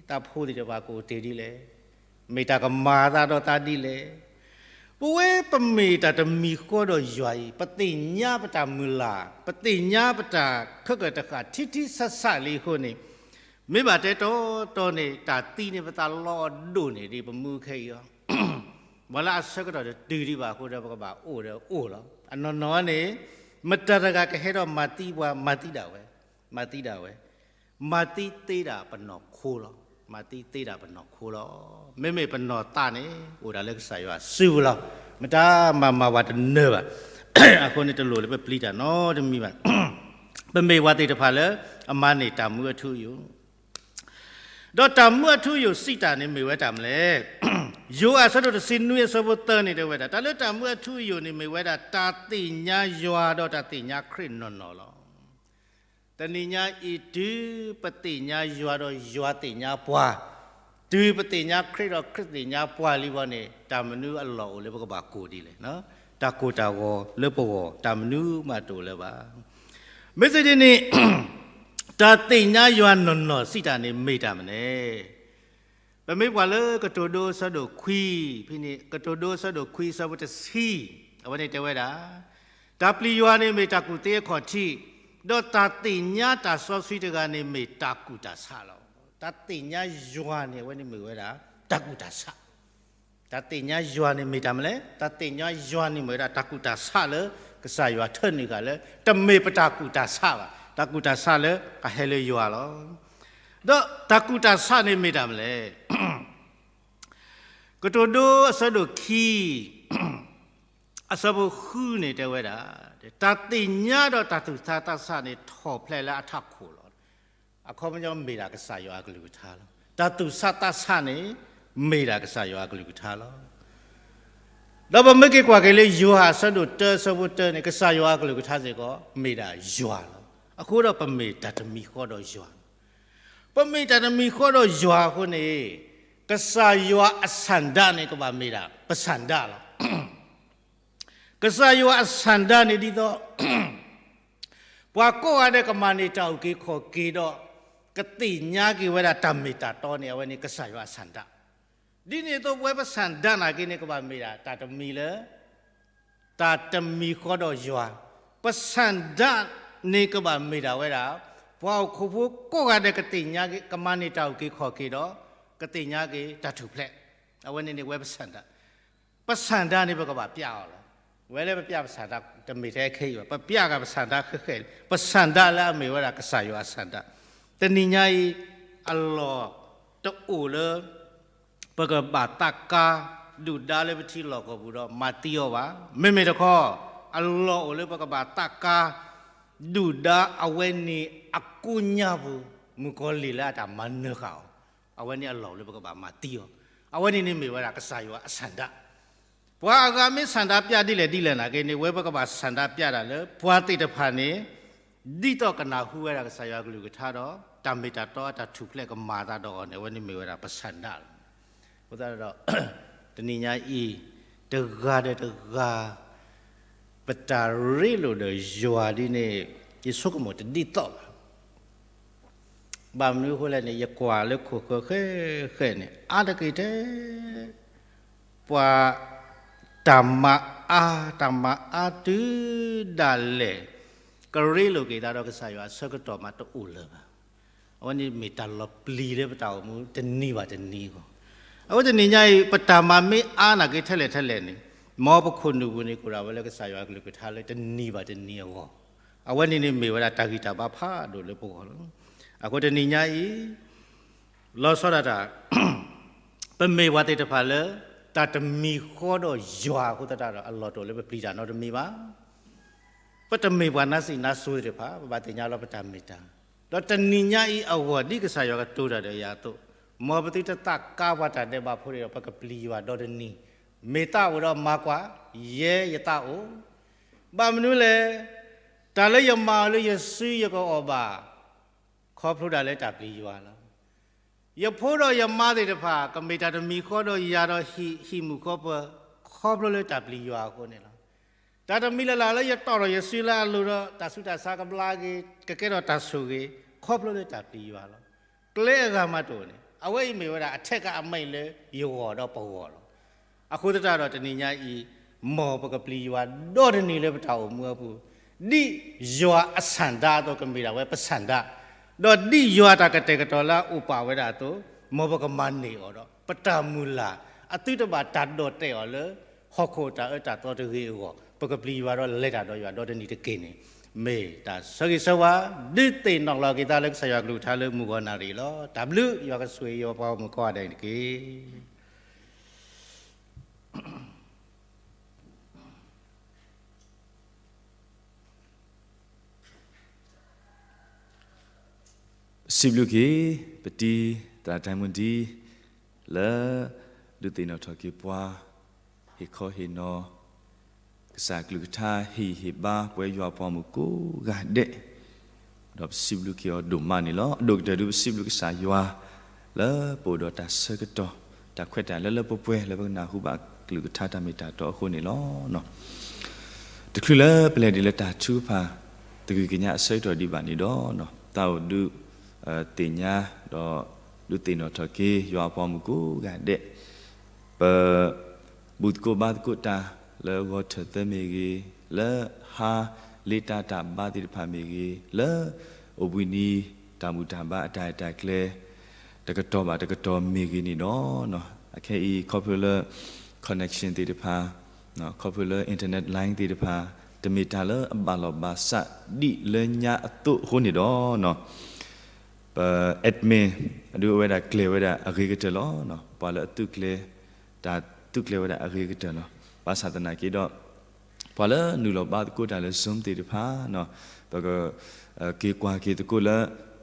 တၢ်ဖိသ့ၣ်တဖၣ်ကအိၣ်တ့ၢ်ဒ်လဲၣ်, မ့ၢ်တၢ်ကမၤအသးဒီးသးဒ်လဲၣ်. ပဝဲပမ့ၢ်တၢ်တမံၤဃီဒီးယွၤအံၤ ပသ့ၣ်ညါပတၢ်မုၢ်လၢ်, ပသ့ၣ်ညါပတၢ်ခဲကၢၣ်တဃၣ်ထံထံဆးဆးလံအဃိန့ၣ်, မ့ၢ်ဘၣ်တဲတီတီန့ၣ် တၢ်သံန့ၣ်ပသးလီအဒိၣ်န့ၢ်ဒံးပမူခဲအံၤလီၤ. ပှၤလၢအဆၢကတီၢ်တတုၤဒံးဘၣ်အဃိဒီး ပကဘၣ်အိၣ်ဒီးအိၣ်လီၤ. အနီၢ်နီၢ်န့ၣ် မတၤတဂၤကဟဲဒီးမၤသံပှၤ, မၤသံဒၣ်ဝဲ, မၤသံဒၣ်ဝဲ, မၤသံသ့ဒၣ်ပနီၢ်ခိလီၤ. မၤသံသ့ဒၣ်ပနီၢ်ခိလီၤ. မ့မ့ၢ်ပနီၢ်သးန့ၣ် အိၣ်ဒၣ်လၢကစၢ်ယွၤစုပူၤလီၤ. မတၤမၤမၤပှၤတနၢၤဘၣ်. အဃိန့ၣ်တလိၣ်လၢပပျံၤတၢ်နီတမံၤဘၣ်. ပမ့ၢ်ပှၤသ့ၣ်တဖၣ်လၢ အမၤန့ၢ်တၢ်မူအထူအယိာ် ဒီးတၢ်မူအထူအယိာ်စံးတၢ်န့ၣ်မ့ၢ်ဝဲတၢ်မနုၤလဲၣ်. ယိၤဟၣ်အဆၢဒိၣ်တဆံနွံအဆၢဖိသၢန့ၣ်တဲဝဲဒၣ်, တၢ်လၢတၢ်မူအထူအယိာ်န့ၣ်မ့ၢ်ဝဲဒၣ် တၢ်သ့ၣ်ညါယွၤဒီးတၢ်သ့ၣ်ညါခရံာ်နီၢ်နီၢ်လီၤ. တနံၤညါအံၤတုၤ ပသ့ၣ်ညါယွၤဒီးယွၤသ့ၣ်ညါပှၤ, တုၤပသ့ၣ်ညါခရံာ်ဒီးခရံာ်သ့ၣ်ညါပှၤလံဘၣ်န့ၣ် တၢ်မနုၤအလီၢ်အိၣ်လၢပကဘၣ်ကိၢ်ဒ်လဲၣ်. တၢ်ကိၢ်တၢ်ဂီၤလၢပဂီၢ် တၢ်မနုၤမးတအိၣ်လၢၤဘၣ်. မ့ၢ်သ့ဒ်န့ၣ် တၢ်သ့ၣ်ညါယွၤနီၢ်နီၢ်စံးတၢ်န့ၣ်မ့ၢ်တၢ်မနုၤလဲၣ်. ပမ့ၢ်ကွၢ်လၢကတိၤဒိအဆၢဒိၣ်ခွံ, ဖဲန့ၣ် ကတိၤဒိအဆၢဒိၣ်ခွံအဆၢဖိတဆံ, အဝဲန့ၣ်တဲဝဲဒၣ်, တၢ်ပျံၤယွၤန့ၣ်မ့ၢ်တၢ်ကူၣ်သ့အခီၣ်ထံး, ဒီးတၢ်သ့ၣ်ညါတၢ်စီဆှံတဂၤန့ၣ်မ့ၢ်တၢ်ကူၣ်တၢ်ဆးလီၤ. တၢ်သ့ၣ်ညါယွၤန့ၣ် အဝဲန့ၣ်မ့ၢ်ဝဲဒၣ် တၢ်ကူၣ်တၢ်ဆး တၢ်သ့ၣ်ညါယွၤန့ၣ်မ့ၢ်တၢ်မနုၤလဲၣ်. တၢ်သ့ၣ်ညါယွၤန့ၣ်မ့ၢ်ဝဲဒၣ်တၢ်ကူၣ်တၢ်ဆးလၢ ကစၢ်ယွၤထၢနုာ်ဃာ်လၢ တမ့ၢ်ပတၢ်ကူၣ်တၢ်ဆးဘၣ်. တၢ်ကူၣ်တၢ်ဆးလၢအဟဲလၢယွၤလီၤ. ဒီးတၢ်ကူၣ်တၢ်ဆးန့ၣ်မ့ၢ်တၢ်မနုၤလဲၣ်. ကတိၤဒိအဆၢဒိၣ်ခံ အဆၢဖိဃုန့ၣ်တဲဝဲဒၣ်, တၢ်သ့ၣ်ညါဒီးတၢ်သူၣ်ဆးသးဆးန့ၣ်ထီၣ်ဖျဲးလၢအထးခိၣ်လီၤ. အခီပညီမ့ၢ်ဒၣ်ကစၢ်ယွၤအကလုၢ်ကထါလီၤ. တၢ်သူၣ်ဆးသးဆးန့ၣ် မ့ၢ်ဒၣ်ကစၢ်ယွၤအကလုၢ်ကထါလီၤ. ဒီးပမ့ၢ်က့ၤကွၢ်က့ၤလၢယိၤဟၣ်အဆၢဒိၣ်တၢအဆၢဖိတၢန့ၣ် ကစၢ်ယွၤအကလုၢ်ကထါစ့ၢ်ကီး မ့ၢ်ဒၣ်ယွၤလီၤ. အဃိဒီးပမ့ၢ်တၢ်တမံၤဃီဒီးယွၤ ပမ့ၢ်တၢ်တမံၤဃီဒီးယွၤအဃိန့ၣ်, ကစၢ်ယွၤအဆန္ဒန့ၣ်ကဘၣ်မ့ၢ်ဒၣ် ပဆန္ဒလီၤ. ကစၢ်ယွၤအဆန္ဒန့ၣ်ဒ်သိး ပှၤကိးဂၤဒဲးကမၤန့ၢ်တၢ်အုၣ်က့ၤခီၣ်က့ၤဒီး ကသ့ၣ်ညါက့ၤဝဲဒၣ်တၢ်မ့ၢ်တၢ်တီန့ၣ် အဝဲန့ၣ်ကစၢ်ယွၤအဆန္ဒ. ဒ်န့ၣ်အသိးပဝဲပဆန္ဒနာ်က့န့ၣ် ကဘၣ်မ့ၢ်ဒၣ်တၢ်တမံၤလၢ တၢ်တမံၤဃီဒီးယွၤ, ပဆန္ဒန့ၣ်ကဘၣ်မ့ၢ်ဒၣ်ဝဲဒၣ် ပှၤဟီၣ်ခိၣ်ဖိကိးဂၤဒဲးကသ့ၣ်ညါက့ၤ ကမၤန့ၢ်တၢ်အုၣ်က့ၤခီၣ်က့ၤဒီး ကသ့ၣ်ညါက့ၤတၢ်ထူၣ်ဖျဲး, အဝဲန့ၣ်န့ၣ်ဝဲပဆန္ဒ, ပဆန္ဒန့ၣ်ပကဘၣ်ပျဲအီၤလီၤ. ဝဲလၢပပျဲပဆန္ဒတမ့ၢ်ထဲခဲအံၤဘၣ်, ပပျဲက့ၤပဆန္ဒဃဲးဃဲး, ပဆန္ဒလၢအမ့ၢ်ဝဲဒၣ်ကစၢ်ယွၤအဆန္ဒ. တနံၤညါအံၤ အလီၢ်တအိၣ်လၢ ပကဘၣ်သးကါ ဒုၣ်ဒါလၢပထံလီၢ်ကီၢ်ပူၤဒီးမၤသံအီၤဘၣ်. မ့မ့ၢ်တခီ အလီၢ်အိၣ်လၢပကဘၣ်သးကါ ဒုၣ်ဒါအဝဲန့ၣ်အကိညါပူၤ မုၣ်ကီၤလံၢ်လၢအတၢ်မၤနၢၤဃာ်အီၤ, အဝဲန့ၣ်အလီၢ်အိၣ်လၢပကဘၣ်မၤသံအီၤ, အဝဲန့ၣ်န့ၣ်မ့ၢ်ဝဲဒၣ်ကစၢ်ယွၤအဆန္ဒ. ပှၤအဂၤမ့ၢ်ဆန္ဒပျဲဒ်လဲၣ်ဒ်လဲၣ်နာ်က့န့ၣ် ဝဲပကဘၣ်ဆန္ဒပျဲဒၣ်လၢ ပှၤသ့ၣ်တဖၣ်န့ၣ် ဒ်သိးကနၢ်ဟူဝဲဒၣ်ကစၢ်ယွၤအကလုၢ်ကထါဒီး တၢ်မ့ၢ်တၢ်တီအတၢ်ထူၣ်ဖျဲးကမၤအသးဒီးအီၤန့ၣ် အဝဲန့ၣ်မ့ၢ်ဝဲဒၣ်ပဆန္ဒလီၤ. အဃိသတးဒီး တနံၤညါအံၤ တဂၤဒီးတဂၤ ပတၢ်ရ့လိာ်ဒီးယွၤဒ်န့ၣ် ယဆိကမိၣ်တဒ်သိးဘၣ်. ဘၣ်မနုၤအဃိလဲၣ်န့ၣ် ယကွၢ်လၢခိၣ်ဃၢၤဃဲဃဲန့ၣ် အါတက့ၢ်ထဲ ပှၤ တၢ်မၤအါ, တၢ်မၤအါတုၤဒၣ်လဲာ် ကရ့လိာ်က့ၤသးဒီးကစၢ်ယွၤအဆၢကတီၢ်မးတအိၣ်လၢၤဘၣ်. အဝဲန့ၣ်မ့ၢ်တၢ်လီၤပျံၤလၢပတၢ်အိၣ်မူတနံၤဘၣ်တနံၤအဂီၢ်. အဃိတနံၤညါအံၤ ပတၢ်မၤမ့ၢ်အါနာ်က့ထဲလဲၣ်ထဲလဲၣ်န့ၣ်, မ်ပခိၣ်နူာ်ပူၤန့ၣ် ကအိၣ်ဒၣ်ဝဲလၢကစၢ်ယွၤအကလုၢ်ကထါလၢတနံၤဘၣ်တနံၤအဂီၢ်, အဝဲန့ၣ်န့ၣ်မ့ၢ်ဝဲဒၣ်တၢ်ဂံၢ်တၢ်ဘါဖးဒိၣ်လၢပဂီၢ်လီၤ. အဃိတနံၤညါအံၤ လီၤဆီဒၣ်တၢ် ပမ့ၢ်ပှၤသ့ၣ်တဖၣ်လၢ တၢ်တမံၤဃီဒီးယွၤအဃိသတးဒီး အလီၢ်တအိၣ်လၢပပျံၤတၢ်နီတမံၤဘၣ်. ပတမ့ၢ်ပှၤနါစံးနါစိၤသ့ၣ်တဖၣ် ပဘၣ်သ့ၣ်ညါလီၤပတၢ်မ့ၢ်တၢ်, ဒီးတနံၤညါအံၤအဂီၢ် ဒ်ကစၢ်ယွၤကတိၤတၢ်ဒီးယၤအသိး, မ်ပသုတသးကါပှၤတၢ်ဒဲးဘးဖိန့ၣ်ဒီး ပကပျံၤယွၤဒီတနံၤ, မ့ၢ်သးအိၣ်ဒီးမၤကွၢ်, ယဲယသးအိၣ် ဘၣ်မနုၤလဲၣ်, တၢ်လၢယမၤအီၤလၢယစုယကအီၣ်ဘၣ်, ခီဖျိဒၣ်လၢတၢ်ပျံၤယွၤလီၤ. ယဖိဒီးယမါသ့ၣ်တဖၣ် ကမ့ၢ်တၢ်တမံၤဃီဒီးယၤဒီးဟံၣ်မုၢ်ဃီပၢၤ, ခီဖျိလၢတၢ်ပျံၤယွၤအဃိန့ၣ်လီၤ. တၢ်တမံၤလၢ်လၢ်လၢယတီၢ်ထီၣ်ယစုလၢအလိၤဒီး တၢ်ဆူးတၢ်ဆါကဘျါက့ၤ, ကကဲထီၣ်တၢ်ဆိၣ်ဂ့ၤ, ခီဖျိလၢတၢ်ပျံၤယွၤလီၤ. ကျဲအဂၤမးတအိၣ်န့ၣ် အဝဲအံၤမ့ၢ်ဝဲဒၣ်အထဲကအမဲာ်လၢယဂီၢ်ဒီးပဂီၢ်လီၤ. အဃိသတးဒီးတနံၤညါအံၤ, မ်ပကပျံၤယွၤဒီတနံၤလၢပတၢ်အိၣ်မူအပူၤ, ဒ်ယွၤအဆန္ဒအသိးကမ့ၢ်ဒၣ်ဝဲပဆန္ဒ, ဒီးဒ်ယွၤတၢ်ကတဲာ်ကတီၤလၢအအိၣ်ပာ်ဝဲဒၣ်အသိး, မ်ပကမၤန့ၢ်အီၤဒီး ပတၢ်မုၢ်လၢ်, အသုတဘၣ်တၢ်ဒိးတဲာ်အီၤလၢ ဟီၣ်ခိၣ်တၢ်အၢတၢ်သီတဂ့ၤအဂီၢ်, ပကပျံၤယွၤဒီးလဲၤတၢ်ဒီးယွၤဒီတနံၤတက့ၢ်န့ၣ်, မ့ၢ်တၢ်ဆၢဂ့ၤဆၢဝါ, ဒုးသ့ၣ်နီၣ်လီၤက့ၤသးလၢကစၢ်ယွၤကလုၢ်ကထါလၢမုၢ်ဂီၤနၣ်ရံၣ်လီၤ. တၢ်ဘျုးယွၤကဆိၣ်ဂ့ၤယွၤပှၤဂီၢ်မုၢ်ကိးဂၤဒဲးန့ၣ်တက့ၢ်. စံးဘျုးက့ၤ ပတံၤသရၣ်တၢ်မုၢ်ဒံ လၢ ဒုးသ့ၣ်နီၣ်ထီၣ်က့ၤပှၤ ဟ့ၣ်ခီဟ့ၣ်နီၤ ကစၢ်ကလုၢ်ကထါ ဟ့ၣ်ဂံၢ်ဟ့ၣ်ဘါ ပဝဲယွၤပှၤဂီၢ်မုၢ်ကိးဂၤဒဲး, ဒီးပစံးဘျုးက့ၤအီၤဒိၣ်မးန့ၣ်လီၤ. အဒိၣ်ကတၢၢ်ဒုးပစံးဘျုးကစၢ်ယွၤ လၢပအိၣ်ဒီးတၢ်ဆၢကတီၢ် တၢ်ခွဲးတၢ်ယာ်လၢလၢပှဲၤပှဲၤ လၢပကနၢ်ဟူဘၣ်ကလုၢ်ကထါတၢ်မ့ၢ်တၢ်တီအဃိန့ၣ်လီၤ. တချုးလၢပလဲၤဒံးလၢတၢ်ထုကဖၣ် တဂုၤကညးအဆၢကတီၢ်ဒံးဘၣ်န့ၣ်ဒီး သးအိၣ်ဒုး သ့ၣ်ညါ ဒီးဒုးသ့ၣ်နီၣ်ထီၣ်က့ၤ ယွၤအပှၤဂီၢ်မုၢ်ကိးဂၤဒဲး, ပ ဘူၣ်သကိးဘါသကိးတၢ် လၢဂီၤထၢၣ်သၢမ့ၢ်ဂ့ၤ, လၢဟါလ့တၢ်တၢ်ဘါသ့ၣ်တဖၣ်မ့ၢ်ဂ့ၤ, လၢအိၣ်ဘှံးနံၤတၢ်ဘူၣ်တၢ်ဘါအတၢ်ရဲၣ်တၢ်ကျဲၤ တကတီၢ်ဘၣ်တကတီၢ်မ့ၢ်ဂ့ၤန့ၣ်ဒီး အခဲအံၤခီဖျိလၢ connection သ့ၣ်တဖၣ်, ခီဖျိလၢ internet line သ့ၣ်တဖၣ် တမ့ၢ်တၢ်လၢအဘၣ်လီၤဘၣ်စးဒ်လၢညါအသိးအဃိန့ၣ်ဒီး ပ admin အဒုးအိၣ်ဝဲဒၣ်ကျဲၤဝဲဒၣ်အဂ့ၤကတၢၢ်လီၤ. ပှၤလၢအသုးကျဲၤ တၢ်သုးကျဲၤဝဲဒၣ်အဂ့ၤကတၢၢ်လီၤ. ဘၣ်ဆၣ်သနာ်က့ဒီး ပှၤလၢနုာ်လီၤဘါသကိးတၢ်လၢ Zoom သ့ၣ်တဖၣ် ပက က့ၤကွၢ်က့ၤသကိးလၢ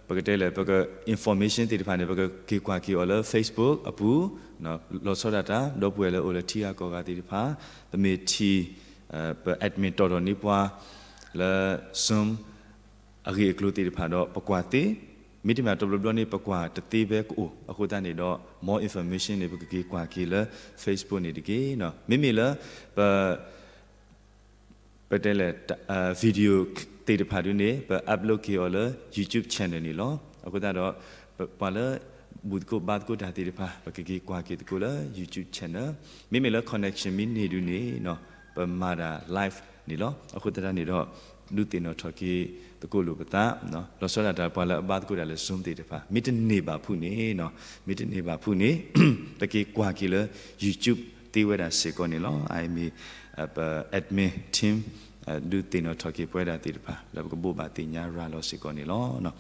ပကတဲလဲၣ် ပက information သ့ၣ်တဖၣ်န့ၣ် ပကက့ၤကွၢ်က့ၤအီၤလၢ Facebook အပူၤ လီၤဆီဒၣ်တၢ် ဒီပုၢ်ဝဲၢ်လၢအိၣ်လၢထံဂၤကီၢ်ဂၤသ့ၣ်တဖၣ် ပမ့ၢ်ထံၣ် ပ admin တီၢ်ထီၣ်န့ၢ်ပှၤ လၢ Zoom အဂ့ၢ်အကျိၤသ့ၣ်တဖၣ်ဒီး ပကွၢ်သ့, မ့တမ့ၢ်တဘျီဘျီန့ၣ် ပကွၢ်တသ့ဖဲကအိၣ်အဃိသတးန့ၣ်ဒီး more information န့ၣ် ပကက့ၤကွၢ်က့ၤလၢ Facebook န့ၣ်တက့ၢ်. မ့မ့ၢ်လၢ ပ ပတဲလဲၣ် video သ့ၣ်တဖၣ်ဒုန့ၣ် ပ upload က့ၤအီၤလၢ YouTube channel န့ၣ်လီၤ. အဃိသတးဒီး ပှၤလၢ ဘူၣ်သကိးဘါသကိးတၢ်သ့ၣ်တဖၣ် ပကက့ၤကွၢ်က့ၤသကိးလၢ YouTube channel မ့မ့ၢ်လၢ connection မ့ၢ်န့ၢ်ဒုန့ၣ် ပမၤတၢ် live န့ၣ်လီၤ. အဃိသတးန့ၣ်ဒီး ဒုးသ့ၣ်နီၣ်ထီၣ်က့ၤသကိးလိာ်ပသး လီၤဆီဒၣ်တၢ်ပှၤလၢအဘါသကိးတၢ်လၢ Zoom သ့ၣ်တဖၣ် မ့ၢ်တန့ၢ်ဘၣ်ဖုးန့ၣ် မ့ၢ်တန့ၢ်ဘၣ်ဖုးန့ၣ် ပက့ၤကွၢ်က့ၤလၢ YouTube သ့ဝဲဒၣ်စ့ၢ်ကီးန့ၣ်လီၤ. အမ့ၢ် ပ admin team ဒုးသ့ၣ်နီၣ်ထီၣ်က့ၤပဝဲဒၣ်သ့ၣ်တဖၣ် လၢပကဘိးဘၣ်သ့ၣ်ညါရၤလီၤစ့ၢ်ကီးန့ၣ်လီၤ.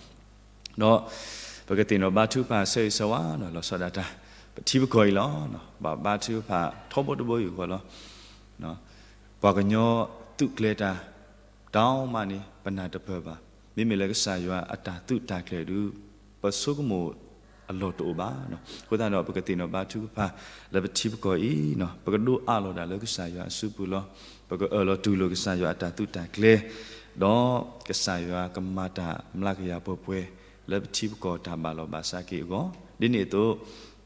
ဒီးပကသ့ၣ်နီၣ်ဘါထုကဖၣ်ဆၢဂ့ၤဆၢဝါ လီၤဆီဒၣ်တၢ် ပထံပကီၢ်အံၤလီၤ. ဘၣ်ဘါထုကဖၣ်ထီဘိတဘိယူၢ်ဃီလီၤ. ပှၤကညီသုးကျဲၤတၢ် တၢ်မးန့ၣ် ပနၢ်တပၢၢ်ဘၣ်. မ့မ့ၢ်လၢကစၢ်ယွၤအတၢ်သုးတၢ်ကျဲၤဒု ပဆိကမိၣ်အလီၢ်တအိၣ်ဘၣ်. အဃိသတးဒီး ပကသ့ၣ်နီၣ်ဘါထုကဖၣ်လၢပထံပကီၢ်အံၤ ပကဒိးအးလီၤဒၣ်လၢကစၢ်ယွၤအစုပူၤလီၤ. ပကအၢၣ်လီၤတူၢ်လိာ်ကစၢ်ယွၤအတၢ်သုးတၢ်ကျဲၤ ဒီးကစၢ်ယွၤကမၤတၢ်မျးကယၤပှဲၤပှဲၤ လၢပထံပကီၢ်တၢ်ဘၣ်လီၤဘၣ်စးက့ၤအဂီၢ် ဒ်န့ၣ်အသိး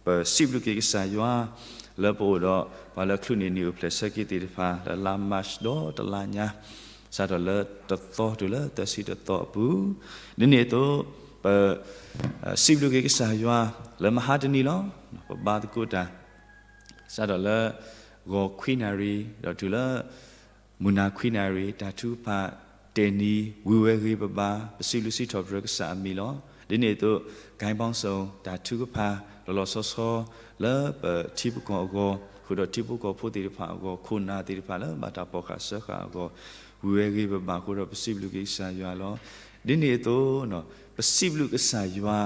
ပစံးဘျုးက့ၤကစၢ်ယွၤ လၢပအိၣ်ဒီး ပှၤလၢချုးန့ၢ်နံၣ်အိၣ်ဖျဲၣ်ဆၢက့ၤသ့ၣ်တဖၣ် လၢလါ March ဒီးတလါညါ စးထီၣ်လၢတသီတုၤလၢသၢဆံတသီအပူၤ ဒ်န့ၣ်အသိး ပ စံးဘျုးက့ၤကစၢ်ယွၤ လၢမဟါတနံၤလီၤ. ပဘါသကိးတၢ် စးထီၣ်လၢ ဂီၤခွံနၣ်ရံၣ် ဒီးတုၤလၢ မုၢ်နၤခွံနၣ်ရံၣ် တၢ်ထုကဖၣ် တဲာ်နံၤ ဝံၤဝဲဂ့ၤပဘၣ် ပစံးဘျုးစံးထီၣ်ပတြၢၤကစၢ်အမံၤလီၤ. ဒ်န့ၣ်အသိး ဂိုင်းပေါင်းစုံ တၢ်ထုကဖၣ် လီၤလီၤဆီဆီ လၢပထံပကီၢ်အဂီၢ် ဃုာ်ဒီးထံဖိကီၢ်ဖိသ့ၣ်တဖၣ်အဂီၢ် ခိၣ်နၢ်သ့ၣ်တဖၣ်လၢဘၣ်တၢ်ဖီၣ်ဃာ်စၢဃာ်အဂီၢ် ဝံၤဝဲဂ့ၤပဘၣ်အဃိဒီး ပစံးဘျုးက့ၤကစၢ်ယွၤလီၤ. ဒ်န့ၣ်အသိး ပစံးဘျုးကစၢ်ယွၤ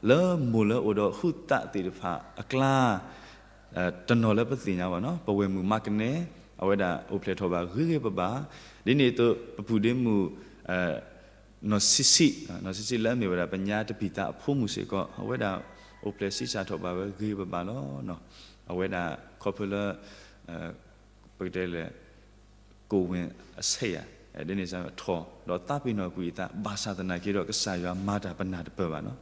လၢမိၢ်လၢအိၣ်ဒီးဟုသးသ့ၣ်တဖၣ်အကျါ တနီၤလၢပသ့ၣ်ညါဘၣ်နီၤ ပဝဲၢ်မုၣ်မါကနဲ အဝဲဒၣ်အိၣ်ဖျဲၣ်ထီၣ်ဘၣ်ဂ့ၤဂ့ၤဘၣ်ဘၣ်, ဒ်န့ၣ်အသိး ပပုၢ်ဒ့မုၣ် နီၢ်ဆံးဆံး နီၢ်ဆံးဆံးလၢအမ့ၢ်ဝဲဒၣ် ပညါတပံာ်သးအဖိမုၣ်စ့ၢ်ကီး အဝဲဒၣ်အိၣ်ဖျဲၣ်ဆံးစၢ်ထီၣ်ဘၣ်ဝဲဂ့ၤဂ့ၤဘၣ်ဘၣ်လီၤ. အဝဲဒၣ်ခီဖျိလၢ ပကတဲလဲၣ် ကိၣ်ဝ့ၣ်အဆဲးယၤ ဒ်န့ၣ်စ့ၢ်ကီးထီၣ် ဒီးသးပ့ၤနီၣ်ကွံာ်အသး ဘၣ်ဆၣ်သနာ်က့ဒီး ကစၢ်ယွၤမၤတၢ်ပနၢ်တပၢၢ်ဘၣ်နီၤ.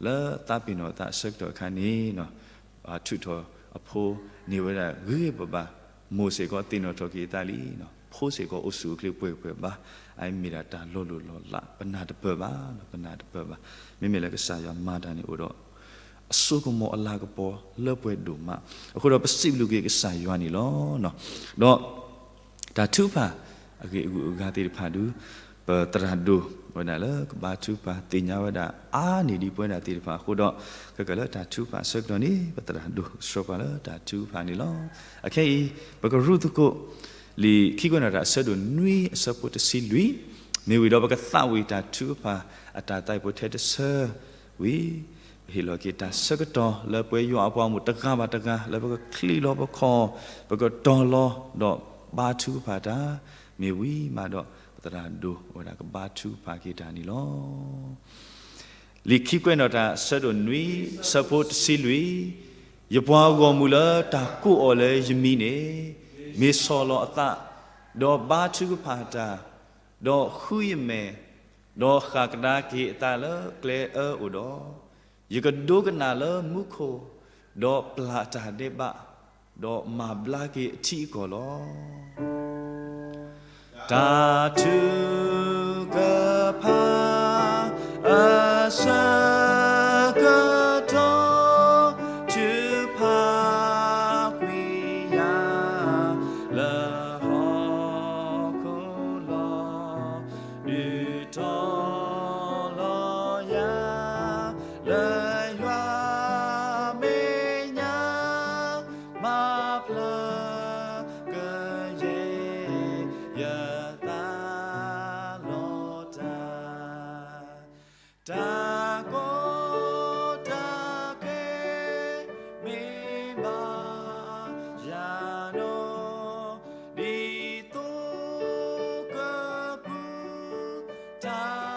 လၢသးပ့ၤနီၣ်အသးအဆၢကတီၢ်အခါန့ၣ် ထုးထီၣ်အဖိန့ၢ်ဝဲဒၣ်ဂ့ၤဂ့ၤဘၣ်ဘၣ်, မိၢ်စ့ၢ်ကီးသ့ၣ်နီၣ်ထီၣ်က့ၤအသးလံ, ဖိစ့ၢ်ကီးအိၣ်ဆူၣ်အိၣ်ချ့ပှဲၤပှဲၤဘၣ်, အအံၤမ့ၢ်ဒၣ်တၢ်လီၤလိၢ်လီၤလး ပနၢ်တပၢၢ်ဘၣ်, ပနၢ်တပၢၢ်ဘၣ်. မ့မ့ၢ်လၢကစၢ်ယွၤမၤတၢ်န့ၣ်အိၣ်ဒီး အစိကမီၤအလၤကပီၤလၢပှဲၤဒိၣ်မး, အဃိဒီးပစံးဘျုးက့ၤကစၢ်ယွၤန့ၣ်လီၤ. ဒီး တၢ်ထုကဖၣ်အဂ့ၢ်အဂုၤအဂၤသ့ၣ်တဖၣ်ဒုး ပသရၣ်ဒိၣ်ဝဲဒၣ်လၢကဘါထုကဖၣ်သ့ၣ်ညါဝဲဒၣ်အါန့ၢ်ဒံးပဝဲဒၣ်သ့ၣ်တဖၣ်အဃိဒီး ခဲကၢၣ်လၢတၢ်ထုကဖၣ်အဆၢကတီၢ်န့ၣ် ပသရၣ်ဒိၣ်ကဆှၢပှၤလၢတၢ်ထုကဖၣ်န့ၣ်လီၤ. အခဲအံၤ ပကရူၢ်သကိး လံာ်ခံကွဲးနီၣ်တၢ်အဆၢဒိၣ်နွံအဆၢဖိတဆံလွံၢ်, မ့ၢ်ဝံၤဒီးပကသးဝံၣ်တၢ်ထုကဖၣ်အတၢ်သးအံၤပှဲၤထဲတဆၢဝံၤ ပဟ့ၣ်လီၤက့ၤတၢ်ဆၢကတီၢ်လၢပဝဲယွၤအပှၤဂီၢ်မုၢ်တဂၤဘၣ်တဂၤ လၢပကချံးလီၤပခီၣ် ပကတီၤလီၤဒီးဘါထုကဖၣ်တၢ်, မ့ၢ်ဝံၤမးဒီး ပသရၣ်ဒိၣ်ဝဲဒၣ်ကဘါထုကဖၣ်က့ၤတၢ်န့ၣ်လီၤ. လံာ်ခံကွဲးနီၣ်တၢ်အဆၢဒိၣ်နွံ ဆၢဖိတဆံလွံၢ်, ယပှၤဂီၢ်မုၢ်လၢတၢ်ကိးအီၤလၢယမံၤန့ၣ် မ့ၢ်ဆီၣ်လီၤအသး, ဒီးဘါထုကဖၣ်တၢ်, ဒီးဃုယမဲာ်, ဒီးဃၣ်ကဒါက့ၤအသးလၢကျဲအၢအိၣ်ဒီး, ယကဒိကနၣ်လၢမူခိၣ်, ဒီးပျၢ်တၢ်ဒဲးဘး, ဒီးမၤဘျါက့ၤအထံအကီၢ်လီၤ. တၢ်ထုကဖၣ်အဆၢကတီၢ် ထုကဖၣ်ကွံာ်ယၤ လၢဟီၣ်ခိၣ်လီၤ. ဒုးတီၤလီၤယၤ လၢယွၤမဲာ်ညါ မၤဖျါကယဲၢ် ယသးလီၤတၢ်, တၢ်ကီတၢ်ခဲ မ့ၢ်ဘၣ်ယၤဒီး ဒ်သိးကပူၤ တၢ်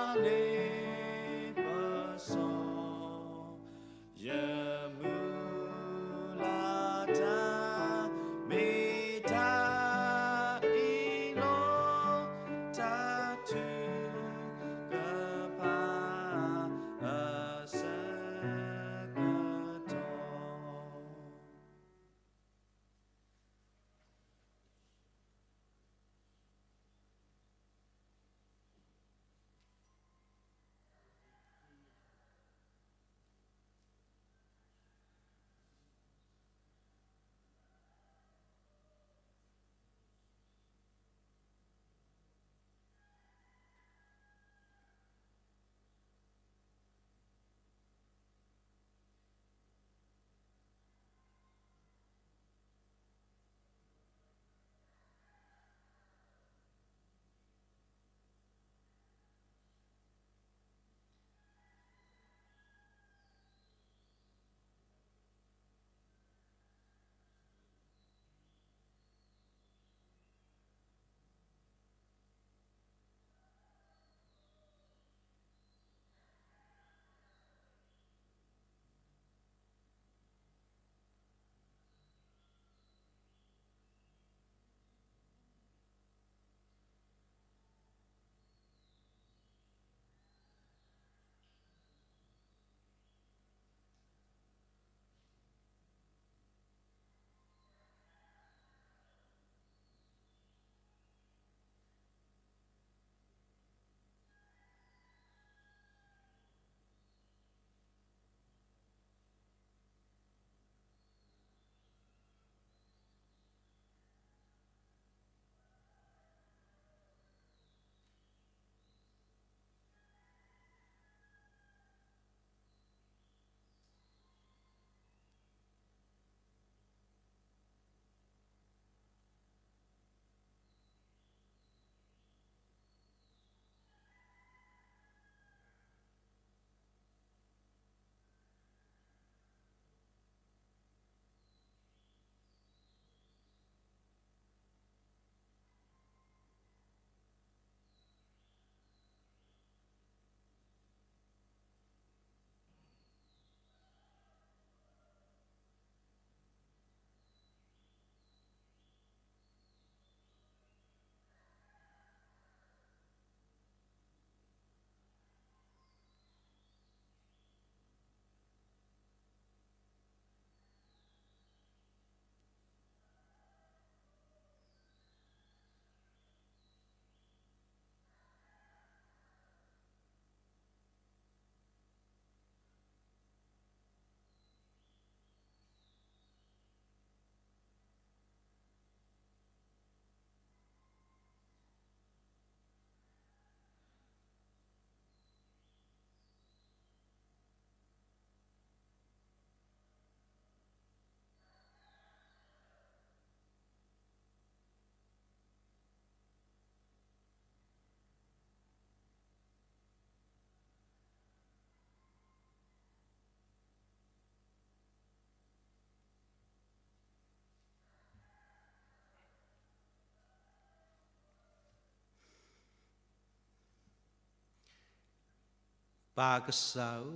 ပၢ်ကစၢ်ဧၢ,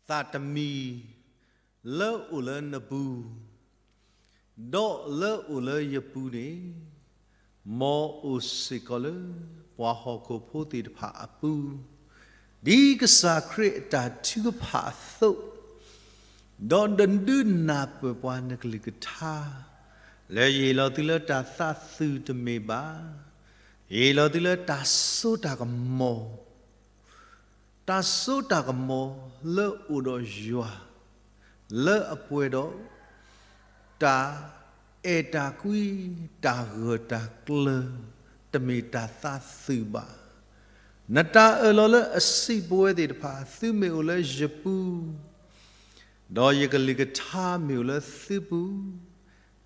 သးတမံၤလၢအိၣ်လၢနပူၤ, ဒီးလၢအိၣ်လၢယပူၤန့ၣ်, မ်အအိၣ်စ့ၢ်ကီးလၢပှၤဟီၣ်ခိၣ်ဖိသ့ၣ်တဖၣ်အပူၤ, ဒ်ကစၢ်ခရံာ်အတၢ်ထုကဖၣ်အသိး, ဒီးဒုးနၢ်ပၢၢ်ပှၤနကလုၢ်ကထါ, လၢယဟ့ၣ်လီၤသုလၢတၢ်သးသုးတမ့ၢ်ဘၣ်, ယဟ့ၣ်လီၤသုလၢတၢ်စိတၢ်ကမီၤ တၢ်စိတၢ်ကမီၤလၢအိၣ်ဒီးယွၤ, လၢအပှဲၤဒီး တၢ်အဲၣ်တၢ်ကွံ, တၢ်ဂၢၢ်တၢ်ကျၢၤ, တမ့ၢ်တၢ်သးသုးဘၣ်. နတၢ်အၢၣ်လီၤလၢအစံးပဝဲသ့ၣ်တဖၣ်, သုမ့ၢ်အိၣ်လၢယပူၤ, ဒီးယကလုၢ်ကထါမ့ၢ်အိၣ်လၢသုပူၤ,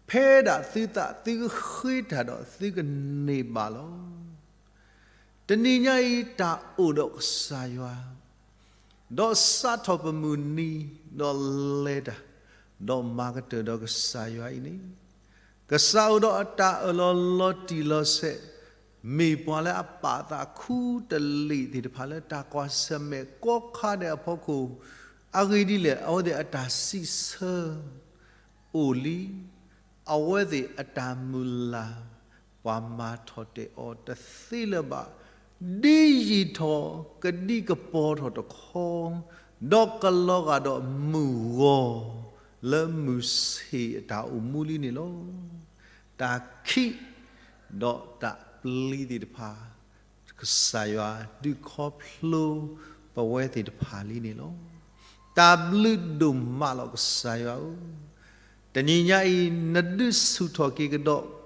ဖဲဒၣ်သုသးသုဃ့တၢ်ဒီးသုကန့ၢ်ဘၣ်လီၤ. တနံၤညါအံၤတၢ်အိၣ်ဒီးကစၢ်ယွၤ, ဒီးစးထီၣ်ပမုၢ်နံၤ, ဒီးလဲၤတၢ်, ဒီးမၤကတၢၢ်ဒီးကစၢ်ယွၤအံၤန့ၣ်, ကစၢ်အိၣ်ဒီးအတၢ်အၢၣ်လီၤလီၤတံၢ်လီၤဆဲး, မ့ၢ်ပှၤလၢအပာ်သးခူတလ့ၢ်သ့ၣ်တဖၣ်လၢတၢ်ကွၢ်ဆၢၣ်မဲာ်ကိးခါဒဲးအဖီခိၣ်, အဂ့ၢ်ဒ်လဲၣ်, အဝဲသ့ၣ်အတၢ်စံးဆၢ အိၣ်လံ, အဝဲသ့ၣ်အတၢ်မုၢ်လၢ်, ပှၤမၤထီၣ်တဲာ်အီၤတသ့လၢၤဘၣ်, ဒ်ယံာ်ထီၣ်ကဒံကပီၤထီၣ်တခီ, ဒီးကလီၤဂာ်ဒီးမုၢ်ဂီၤလၢမုၢ်ဆ့ၣ်အတၢ်အိၣ်မူလံန့ၣ်လီၤ. တၢ်ခံး, ဒီးတၢ်ပျံၤသ့ၣ်တဖၣ် ကစၢ်ယွၤဒုးခီဖျိပဝဲသ့ၣ်တဖၣ်လံန့ၣ်လီၤ. တၢ်ဘျုးဒိၣ်မးလီၤကစၢ်ယွၤဧၢ, တနံၤညါအံၤ နဒုးဆူၣ်ထီၣ်က့ၤ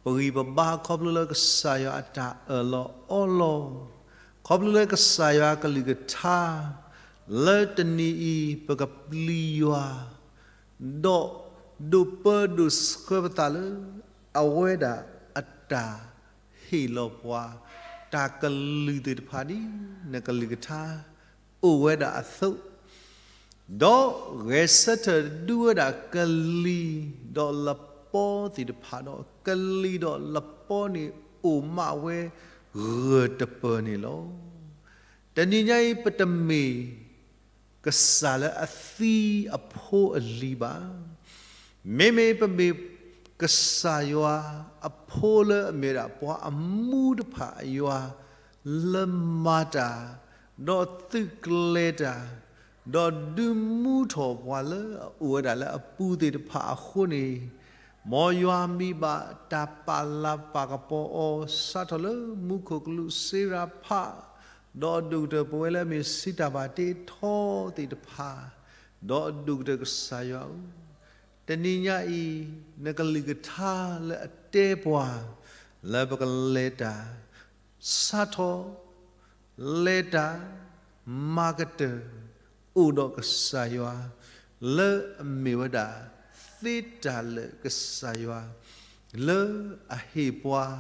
ကဒီး ပဂံၢ်ပဘါခီဖျိလၢကစၢ်ယွၤအတၢ်အၢၣ်လီၤအီလီၤ, ခီဖျိလၢကစၢ်ယွၤကလုၢ်ကထါ, လၢတနံၤအံၤပကပျံၤယွၤ ဒီးဒိးပၢဒိးဆှၢပသးလၢ အဝဲဒၣ်အတၢ်ဟ့ၣ်လီၤပှၤ တၢ်ကလုၢ်သ့ၣ်တဖၣ်ဒ်နကလုၢ်ကထါအိၣ်ဝဲဒၣ်အသိး, ဒီးဂဲၤဆၢထၢၣ်ဒုးဝဲဒၣ်ကလံၤဒီးလပီသ့ၣ်တဖၣ်ဒီး ကလံၤဒီးလပီန့ၣ်အိၣ်မးဝဲဂၢၢ်တပၢၢ်န့ၣ်လီၤ. တနံၤညါအံၤ ပတမ့ၢ် ကစၢ်လၢအသံအဖိအလံၤဘၣ်. မ့မ့ၢ်ပမ့ၢ်ကစၢ်ယွၤအဖိလၢအမ့ၢ်ဝဲဒၣ်ပှၤအမူတဖၣ်အယွၤ, လၢမၤတၢ်, ဒီးသုးကျဲၤတၢ်, ဒီးဒုးမူထီၣ်ပှၤလၢအအိၣ်ဝဲဒၣ်လၢအပူၤသ့ၣ်တဖၣ်အဃိန့ၣ်, မ်ယွၤမံၤဘၣ်တၢ်ပာ်လၤပာ်ကပီၤအီၤ စးထီၣ်လၢမူခိၣ်ကလူးစ့ရၤဖး, ဒီးအဒိၣ်ကတၢၢ်ပဝဲလၢအမ့ၢ်စံးတၢ်ဘၣ်တ့ထီသ့ၣ်တဖၣ်, ဒီးအဒိၣ်ကတၢၢ်ကစၢ်ယွၤဧၢ, တနံၤညါအံၤ နကလုၢ်ကထါလၢအတဲပှၤ လၢပကလဲၤတၢ် စးထီၣ် လဲၤတၢ် မၤကတၢၢ် အိၣ်ဒီးကစၢ်ယွၤ လၢအမ့ၢ်ဝဲဒၣ် သ့တၢ်လၢာ်ကစၢ်ယွၤ လၢအဟ့ၣ်ပှၤ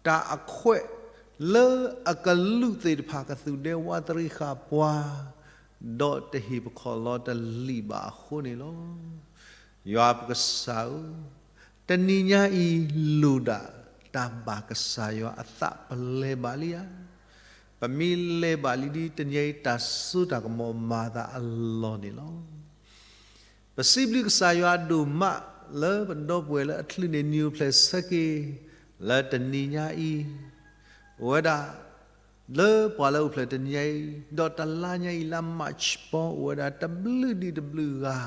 တၢ်အခွဲး လၢအကလူးသ့ၣ်တဖၣ်ကသူၣ်ဒဲဝးတရံးဃာ်ပှၤ ဒီးတဟ့ၣ်ပခီၣ်လီၤတလံာ်ဘၣ်အဃိန့ၣ်လီၤ. ယွၤပကစၢ်ဧၢ, တနံၤညါအံၤ လိၣ်ဒၣ်တၢ်ဘၣ်ကစၢ်ယွၤအသး ပလဲၤဘၣ်လံဧါ. ပမ့ၢ်လဲၤဘၣ်လံဒီး တနံၤညါအံၤ တၢ်စိတၢ်ကမီၤမၤသးအလီၢ်န့ၣ်လီၤ. ပစံးဘျုးကစၢ်ယွၤဒိၣ်မး လၢပဒီပုၢ်ဝဲၢ်လၢအချုးန့ၢ်နံၤအိၣ်ဖျဲၣ်ဆၢက့ၤ လၢတနံၤညါအံၤ အိၣ်ဝဲဒၣ် လၢပှၤလၢအိၣ်ဖျဲၣ်တနံၤညါအံၤ ဒီးတလါညါအံၤ လါမၢ်ၡးပီ အိၣ်ဝဲဒၣ်တဘျုးဒံးတဘျုးဂၤ,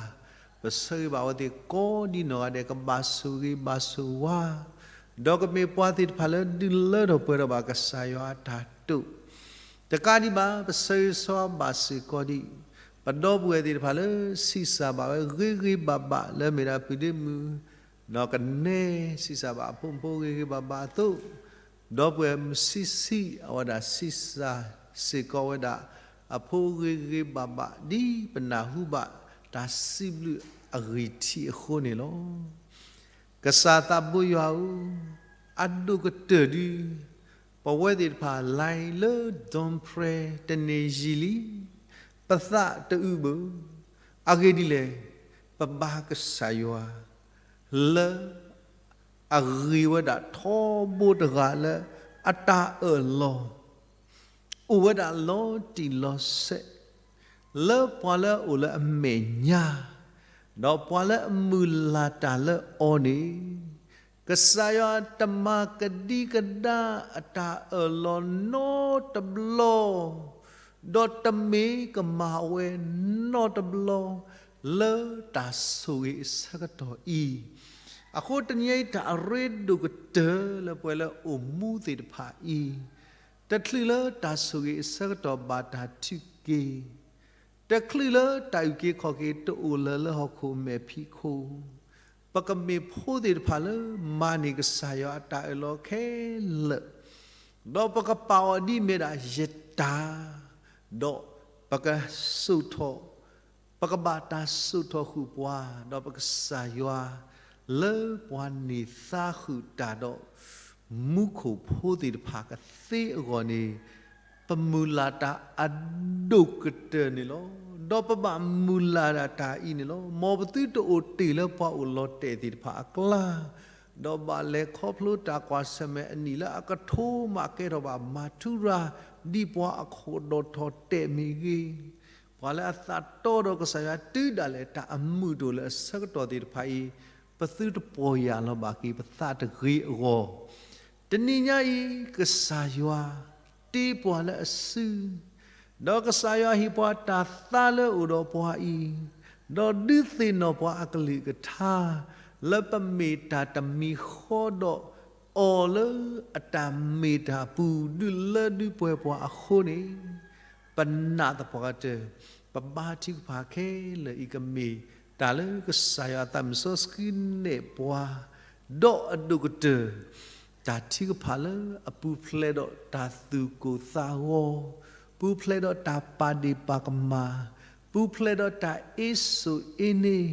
ပဆၢဂ့ၤဘၣ်အဝဲသ့ၣ်ကိးဒ်နီၢ်ဂၤဒဲး ကဘၣ်ဆိၣ်ဂ့ၤဘၣ်ဆိၣ်ဝါ, ဒီးကမ့ၢ်ပှၤသ့ၣ်တဖၣ်လၢဒုးလၢထီၣ်ပှဲၤထီၣ်ဘၣ်ကစၢ်ယွၤအတၢ်တိာ် တကးဒံးဘၣ် ပဆၢဂ့ၤဆၢဝါဘၣ်စ့ၢ်ကီးဒံး ပဒီပုၢ်ဝဲၢ်သ့ၣ်တဖၣ်လၢ ဆံးစၢ်ဘၣ်ဝဲဂ့ၤဂ့ၤဘၣ်ဘၣ် လၢမ့ၢ်ဒၣ်ပုၢ်ဒ့မုၣ် ဒီးကနဲဆံးစၢ်ဘၣ်အဖိမုၣ်ဖိဂ့ၤဂ့ၤဘၣ်ဘၣ်အသိး, ဒီပုၢ်ဝဲၢ်မုၣ်ဆံးဆံး အဝဲဒၣ်ဆံးစၢ်စ့ၢ်ကီးဝဲဒၣ် အဖိဂ့ၤဂ့ၤဘၣ်ဘၣ် ဒ်ပနၢ်ဟူဘၣ်တၢ်စံးဘျုးအဂံၢ်ထံးအဃိန့ၣ်လီၤ. ကစၢ်သးဘိယွၤဧၢ, အဒိၣ်ကတၢၢ်ဒုး ပဝဲသ့ၣ်တဖၣ်လဲၤလၢ ဒွန်ပြဲ တန့ၢ်ယံာ်လံ, ပသးတအုးဘၣ်. အဂ့ၢ်ဒ်လဲၣ်, ပဘါကစၢ်ယွၤ လၢအဂ့ၤဝဲဒၣ်ထီဘိတဂၤလၢအတၢ်အၢၣ်လီၤ အိၣ်ဝဲဒၣ်လီၤတံၢ်လီၤဆဲး လၢပှၤလၢအအိၣ်လၢအမဲာ်ညါ, ဒီးပှၤလၢအမုၢ်လၢ်တၢ်လၢအီၤန့ၣ်, ကစၢ်ယွၤတမၤကဒံကဒါအတၢ်အၢၣ်လီၤနီတဘျီ, ဒီးတမ့ၢ်ကမၤဝဲနီတဘျီ လၢတၢ်ဆိၣ်ဂ့ၤအဆၢကတီၢ်အံၤ, အဃိတနံၤအံၤတၢ်အရ့ဒိၣ်ကတၢၢ်လၢပှၤလၢအအိၣ်မူသ့ၣ်တဖၣ်အံၤ, တချုးလၢတၢ်ဆိၣ်ဂ့ၤအဆၢကတီၢ်ဘၣ်တၢ်ထုးက့ၤ, တချုးလၢတၢ်အုၣ်က့ၤခီၣ်က့ၤတအိၣ်လၢၤလၢဟီၣ်ခိၣ်မဲာ်ဖံးခိၣ်, ပကမ့ၢ်ဖိသ့ၣ်တဖၣ်လၢမၤန့ၢ်ကစၢ်ယွၤအတၢ်အၢၣ်လီၤခဲလၢာ်, ဒီးပကပာ်အီၤဒ်မ့ၢ်ဒၣ်ယတၢ်, ဒီးပကစိာ်ထီၣ် ပကဘၣ်တၢ်စိာ်ထီၣ်ဃုာ်ပှၤ, ဒီးပကစၢ်ယွၤလၢပှၤန့ၢ်သါဃုာ်တၢ်ဒီး မူခိၣ်ဖိသ့ၣ်တဖၣ်ကသ့အဂီၢ်န့ၣ်, ပမုၢ်လၢ်တၢ်အဒိၣ်ကတၢၢ်န့ၣ်လီၤ. ဒီးပဘၣ်မုၢ်လၢ်ဒၣ်တၢ်အံၤန့ၣ်လီၤ. မ်ပသုတအိၣ်တ့ၢ်လၢပှၤအိၣ်လီၤတဲာ်သ့ၣ်တဖၣ်အကျါ, ဒီးဘၣ်လဲၤခီဖျိတၢ်ကွၢ်ဆၢၣ်မဲာ်အနံၣ်လၢအကထိမးကဲထီၣ်ဘၣ်မၤထူရၤ, ဒ်ပှၤအခိၣ်ဒီးထီၣ်တဲာ်မ့ၢ်ဂ့ၤ, ပှၤလၢအသးတီဒီးကစၢ်ယွၤတုၤဒၣ်လဲာ်တၢ်အမုာ်တအိၣ်လၢအဆၢကတီၢ်သ့ၣ်တဖၣ်အံၤ, ပသုတပီၢ်ယၢ်လီၤဘၣ်က့ၤပသးတဂ့ၤအဂီၢ်, တနံၤညါအံၤ ကစၢ်ယွၤတ့ပှၤလၢအစု, ဒီးကစၢ်ယွၤဟ့ၣ်ပှၤတၢ်သါလၢအအိၣ်ဒီးပှၤအံၤ, ဒီးဒုးသ့ၣ်နီၣ်ပှၤအကလုၢ်ကထါ, လၢပမ့ၢ်တၢ်တမံၤဃီဒီးအီၤလၢအတၢ်မ့ၢ်တၢ်ပူၤ ဒုးလၢဒုးပှဲၤပှၤအဃိန့ၣ်, ပနာ်သပှၢ်ကတၢၢ် ပဘါထုကဖၣ်ခဲလၢာ်အံၤကမ့ၢ်တၢ်လၢကစၢ်ယွၤအသးမုၢ်စီဆှံနဲၣ်ပှၤ, ဒီးအဒိၣ်ကတၢၢ် တၢ်ထုကဖၣ်လၢအပူၤဖျဲးဒီးတၢ်သူၣ်ကိၢ်သးဂီၤ, ပူၤဖျဲးဒီးတၢ်ပာ်ဒ့ၣ်ပာ်ကမၣ်, ပူၤဖျဲးဒီးတၢ်အ့စိာ်အ့န့,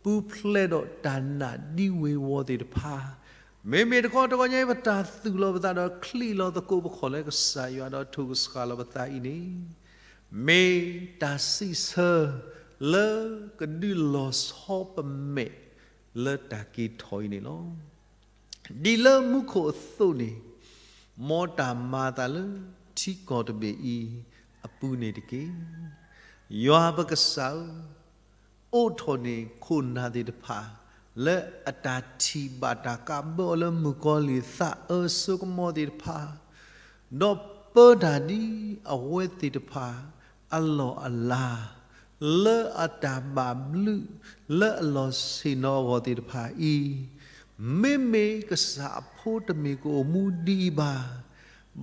ပူၤဖျဲးဒီးတၢ်နာ်ဒံဝ့ၤဝီၤသ့ၣ်တဖၣ်, မ့မ့ၢ်တခီတဂီၤညါအံၤ ပတၢ်သူၣ်လီၤပသးဒီးချံးလီၤသကိးပခီၣ်လၢကစၢ်ယွၤဒီးထိၣ်ကဆှီလီၤပသးအံၤန့ၣ်, မ့ၢ်တၢ်စံးဆၢလၢကဒုးလီၤဆီပမဲာ်လၢတၢ်က့ၤထီၣ်အံၤန့ၣ်လီၤ. ဒ်လၢမူခိၣ်အသိးန့ၣ်, မ်တၢ်မၤအသးလၢထံကီၢ်တဘ့ၣ်အံၤအပူၤန့ၣ်တက့ၢ်. ယွၤပကစၢ်ဧၢ, အိးထီၣ်န့ၢ်ခိၣ်နၢ်သ့ၣ်တဖၣ် လၢအတၢ်ထံၣ်ဘၣ်တၢ်ကးဘၢအီၤလၢမုၣ်ကီၤလံၢ်သးအၢစိကမီၤသ့ၣ်တဖၣ်, ဒီးပၢတၢ်ဒ်အဝဲသ့ၣ်တဖၣ်အလီၢ်အလၤ လၢအတၢ်ဘၣ်ဘျုး လၢအလီၤဆ့ၣ်နီၤအဂီၢ်သ့ၣ်တဖၣ်အံၤ, မ့မ့ၢ်ကစၢ်အဖိတမ့ၢ်ကအိၣ်မူဒ်အံၤဘၣ်.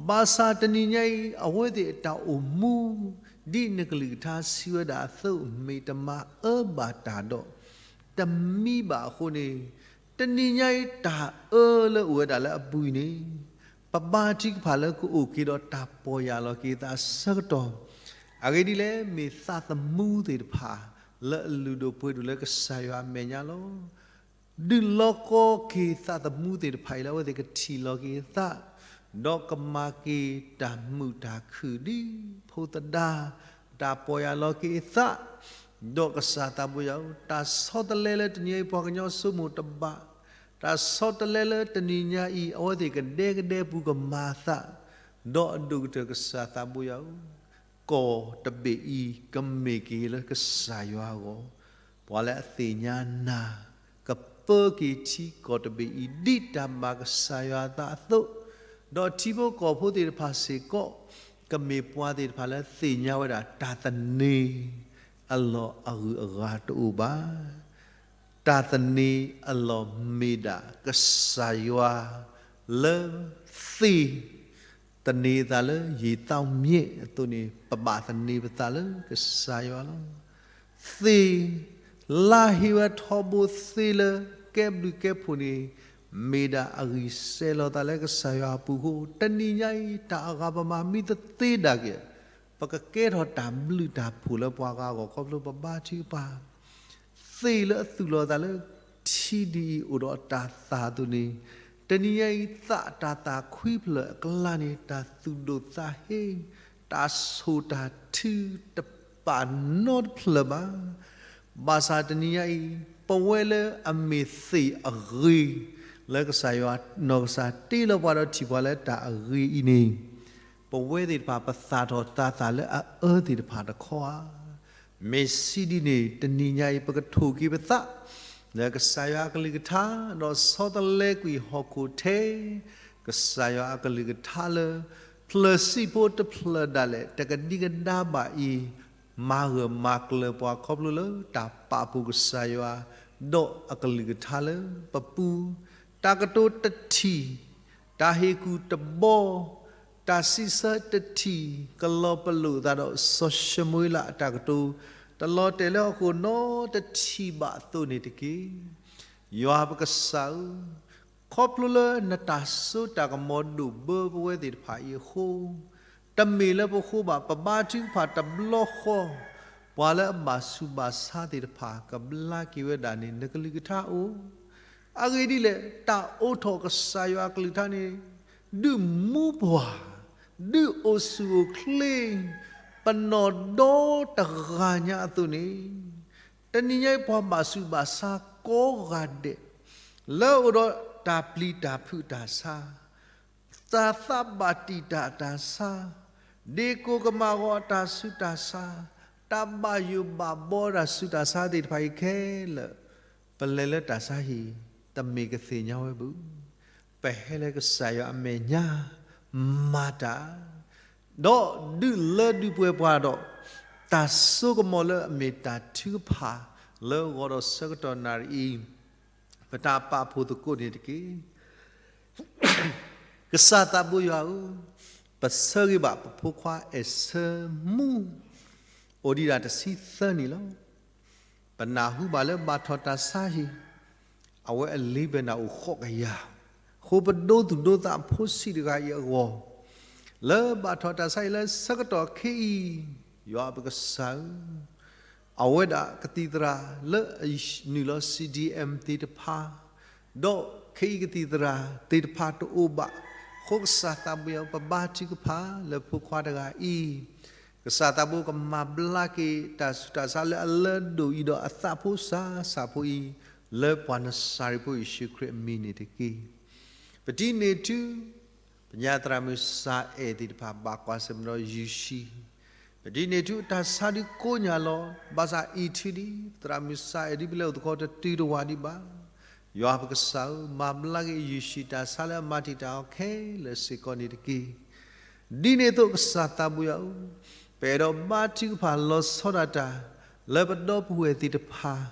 ဘၣ်ဆၣ်တနံၤညါအံၤ အဝဲသ့ၣ်အတၢ်အိၣ်မူ ဒ်နကလုၢ်ကထါစံးဝဲဒၣ်အသိး မ့ၢ်တမၤအၢဘၣ်တၢ်ဒီး တမံဘၣ်အဃိန့ၣ်, တနံၤညါအံၤတၢ်အၢလၢအိၣ်ဝဲဒၣ်လၢအပူၤအံၤန့ၣ်, ပဘါထုကဖၣ်လၢကအိၣ်က့ၤဒီးတၢ်ပီၢ်ယၢ်လီၤက့ၤအသးအဆၢကတီၢ်, အဂ့ၢ်ဒ်လဲၣ် မ့ၢ်သးသမူသ့ၣ်တဖၣ် လၢအလုၢ်ဒိၣ်ပှ့ၤဒိၣ်လၢကစၢ်ယွၤအမဲာ်ညါလီၤ. ဒုးလီၤကီက့ၤသးသမူသ့ၣ်တဖၣ်အံၤလၢအဝဲသ့ၣ်ကထံၣ်လီၤက့ၤအသး, ဒီးကမၤက့ၤတၢ်မုာ်တၢ်ခုၣ်ဒ်ဖိသဒါ, တၢ်ပီၢ်ယၢ်လီၤက့ၤအသး, ဒီးကစၢ်သးဘိယွၤဧၢ, တၢ်ဆီတလဲလၢတနံၤအံၤပှၤကညီဆိကမိၣ်တဘၣ်, တၢ်ဆီတလဲလၢတနံၤညါအံၤ အဝဲသ့ၣ်ကဒဲကဒဲပူၤကမၤအသး, ဒီးအဒိၣ်ကတၢၢ်ကစၢ်သးဘိယွၤဧၢ, ကီၢ်တဘ့ၣ်အံၤကမ့ၢ်က့ၤလၢကစၢ်ယွၤအဂီၢ်, ပှၤလၢအသ့ၣ်ညါနၤ ကပၢက့ၤထံကီၢ်တဘ့ၣ်အံၤ ဒ်တၢ်ဘၣ်ကစၢ်ယွၤအသးအသိး, ဒီးထံဖိကီၢ်ဖိသ့ၣ်တဖၣ်စ့ၢ်ကီး ကမ့ၢ်ပှၤသ့ၣ်တဖၣ်လၢသ့ၣ်ညါဝဲဒၣ် တၢ်သန့ၤအလီၢ်အဂုၤအဂၤတအိၣ်ဘၣ်. တၢ်သန့ၤအလီၢ်မ့ၢ်ဒၣ်ကစၢ်ယွၤလၢသ့ၣ် သန့ၤအသးလၢယံာ်သီမျဲၣ်အသိးန့ၣ် ပဘၣ်သန့ၤပသးလၢကစၢ်ယွၤလီၤ. သ့ၣ်လၢဟ့ၣ်ဝဲထီဘိသ့လၢကဲဘျုးကဲဖှိၣ်န့ၣ် မ့ၢ်ဒၣ်အဂံၢ်စဲၤလီၤသးလၢကစၢ်ယွၤအပူၤအဃိ, တနံၤညါအံၤ တၢ်အဂၤပမၤမံသသ့ဒၣ်က့ၤ, ပကကဲထီၣ်တၢ်ဘျုးတၢ်ဖှိၣ်လၢပှၤဂၤအဂီၢ်ခီဖျိပဘါထုကဖၣ် သ့ၣ်လၢအသူၣ်လီၤသးလၢထံဒ်အံၤအိၣ်ဒီးအတၢ်သၣ်အသိးန့ၣ်, တနံၤညါအံၤသးတၢ်သၣ်ခွံဖျၢၣ်အကျါန့ၣ် တၢ်သူၣ်ဒိၣ်သးဟ့, တၢ်ဆိၣ်တၢ်ထုတပာ်နီတဖျၢၣ်ဘၣ်. ဘၣ်ဆၣ်တနံၤညါအံၤ ပဝဲလၢအမ့ၢ်သ့ၣ်အဂ့ၤ လၢကစၢ်ယွၤနီၢ်ကစၢ်တ့လီၤပှၤဒီးထံၣ်ပှၤလၢတၢ်အဂ့ၤအံၤန့ၣ် ပဝဲသ့ၣ်တဖၣ် ပသၣ်ထီၣ်သးသၣ်လၢအအၢသ့ၣ်တဖၣ်တခီဧါ. မ့ၢ်စံးဒ်န့ၣ် တနံၤညါအံၤ ပကထိၣ်က့ၤပသး လၢကစၢ်ယွၤအကလုၢ်ကထါ ဒီးဆီတလဲကွံာ်ဟီၣ်ခိၣ်ထဲ ကစၢ်ယွၤအကလုၢ်ကထါလၢ ဖျၢၣ်စံးဖိတဖျၢၣ်ဒၣ်လဲာ် တကဒံကဒါဘၣ်အံၤ မၤဂၢၢ်မၤကျၢၤပှၤခီဖျိလၢတၢ်ပာ်ဖှိၣ်ကစၢ်ယွၤ ဒီးအကလုၢ်ကထါလၢပပူၤ, တၢ်ကတိၤတထံၣ်, တၢ်ဟ့ၣ်ကူၣ်တဘီ, တၢ်စံးဆၢတထံၣ်, ကလီၤပလိာ်သးဒီးစီၤၡမူၤအ့လးအတၢ်ကတိၤ တလီၤတဲာ်လၢဟီၣ်ခိၣ်နီတထံၣ်ဘၣ်အသိးန့ၣ်တက့ၢ်. ယွၤပကစၢ်ဧၢ, ခီဖျိလၢနတၢ်စိတၢ်ကမီၤဒိၣ်ဘၢပဝဲသ့ၣ်တဖၣ်အံၤအဃိ, တမ့ၢ်လၢပဃိဘၣ် ပဘါထုကဖၣ်တဘျီဃီ, ပှၤလၢအဘၣ်ဆူးဘၣ်ဆါသ့ၣ်တဖၣ် ကဘျါက့ၤဝဲဒၣ်န့ၣ် နကလုၢ်ကထါအိၣ်. အဂ့ၢ်ဒ်လဲၣ်, တၢ်အိးထီၣ်ကစၢ်ယွၤအကလုၢ်ကထါန့ၣ် ဒုးမူပှၤ, ဒုးအိၣ်ဆူၣ်အိၣ်ချ့, ပနီၢ်ဒီတဂၤညါအသိးန့ၣ်, တနံၤညါအံၤပှၤဘၣ်ဆူးဘၣ်ဆါကိးဂၤဒဲး လၢအအိၣ်ဒီးတၢ်ပျံၤတၢ်ဖုးတၢ်ဆါ, တၢ်သးဘၣ်တံာ်တာ်တၢ်ဆါ, ဒ့ကိကမၣ်ဂီၤအတၢ်ဆူးတၢ်ဆါ, တၢ်ဘၣ်ယိၣ်ဘၣ်ဘီတၢ်ဆူးတၢ်ဆါသ့ၣ်တဖၣ်အံၤခဲလၢာ်, ပလဲၤလၢတၢ်ဆါဟံၣ် တမ့ၢ်ကသ့ၣ်ညါဝဲဘၣ်. ပဟဲလၢကစၢ်ယွၤအမဲာ်ညါ မၤတၢ်, ဒီးဒုးလၢဒုးပှဲၤပှၤဒီး တၢ်စိကမီၤလၢအမ့ၢ်တၢ်ထုကဖၣ် လၢဂီၤဒီးဆၢကတီၢ်နၣ်ရံၣ်အံၤ ပတၢ်ပာ်ဖှိၣ်သကိးန့ၣ်တက့ၢ်. ကစၢ်သးဘိယွၤဧၢ, ပဆၢဂ့ၤဘၣ်ပဖိခွါအဲၣ်ဆၢမူ အိၣ်ဒံးဒၣ်တဆံသၢနံၣ်လီၤ. ပနၢ်ဟူဘၣ်လၢဘၣ်ထီၣ်တၢ်ဆါဟံၣ်, အဝဲအလံာ်ဘၢၣ်နၢ်အိၣ်ဃိးကယၤ, အဃိပဒိသူၣ်ဒိသးအဖိဆံးတဂၤအံၤအဂီၢ်, လၢဘၣ်ထီၣ်တၢ်ဆါဟံၣ်လၢဆၢကတီၢ်ခဲအံၤ, ယွၤပကစၢ်ဧၢ, အဝဲဒၣ်ကသံၣ်သရၣ်လၢအနုာ်လီၤ C D M သ့ၣ်တဖၣ်, ဒီးခဲအံၤကသံၣ်သရၣ်သ့ၣ်တဖၣ်တအိၣ်ဘၣ်, အဃိကစၢ်သးဘိယွၤဧၢ ပဘါထုကဖၣ်လၢဖိခွါတဂၤအံၤ, ကစၢ်သးဘိကမၤဘျါက့ၤတၢ်ဆူးတၢ်ဆါလၢအလၢဒိၣ်အံၤဒီးအသးဖိစၢ်စၢ်ဖိအံၤ, လၢပှၤနစၤရ့းဖိယ့ၣ်ၡူးခရံာ်အမံၤန့ၣ်တက့ၢ်. ပတံၤန့ၢ်ထူ ပညါသရၣ်မုၣ်စၤအဲၣ်သ့ၣ်တဖၣ်ဘၣ်ကွၢ်ဆၢၣ်မဲာ်ဒီးယုၢ်ၡံ ပတံၤန့ၢ်ထူအတၢ်ဆါဒုးကိးညါလီၤ, ဘၣ်ဆၣ်အံၤထံဒ် သရၣ်မုၣ်စၤအဲၣ်ဒ်ပလဲၤအိၣ်သကိးတတုၤတဝာ်ဒံးဘၣ်. ယွၤပကစၢ်ဧၢ, မၤဘျါက့ၤယုၢ်ၡံတၢ်ဆါလၢအမၤတံာ်တာ်အီၤခဲလၢာ်စ့ၢ်ကီးန့ၣ်တက့ၢ်. ဒ်န့ၣ်အသိးကစၢ်သးဘိယွၤဧၢ, ပအဲၣ်ဒိးဘါထုကဖၣ်လီၤဆီဒၣ်တၢ် လၢပဒီပုၢ်ဝဲၢ်သ့ၣ်တဖၣ်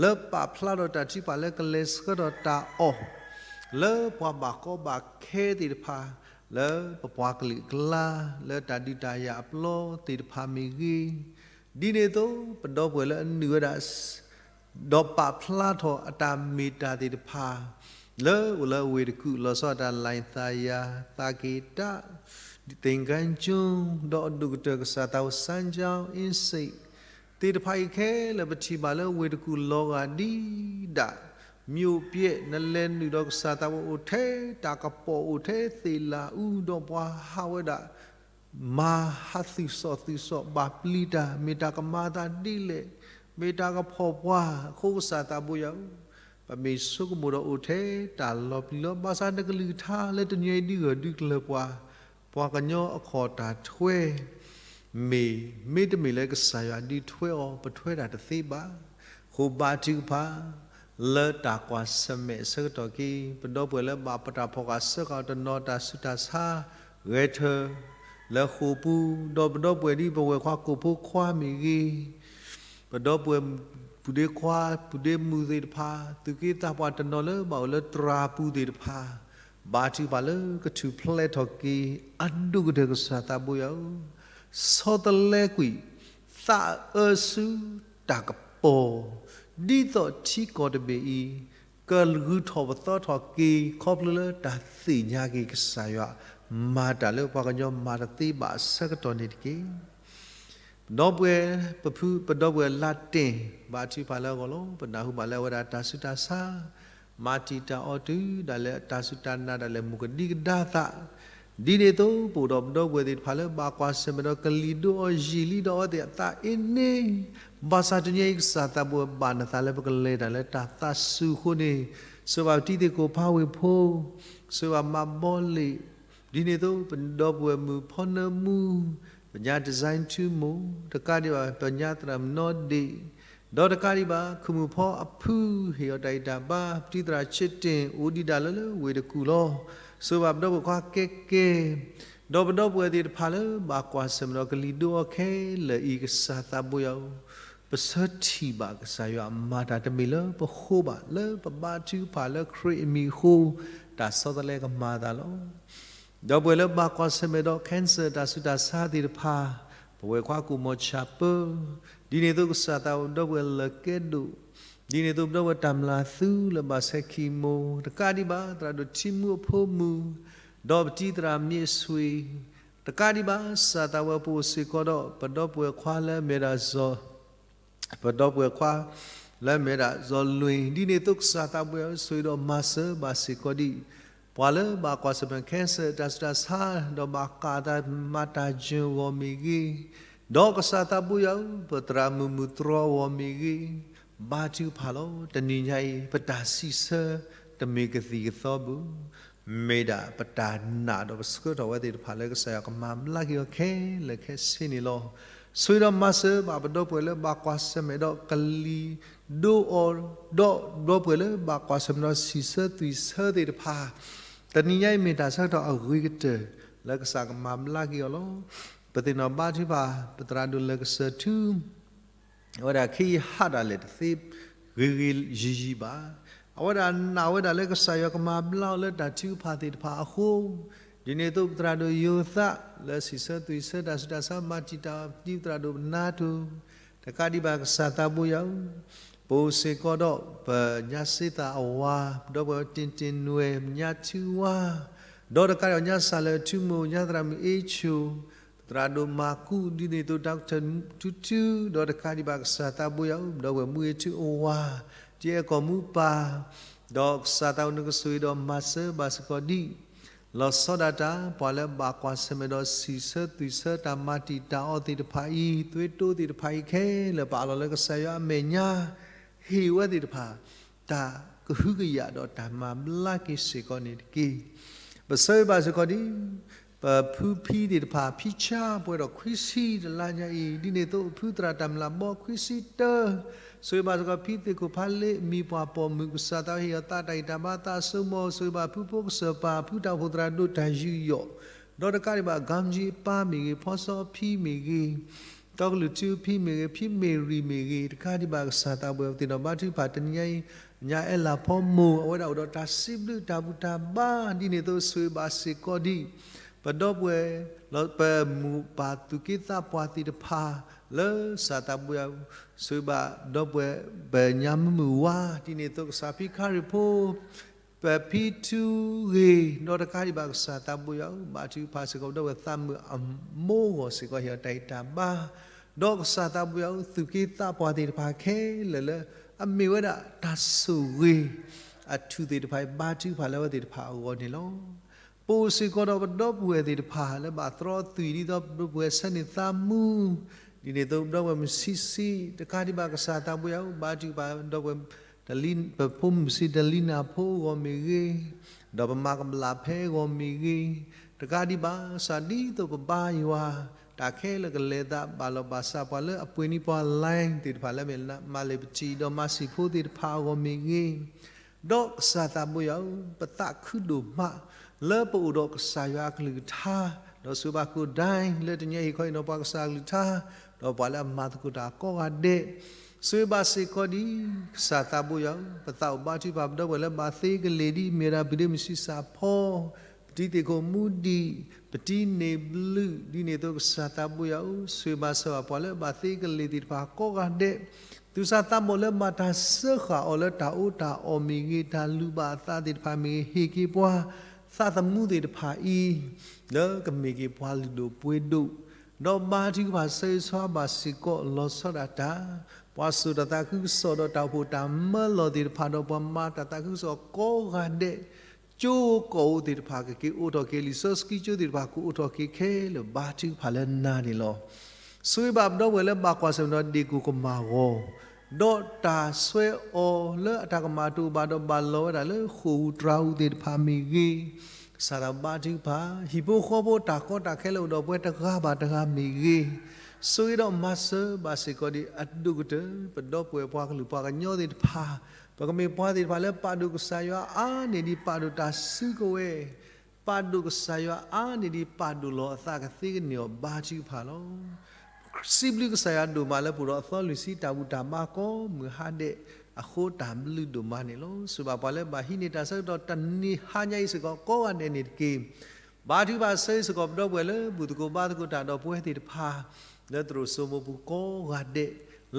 လၢပာ်ဖျါထီၣ်တၢ်ထုကဖၣ်လၢကလဲၤဆှၢထီၣ်တၢ်အီၣ် လၢပှၤဘၣ်ကီဘၣ်ခဲသ့ၣ်တဖၣ် လၢပပှၤကလုာ်အကျါ လၢတၢ်ဒုးတၢ်ယၤအပျီသ့ၣ်တဖၣ်မ့ၢ်ဂ့ၤ, ဒ်န့ၣ်အသိး ပဒီပုၢ်ဝဲၢ်လၢအနုာ်ဝဲဒၣ် ဒီးပာ်ဖျါထီၣ်အတၢ်မ့ၢ်တၢ်သ့ၣ်တဖၣ် လၢအိၣ်လၢအဝ့ၢ်တကူၣ် လီၤဆီဒၣ်တၢ် လိုင်သာယာ, သာကေတ, သင်္ဃန်းကျွန်း, ဒီးအဒိၣ်ကတၢၢ်ကစၢ်သးဘိ စမ်းချောင်း, အင်းစိန် သ့ၣ်တဖၣ်အံၤခဲလၢာ် ပထံၣ်ဘၣ်လၢဝ့ၢ်တကူၣ်လီၤဂာ်ဒ်ဒၣ် မၠိၣ်ပျဲး နလဲၤနုာ်ဒီးကစၢ်သးဘိအိၣ်ထဲတၢ်ကပီၤ အိၣ်ထဲသ့ၣ်လၣ်အူ ဒီးပှၤဟးဝဲဒၣ် မၤဟးသုးစီၣ်သုးစီၣ် ဘၣ်ပျံၤတၢ် မ့ၢ်တၢ်ကမၤအသးဒ်လဲၣ်, မ့ၢ်တၢ်ကဖီၣ်ပှၤ, အဃိကစၢ်သးဘိယွၤဧၢ, ပမ့ၢ်ဆိကမိၣ်ဒီးအိၣ်ထဲတၢ်လီၤပျံၤလီၤ ဘၣ်ဆၣ်နကလုၢ်ကထါလၢတနံၤအံၤဒုးဂၢၢ်ဒုးကျၢၤပှၤ, ပှၤကညီအခီၣ်တၢ်ထွဲ မ့ၢ် မ့တမ့ၢ်လၢကစၢ်ယွၤဒုးထွဲအီၤ ပထွဲတၢ်တသ့ဘၣ်. အဃိဘါထုကဖၣ် လၢတၢ်ကွၢ်ဆၢၣ်မဲာ်အဆၢကတီၢ်က့ၤ ပဒီပုၢ်ဝဲၢ်လၢဘၣ်ပတၢ်ဖီၣ်ဃာ်စၢဃာ်အီၤတနီၤ တၢ်ဆူးတၢ်ဆါ ဂဲၤထၢၣ် လၢဃိာ်ပူၤ, ဒီးပဒီပုၢ်ဝဲၢ်ဒ်ပဝဲၢ်ခွါကိၣ်ဖိခွါမ့ၢ်ဂ့ၤ, ပဒီပုၢ်ဝဲၢ် ပုၢ်ဒ့ခွါ ပုၢ်ဒ့မုၣ်သ့ၣ်တဖၣ် သူၣ်က့သးပှၢ်တနီၤလၢဘၣ်အိၣ်လၢတြၢ်ပူၤသ့ၣ်တဖၣ် ဘါထုကဖၣ်လၢကထူၣ်ဖျဲးထီၣ်က့ၤ အဒိၣ်ကတၢၢ်ကစၢ်သးဘိယွၤဧၢ, ဆီတလဲကွံာ် သးအၢဆူတၢ်ကပီၤ, ဒ်သိးထံကီၢ်တဘ့ၣ်အံၤ ကဂုာ်ထီၣ်ပသီထီၣ်က့ၤ ခီဖျိလၢတၢ်သ့ၣ်ညါက့ၤကစၢ်ယွၤ မၤတၢ်လၢပှၤကညီမၤတသ့ဘၣ်အဆၢကတီၢ်န့ၣ်တက့ၢ်. ပဒီပုၢ်ဝဲၢ် ပဖု ပဒီပုၢ်ဝဲၢ်လါတ့ၢ် ဘါထုကဖၣ်လၢအဂီၢ်လီၤ. ပနၢ်ဟူဘၣ်လၢအဝဲဒၣ်တၢ်ဆူးတၢ်ဆါ မၤတံာ်တာ်အီၤတုၤဒၣ်လဲာ် တၢ်စူၢ်တၢ်နာ်ဒၣ်လဲာ် မုၢ်ကဒံကဒါသး, ဒ်န့ၣ်အသိး ပအိၣ်ဒီးပဒီပုၢ်ဝဲၢ်သ့ၣ်တဖၣ်လၢဘၣ်ကွၢ်ဆၢၣ်မဲာ်ဒီးကလံၤဒိၣ်အီၤ ယံာ်လံဒီးအဝဲသ့ၣ်အသးအ့န့, ဘၣ်ဆၣ်တနံၤအံၤကစၢ်သးဘိယွၤ ဘၣ်နသးလၢပကလဲၤတၢ်လၢတၢ်သးစူၤအဃိန့ၣ်, စၢဘၣ်ပတံၤသကိးဖးဝ့ၢ်ဖိ, စၢဘၣ်မၤဘီလ့ၣ် ဒ်န့ၣ်အသိး ပဒီပုၢ်ဝဲၢ်မုၣ်ဖီနၢမူ, ပညါ design ထူမိၢ်, တကးဒံးဘၣ် ပညါသရၣ်မုၣ်နီၢ်ဒ့ၣ်, ဒီးတကးဒံးဘၣ် ခုၣ်မုၢ်ဖီအဖုဟ့ၣ်အီၤတၢ်ဂံၢ်တၢ်ဘါ, ပတံၤသရၣ်ဆ့တ့ၣ် အိၣ်ဒံးဒၣ်လၢလၢဝ့ၢ်တကူၣ်လီၤ. ဆိၣ်ဂ့ၤဘၣ်ပဒီပုၢ်ဝဲၢ်ခွါကဲကဲ ဒီးပဒီပုၢ်ဝဲၢ်သ့ၣ်တဖၣ်လၢဘၣ်ကွၢ်ဆၢၣ်မဲာ်ဒီးကလံၤဒိအီၤခဲလၢာ်အံၤ ကစၢ်သးဘိယွၤဧၢ, ပဆၢထံၣ်ဘၣ်ကစၢ်ယွၤအမၤတၢ်တမံၤလၢပဃိဘၣ်, လၢပဘါထုကဖၣ်လၢခရံာ်အမံၤအဃိ တၢ်ဆီတလဲကမၤအသးလီၤ. ဒီပုၢ်ဝဲၢ်လၢဘၣ်ကွၢ်ဆၢၣ်မဲာ်ဒီး cancer တၢ်ဆူးတၢ်ဆါသ့ၣ်တဖၣ်, ပဝဲၢ်ခွါကူၣ်မီၤဆၣ်ပၢ, ဒ်န့ၣ်အသိးကစၢ်သးဘိယွၤ ပဒီပုၢ်ဝဲၢ်လၢကဲဒိၣ်, ဒ်န့ၣ်အသိး ပဒီပုၢ်ဝဲၢ်တၢ်မျၢ်သူလၢဘၣ်ဆဲးခံမိၢ်, တကးဒံးဘၣ် သရၣ်ဒိၣ်ထံမူအဖိမုၣ်, ဒီးပတံၤသရၣ်မ့ၢ်အဆွ့ၣ်, တကးဒံးဘၣ် ကစၢ်သးဘိယွၤ ပအိၣ်စ့ၢ်ကီးဒီး ပဒီပုၢ်ဝဲၢ်ခွါလၢအမ့ၢ်ဒၣ်စီၤ ပဒီပုၢ်ဝဲၢ်ခွါလၢအမ့ၢ်ဒၣ်စီၤလွံၢ်, ဒ်န့ၣ်အသိးကစၢ်သးဘိယွၤ ဆိၣ်ဂ့ၤဒီးမၤစၢၤဘၣ်စ့ၢ်ကီးဒံး ပှၤလၢဘၣ်ကွၢ်ဆၢၣ်မဲာ် cancer တၢ်ဆူးတၢ်ဆါ ဒီးဘၣ်ဃးတၢ်မၤတၢ်ယၢၤအဂီၢ်မ့ၢ်ဂ့ၤ, ဒီးကစၢ်သးဘိယွၤ ပသရၣ်မုၣ်မုၢ်တြီအဂီၢ်မ့ၢ်ဂ့ၤ, ဘါထုကဖၣ်လီၤ. တနံၤညါအံၤ ပတၢ်စံးဆၢတမ့ၢ်ကသံၣ်ကသီဘၣ် မ့ၢ်ဒၣ်ပတၢ်နာ်ဒီးပဆှၢထီၣ်ဝဲသ့ၣ်တဖၣ်လၢကစၢ်ယွၤကမၤဘျါက့ၤအီၤခဲလၢာ်ခဲဆ့န့ၣ်လီၤ. ဆိၣ်ဂ့ၤဒီးမၤစၢၤဘၣ်ပဒီပုၢ်ဝဲၢ်လၢဘၣ်ကွၢ်ဆၢၣ်မဲာ်ဒီးကလံၤဒိအီၤ, ဒီးပဒီပုၢ်ဝဲၢ်လၢဘၣ်ကွၢ်ဆၢၣ်မဲာ်ဒီးစံးဆၢသွံၣ်ဆၢသ့ၣ်တဖၣ်, တနံၤညါအံၤမ့ၢ်တၢ်ဆၢကတီၢ်အဂ့ၤကတၢၢ် လၢကစၢ်ကမၤဘျါက့ၤအီၤလီၤ. ပသ့ၣ်နီၣ်ဘါထုကဖၣ် ပသရၣ်ဒိၣ်လၢကစၢၢ်ထူ အဝဲဒၣ်ခ့ယဟးတၢ်လဲၣ်တသ့ဂ့ၤဂ့ၤယံာ်ယံာ်ဘၣ်. အဝဲဒၣ်နာ်ဝဲဒၣ်လၢကစၢ်ယွၤကမၤဘျါအီၤလၢတၢ်ထုကဖၣ်သ့ၣ်တဖၣ်အဃိ, ဒ်န့ၣ်အသိးပသရၣ်ဒိၣ်ယိၤသး လၢစံးဆၢသွံၣ်ဆၢတၢ်ဆူးတၢ်ဆါ မၤတံာ်တာ်အီၤ ပတံၤသရၣ်ဒိၣ်နါတိၤ, တကးဒံးဘၣ်ကစၢ်သးဘိယွၤဧၢ, ပအိၣ်စ့ၢ်ကီးဒီး ပညါစ့သၣ်အဝၤ, ပဒီပုၢ်ဝဲၢ်တ့ၢ်တ့ၢ်နွဲၣ်, ပညါထုဝါ, ဒီးတကးဒံးဘၣ်ညါစၢ်လၢာ်ထူမိၢ်, ညါသရၣ်မုၣ်အ့ဆိၣ်, ပသရၣ်ဒိၣ်မၤကူး, ဒ်န့ၣ်အသိး doctor ထူထူ, ဒီးတကးဒံးဘၣ်ကစၢ်သးဘိယွၤဧၢ, ပဒီပုၢ်ဝဲၢ်မူအ့ၣ်ထူအဝၤ, တံၤအဲၣ်ကီၢ်မူပၢ်, ဒီးကစၢ်သးဘိယွၤနကဆိၣ်ဂ့ၤဒီးမၤစၢၤဘၣ်စ့ၢ်ကီးဒံး လီၤဆီဒၣ်တၢ် ပှၤလၢဘၣ်ကွၢ်ဆၢၣ်မဲာ်ဒီးစံးဆၢသွံၣ်ဆၢတၢ်မၤတံာ်တာ်အီၤသ့ၣ်တဖၣ်အံၤ, သွ့တိသ့ၣ်တဖၣ်အံၤခဲလၢာ် ပအးလီၤလၢကစၢ်ယွၤအမဲာ်ညါ, ဟ့ၣ်ဝဲသ့ၣ်တဖၣ် တၢ်ကဟုကယာ်ဒီးတၢ်မၤဘျါက့ၤစ့ၢ်ကီးန့ၣ်တက့ၢ်. ပဆၢဂ့ၤဘၣ်စ့ၢ်ကီးဒ် ပဖုဖံသ့ၣ်တဖၣ် ဖံဆါပှဲၤဒီးခွံဆံတလါညါအံၤ, ဒ်န့ၣ်အသိးဖုသရၣ်တၢ်မျၢ်ဘီခွံဆံတၢ, ဆိၣ်ဂ့ၤဘၣ်စ့ၢ်ကီးဖံသ့ၣ်ခိၣ်ဖးလ့ အမံၤပှၢ်ပိာ်မုၣ် ကစၢ်သးဟ့ၣ်အီၤသးတၢ်ဂံၢ်တၢ်ဘါသးအစိကမီၤ, ဆိၣ်ဂ့ၤဘၣ်ဖုဖိကစၢၢ်ပၢ် ဖုတၢ်အိၣ်ဖှိၣ်သရၣ်ဒိၣ်တၢ်ယူးယီၣ်, ဒီးတကးဒံးဘၣ် ကၣ်ကၠံအပၢ်မ့ၢ်ဂ့ၤ, ဖီစီအဖံမ့ၢ်ဂ့ၤ, တီကလုာ်ထူအဖံမ့ၢ်ဂ့ၤ, ဖံမ့ၢ်ရံၣ်မ့ၢ်ဂ့ၤ, တကးဒံးဘၣ်ကစၢ်သးဘိယွၤ ပသ့ၣ်နီၣ်ဘါထုကဖၣ်တနံၤညါအံၤ, ညါအဲၣ်လၤဖီမိၢ် အဝဲဒၣ်အိၣ်ဒီးတၢ်စံးဘျုးတၢ်ဘူၣ်တၢ်ဘါ, ဒ်န့ၣ်အသိးဆိၣ်ဂ့ၤဘၣ်စ့ၢ်ကီးဒံး ပဒီပုၢ်ဝဲၢ် ပမိၢ်ပၢ်သူၣ်က့သးပှၢ်သ့ၣ်တဖၣ် လၢကစၢ်သးဘိယွၤ ဆိၣ်ဂ့ၤဘၣ်ဒီပုၢ်ဝဲၢ် ပညါမုၢ်မုၢ်ဝါ, ဒ်န့ၣ်အသိးကစၢ်ဖံခါရံၣ်ဖိ ပဖံထူဂ့ၤ, ဒီးတကးဒံးဘၣ်ကစၢ်သးဘိယွၤဧၢ, ဘါထုကဖၣ်စ့ၢ်ကီး ပဒီပုၢ်ဝဲၢ်သးမုာ်အမိၢ်အဂီၢ်စ့ၢ်ကီး ဟ့ၣ်အီၤတၢ်ဂံၢ်တၢ်ဘါ, ဒီးကစၢ်သးဘိယွၤဧၢ, သူၣ်က့သးပှၢ်သ့ၣ်တဖၣ်ခဲလၢာ်လၢ အမ့ၢ်ဝဲဒၣ်တၢ်ဆိၣ်ဂ့ၤ အထူၣ်သ့ၣ်တဖၣ်အံၤ ဘါထုကဖၣ်လၢအဝဲသ့ၣ်တဖၣ်အဂီၢ်န့ၣ်လီၤ. ပအိၣ်စ့ၢ်ကီးဒီးပဒီပုၢ်ဝဲၢ်သ့ၣ်တဖၣ် လၢဘၣ်သြီသွံၣ်ဒ်သိး ပဒီပုၢ်ဝဲၢ်ဆၢန့ၣ်သးမူ, ဒ်န့ၣ်အသိးပဒီပုၢ်ဝဲၢ်မုၣ်ဆံးဆံး, တကးဒံးဘၣ်ကစၢ်သးဘိယွၤဧၢ, ဘါထုကဖၣ်ဒီပုၢ်ဝဲၢ် ပဖိမုၣ်ဆံးတလံနၢ်ဖိအဂီၢ်မ့ၢ်ဂ့ၤ, ဒီးပမၤကဘျၣ်ဖဲအဂီၢ်မ့ၢ်ဂ့ၤ, တကးဒံးဘၣ်ကစၢ်ဒ်သိးပဘါယွၤ တၢ်ခဲလၢာ်ကလဲၤသး ဘၣ်လီၤဘၣ်စးပှၤလၢအပှ့ၤန့ၢ်ပှၤ line သ့ၣ်တဖၣ်လၢမ့ၢ်မၤလ့ၤပထံၣ် ဒီးမၤစံာ်ဖိသ့ၣ်တဖၣ်အဂီၢ်မ့ၢ်ဂ့ၤ, ဒီးကစၢ်သးဘိယွၤဧၢ, ပသးခုဒိၣ်မး လၢပအိၣ်ဒီးကစၢ်ယွၤအကလုၢ်ကထါ, ဒီးဆိၣ်ဂ့ၤဘၣ်ကိၣ်ဒဲး လၢတနံၤအံၤခီအံၤနီၢ်ပှၤကစၢ်အကလုၢ်ကထါ, ဒီးပှၤလၢအမၤသကိးတၢ်ကိးဂၤဒဲး, ဆိၣ်ဂ့ၤဘၣ်စ့ၢ်ကီးဒံး ကစၢ်သးဘိယွၤဧၢ, ပသးအိၣ်ဘါထုကဖၣ်ပဒီပုၢ်ဝဲၢ်လၢဘၣ်သ့ကလ့ၤဒ်အမ့ၢ်ဝဲဒၣ် ပဒ့မုၣ်ဆံးစၢ်ဖီ, ပတံၤသ့ၣ်ခိၣ်မူဒံး, ပတံၤန့ၣ်ဘျုး, ဒ်န့ၣ်အသိးကစၢ်သးဘိယွၤဧၢ, ဆိၣ်ဂ့ၤဘၣ်စ့ၢ်ကီးပှၤလၢဘၣ်သ့ကလ့ၤသ့ၣ်တဖၣ်ကိးဂၤဒဲး, သူၣ်စၢ်သးဘီၣ်လၢဘၣ်တၢ်စၢဃာ်အီၤလၢတၢ်အီၣ်တၢ်အီမ့ၢ်ဂ့ၤ, တၢ်လုၢ်ဘၣ်အသးသ့ၣ်တဖၣ်မ့ၢ်ဂ့ၤ, ဟ့ၣ်က့ၤပှၤသးသမူသ့ၣ်တဖၣ်အံၤ လၢကမ့ၢ်က့ၤပှၤလုၢ်ဒိၣ်ပှ့ၤဒိၣ်, ဒီးဘါထုကဖၣ်ဆၢဂ့ၤဆၢဝါဘၣ်စ့ၢ်ကီး လီၤဆီဒၣ်တၢ်, ပှၤစိာ်တၢ်သးခုကစီၣ်ဒီးတၢ်အိၣ်ဖှိၣ်တၢ်မၢလီၤသ့ၣ်တဖၣ် ဒီးပှၤမၤတၢ်သးခုကစီၣ်ကိးဂၤဒဲး, ကၠိကီၢ်အိၣ်သ့ၣ်တဖၣ်ကက့ၤအိးထီၣ်က့ၤ, လံာ်စီဆှံကၠိသ့ၣ်တဖၣ်ကအိးထီၣ်က့ၤခဲလၢာ် ဘါထုကဖၣ်လၢနၤန့ၣ်လီၤ. ဆိၣ်ဂ့ၤဘၣ်ပဒီပုၢ်ဝဲၢ်လၢဘၣ်ကွၢ်ဆၢၣ်မဲာ်ဒီးဒ့ၣ်ကိၣ်ကမၣ်ဂီၤ, ဒီးတၢ်ဆှၢအီၤလၢအတၢ်ကမၣ်တအိၣ်ဘၣ်ဒီး ဘၣ်လီၤဝဲဒၣ်လၢဃိာ်အူတြၤအူသ့ၣ်တဖၣ်မ့ၢ်ဂ့ၤ, စးထီၣ်ဘါထုကဖၣ်, ဟံၣ်ဖိဃီဖိတၢ်ကီတၢ်ခဲလၢအိၣ်ဒီးပှၤတဂၤဘၣ်တဂၤမ့ၢ်ဂ့ၤ, ဆိၣ်ဂ့ၤဒီးမၤစၢၤဘၣ်စ့ၢ်ကီးဒံးအဒိၣ်ကတၢၢ် ပဒီပုၢ်ဝဲၢ်ပှၤကလုာ်ပှၤကညီသ့ၣ်တဖၣ်, ပကမ့ၢ်ပှၤသ့ၣ်တဖၣ်လၢပာ်ဒိၣ်ကစၢ်ယွၤအါန့ၢ်ဒံးပာ်ဒိၣ်တၢ်စုကဝဲၤ, ပာ်ဒိၣ်ကစၢ်ယွၤအါန့ၢ်ဒံးပာ်ဒိၣ်လီၤအသးကသ့ကန့ၢ်အီၤဘါထုကဖၣ်လီၤ. စံးဘျုးကစၢ်ယွၤဒိၣ်မးလၢပအိၣ်ဒီးအသီလွံၢ်ဆံတၢ်ဘူၣ်တၢ်ဘါကိးမုၢ်ဟါဒဲးအဃိတၢ်ဘျုးဒိၣ်မးန့ၣ်လီၤ. စံးဘၣ်ပှၤလၢဘၣ်ဟံးန့ၢ်တၢ်ဆၢကတီၢ်တနံၤဟါညါအံၤစ့ၢ်ကီး ကိးဂၤဒဲးန့ၣ်တက့ၢ်. ဘါထုကဖၣ်ဆၢအံၤစ့ၢ်ကီး ပဒီပုၢ်ဝဲၢ်လၢဘူၣ်သကိးဘါသကိးတၢ်ဒီးပဝဲသ့ၣ်တဖၣ် လၢသရိာ်စိမိၤပူၤကိးဂၤဒဲး,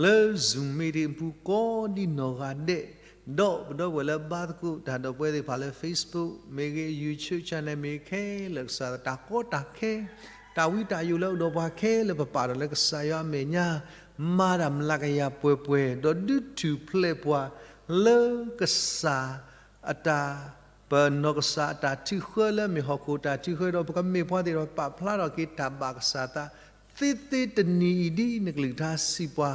လၢ Zoom meeting ပူၤကိးဒ်နီၢ်ဂၤဒဲး, ဒီးပဒီပုၢ်ဝဲၢ်လၢဘါသကိးတၢ်ဒီးပဝဲသ့ၣ်တဖၣ်လၢ Facebook မ့ၢ်ဂ့ၤ YouTube channel မ့ၢ်ဂ့ၤခဲလၢာ် ကစၢ်တၢ်ကီတၢ်ခဲ, တၢ်ဝံတၢ်ယိးလၢအိၣ်ဒီးပှၤခဲလၢာ် ပပာ်ဒီးလၢကစၢ်ယွၤအမဲာ်ညါ, မၤတၢ်မျးကယၤပှဲၤပှဲၤ ဒီးဒုးထူၣ်ဖျဲးပှၤလၢကစၢ်အတၢ် ပနီၢ်ကစၢ်အတၢ်ထုးဃၢလၢအမ့ၢ်ဟီၣ်ခိၣ်တၢ်ထုးဃၢဒီး ပကမ့ၢ်ပှၤသ့ၣ်တဖၣ်ပာ်ဖျါထီၣ်က့ၤတၢ်ဘၣ်ကစၢ်သး သ့သ့တနံၤအံၤဒ်နကလုၢ်ကထါစံးပှၤ,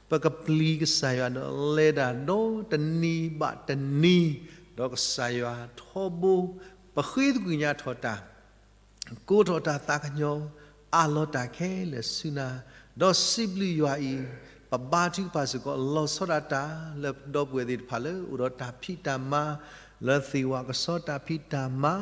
ပကပျံၤကစၢ်ယွၤဒီးလဲၤတၢ်ဒီတနံၤဘၣ်တနံၤ, ဒီးကစၢ်ယွၤထီဘိ, ပဃ့သကွံာ်ညါထီၣ်တၢ် ကိးထီၣ်တၢ်သးကညီၤ, အးလီၤတၢ်ခဲလၢာ်ဆူနၤ, ဒီးစံးဘျုးယွၤအံၤ, ပဘါထုကဖၣ်စ့ၢ်ကီး လီၤဆီဒၣ်တၢ်လၢပဒီပုၢ်ဝဲၢ်သ့ၣ်တဖၣ်လၢအိၣ်ဒီးတၢ်ဖံးတၢ်မၤ, လၢသ့ၣ်ဝၣ်ကဆီတၢ်ဖံးတၢ်မၤ,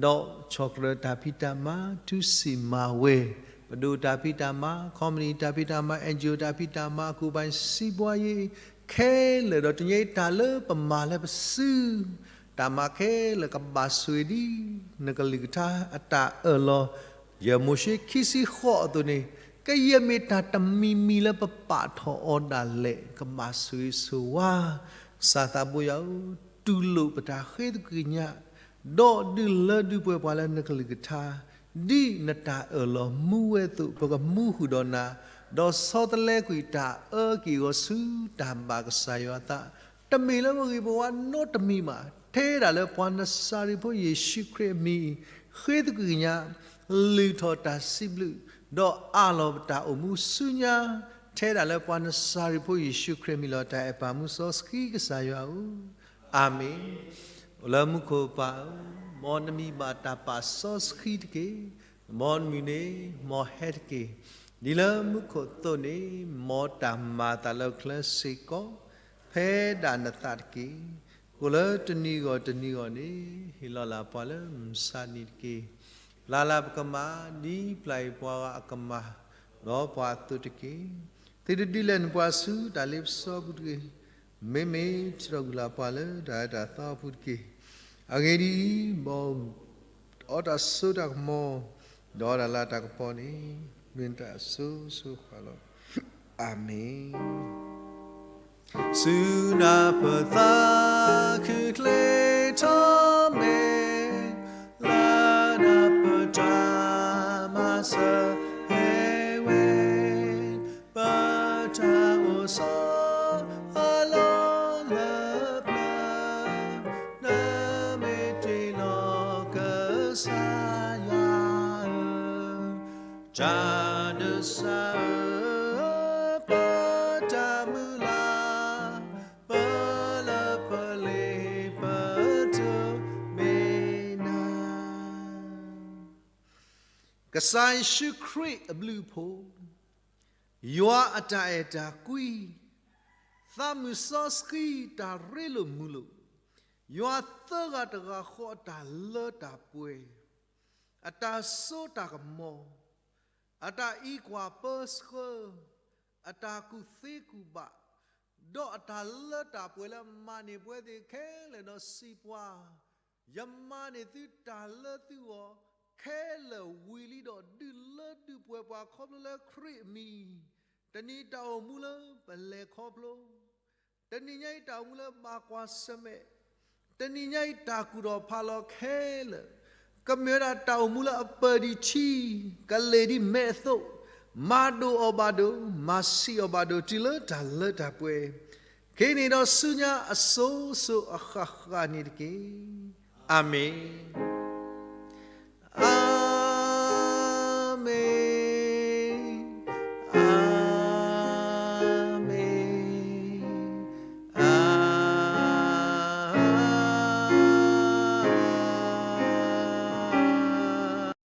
ဒီးဆီၣ်ကြၢးတၢ်ဖံးတၢ်မၤ, ထူစံၣ်မၤဝဲၤ, ပဒိၣ်တၢ်ဖံးတၢ်မၤ, ခီပနံၣ်တၢ်ဖံးတၢ်မၤ, အၣ်အၣ်ကၠိ တၢ်ဖံးတၢ်မၤ, ကူၣ်ဘၣ်စံးပှၤယ့ၣ် ခဲလၢာ်ဒီးတနံၤအံၤတၢ်လၢပမၤလၢပစု တၢ်မၤခဲလၢာ်ကဘၣ်ဆိၣ်ဂ့ၤဒ် နကလုၢ်ကထါအတၢ်အၢၣ်လီၤ, ယဲၢ်မိၤၡ့ခံဆံဃိးအသိးန့ၣ်, ကယဲၢ်မ့ၢ်တၢ်တမံၤမံၤလၢပပာ်ထီၣ်အီၤဒၣ်လဲာ် ကဘၣ်ဆိၣ်ဂ့ၤဆိၣ်ဝါ, ကစၢ်သးဘိယွၤဧၢ, တူၢ်လိာ်ပတၢ်ဃ့သကွံာ်ညါ, ဒီးဒုးလၢဒုးပှဲၤပှၤလၢနကလုၢ်ကထါ, ဒ်နတၢ်အၢၣ်လီၤမူဝဲအသိး ပကမူဃုာ်ဒီးနၤ, ဒီးဆီတလဲကွံာ်တၢ်အၢက့ၢ်အဂီၤဆူတၢ်ဘၣ်ကစၢ်ယွၤအသး, တမ့ၢ်လၢပဂ့ၤပဝါနီတမံၤဘၣ်, ထဲဒၣ်လၢပှၤနစၤရ့းဖိယ့ၣ်ၡူးခရံာ်အမံၤ, ဃ့သကွံာ်ညါ, လုၢ်ထီၣ်တၢ်စံးဘျုး, ဒီးအးလီၤပတၢ်အိၣ်မူဆူညါ, ထဲဒၣ်လၢပှၤနစၤရ့းဖိယ့ၣ်ၡူးခရံာ်အမံၤလီၤ. တၢ်အဲၣ်ပၢ်မူစီဆှံကစၢ်ယွၤဧၢ, အၤမ့ၣ်. အိၣ်လၢမူခိၣ်ပၢ်ဧၢ, မ်နမံၤဘၣ်တၢ်ပာ်စီဆှံတက့ၢ်. မ်နမုၢ်န့ၣ်မ်ဟဲတက့ၢ်. ဒ်လၢမူခိၣ်အသိးန့ၣ်, မ်တၢ်မၤအသးလၢကျဲစ့ၢ်ကီး, ဖဲဒၣ်နသးတက့ၢ်. ဃိလၢတနံၤဂီၢ်တနံၤဂီၢ်န့ၣ်, ဟ့ၣ်လီၤလၢပှၤလၢမုၢ်မဆါတနံၤတက့ၢ်. ပျၢ်လၢပကမၣ်, ဒ်ပျၢ်အံၤပှၤဂၤအကမၣ်, ဒီးပှၤအသိးတက့ၢ်. သုတဒုးလဲၤနုာ်ပှၤဆူတၢ်လ့ပစီအပူၤတဂ့ၤ. မ့မ့ၢ်ထံၣ်ထီၣ်ကွံာ်လၢပှၤလၢတၢ်အၢတၢ်သီအပူၤတက့ၢ်. အဂ့ၢ်ဒ်အံၤ, မ်အီတၢ်စိတၢ်ကမီၤ, ဒီးအီတၢ်လၤတၢ်ကပီၤန့ၣ်, မ့ၢ်နတၢ်အစိၤစိၤဃၣ်ဃၣ်လီၤ. အၤမ့ၣ်. ဆူနၢ်ပၢၢ်သးခုချ့ထီၣ်မဲာ်, လၢနၢ်ပၢၢ်တၢ်မၤစၢၤဟဲဝဲ, ပတၢ်အိၣ်ဆီအလီၢ်လၢပျၢၤ, နမ့ၢ်တ့ၢ်လီၤကစၢ်ယွၤဧၢ, တၢ်နစၤဧၢ, ပတၢ်မုၢ်လၢ်, ပလၢပလ့ပတိၢ်မ့ၢ်နၤ. ကစၢ်ယ့ၣ်ၡူးခရံာ်အဘျုးအဖှိၣ်, ယွၤအတၢ်အဲၣ်တၢ်ကွံ, သးမုၢ်စီဆှံတၢ်ရ့လိာ်မုာ်လိာ်, ယွၤသၢဂၤတဂၤဃီအတၢ်လၢတၢ်ပှဲၤ, အတၢ်စိတၢ်ကမီၤ, အတၢ်အံးကွၢ်ပၢဆှၢ, အတၢ်ကူၣ်သ့ကူၣ်ဘၣ်, ဒီးအတၢ်လၢတၢ်ပှဲၤလၢအမၤန့ၢ်ပဝဲသ့ၣ်ခဲလၢာ်ဒီးစံးပှၤ, ယမၤန့ၢ်သုတၢ်လၢသုဂီၢ်ခဲလၢာ်ဝံၤလံဒီး ဒုးလၢဒုးပှဲၤပှၤခီဖျိလၢခရံာ်အမံၤ, တနံၤတၢ်အိၣ်မူလၢပလဲၤခီဖျိ တနံၤညါအံၤတၢ်အိၣ်မူလၢဘၣ်ကွၢ်ဆၢၣ်မဲာ်, တနံၤညါအံၤတၢ်ကူၣ်ထီၣ်ဖးလီၤခဲလၢာ်, ကမ့ၢ်ဝဲဒၣ်တၢ်အိၣ်မူလၢအပၢၢ်ဒံးထံ, ကလ့ၢ်ဒံးမဲးအသိး, မၤဒိၣ်အီၤဘၣ်ဒိၣ်, မၤဆံးအီၤဘၣ်ဒိၣ် တုၤလၢတၢ်လၢတၢ်ပှဲၤ, ခဲအံၤန့ၣ်ဒီးဆူညါအစိၤစိၤအဃၣ်ဃၣ်န့ၣ်တက့ၢ်. အၤမ့ၣ်.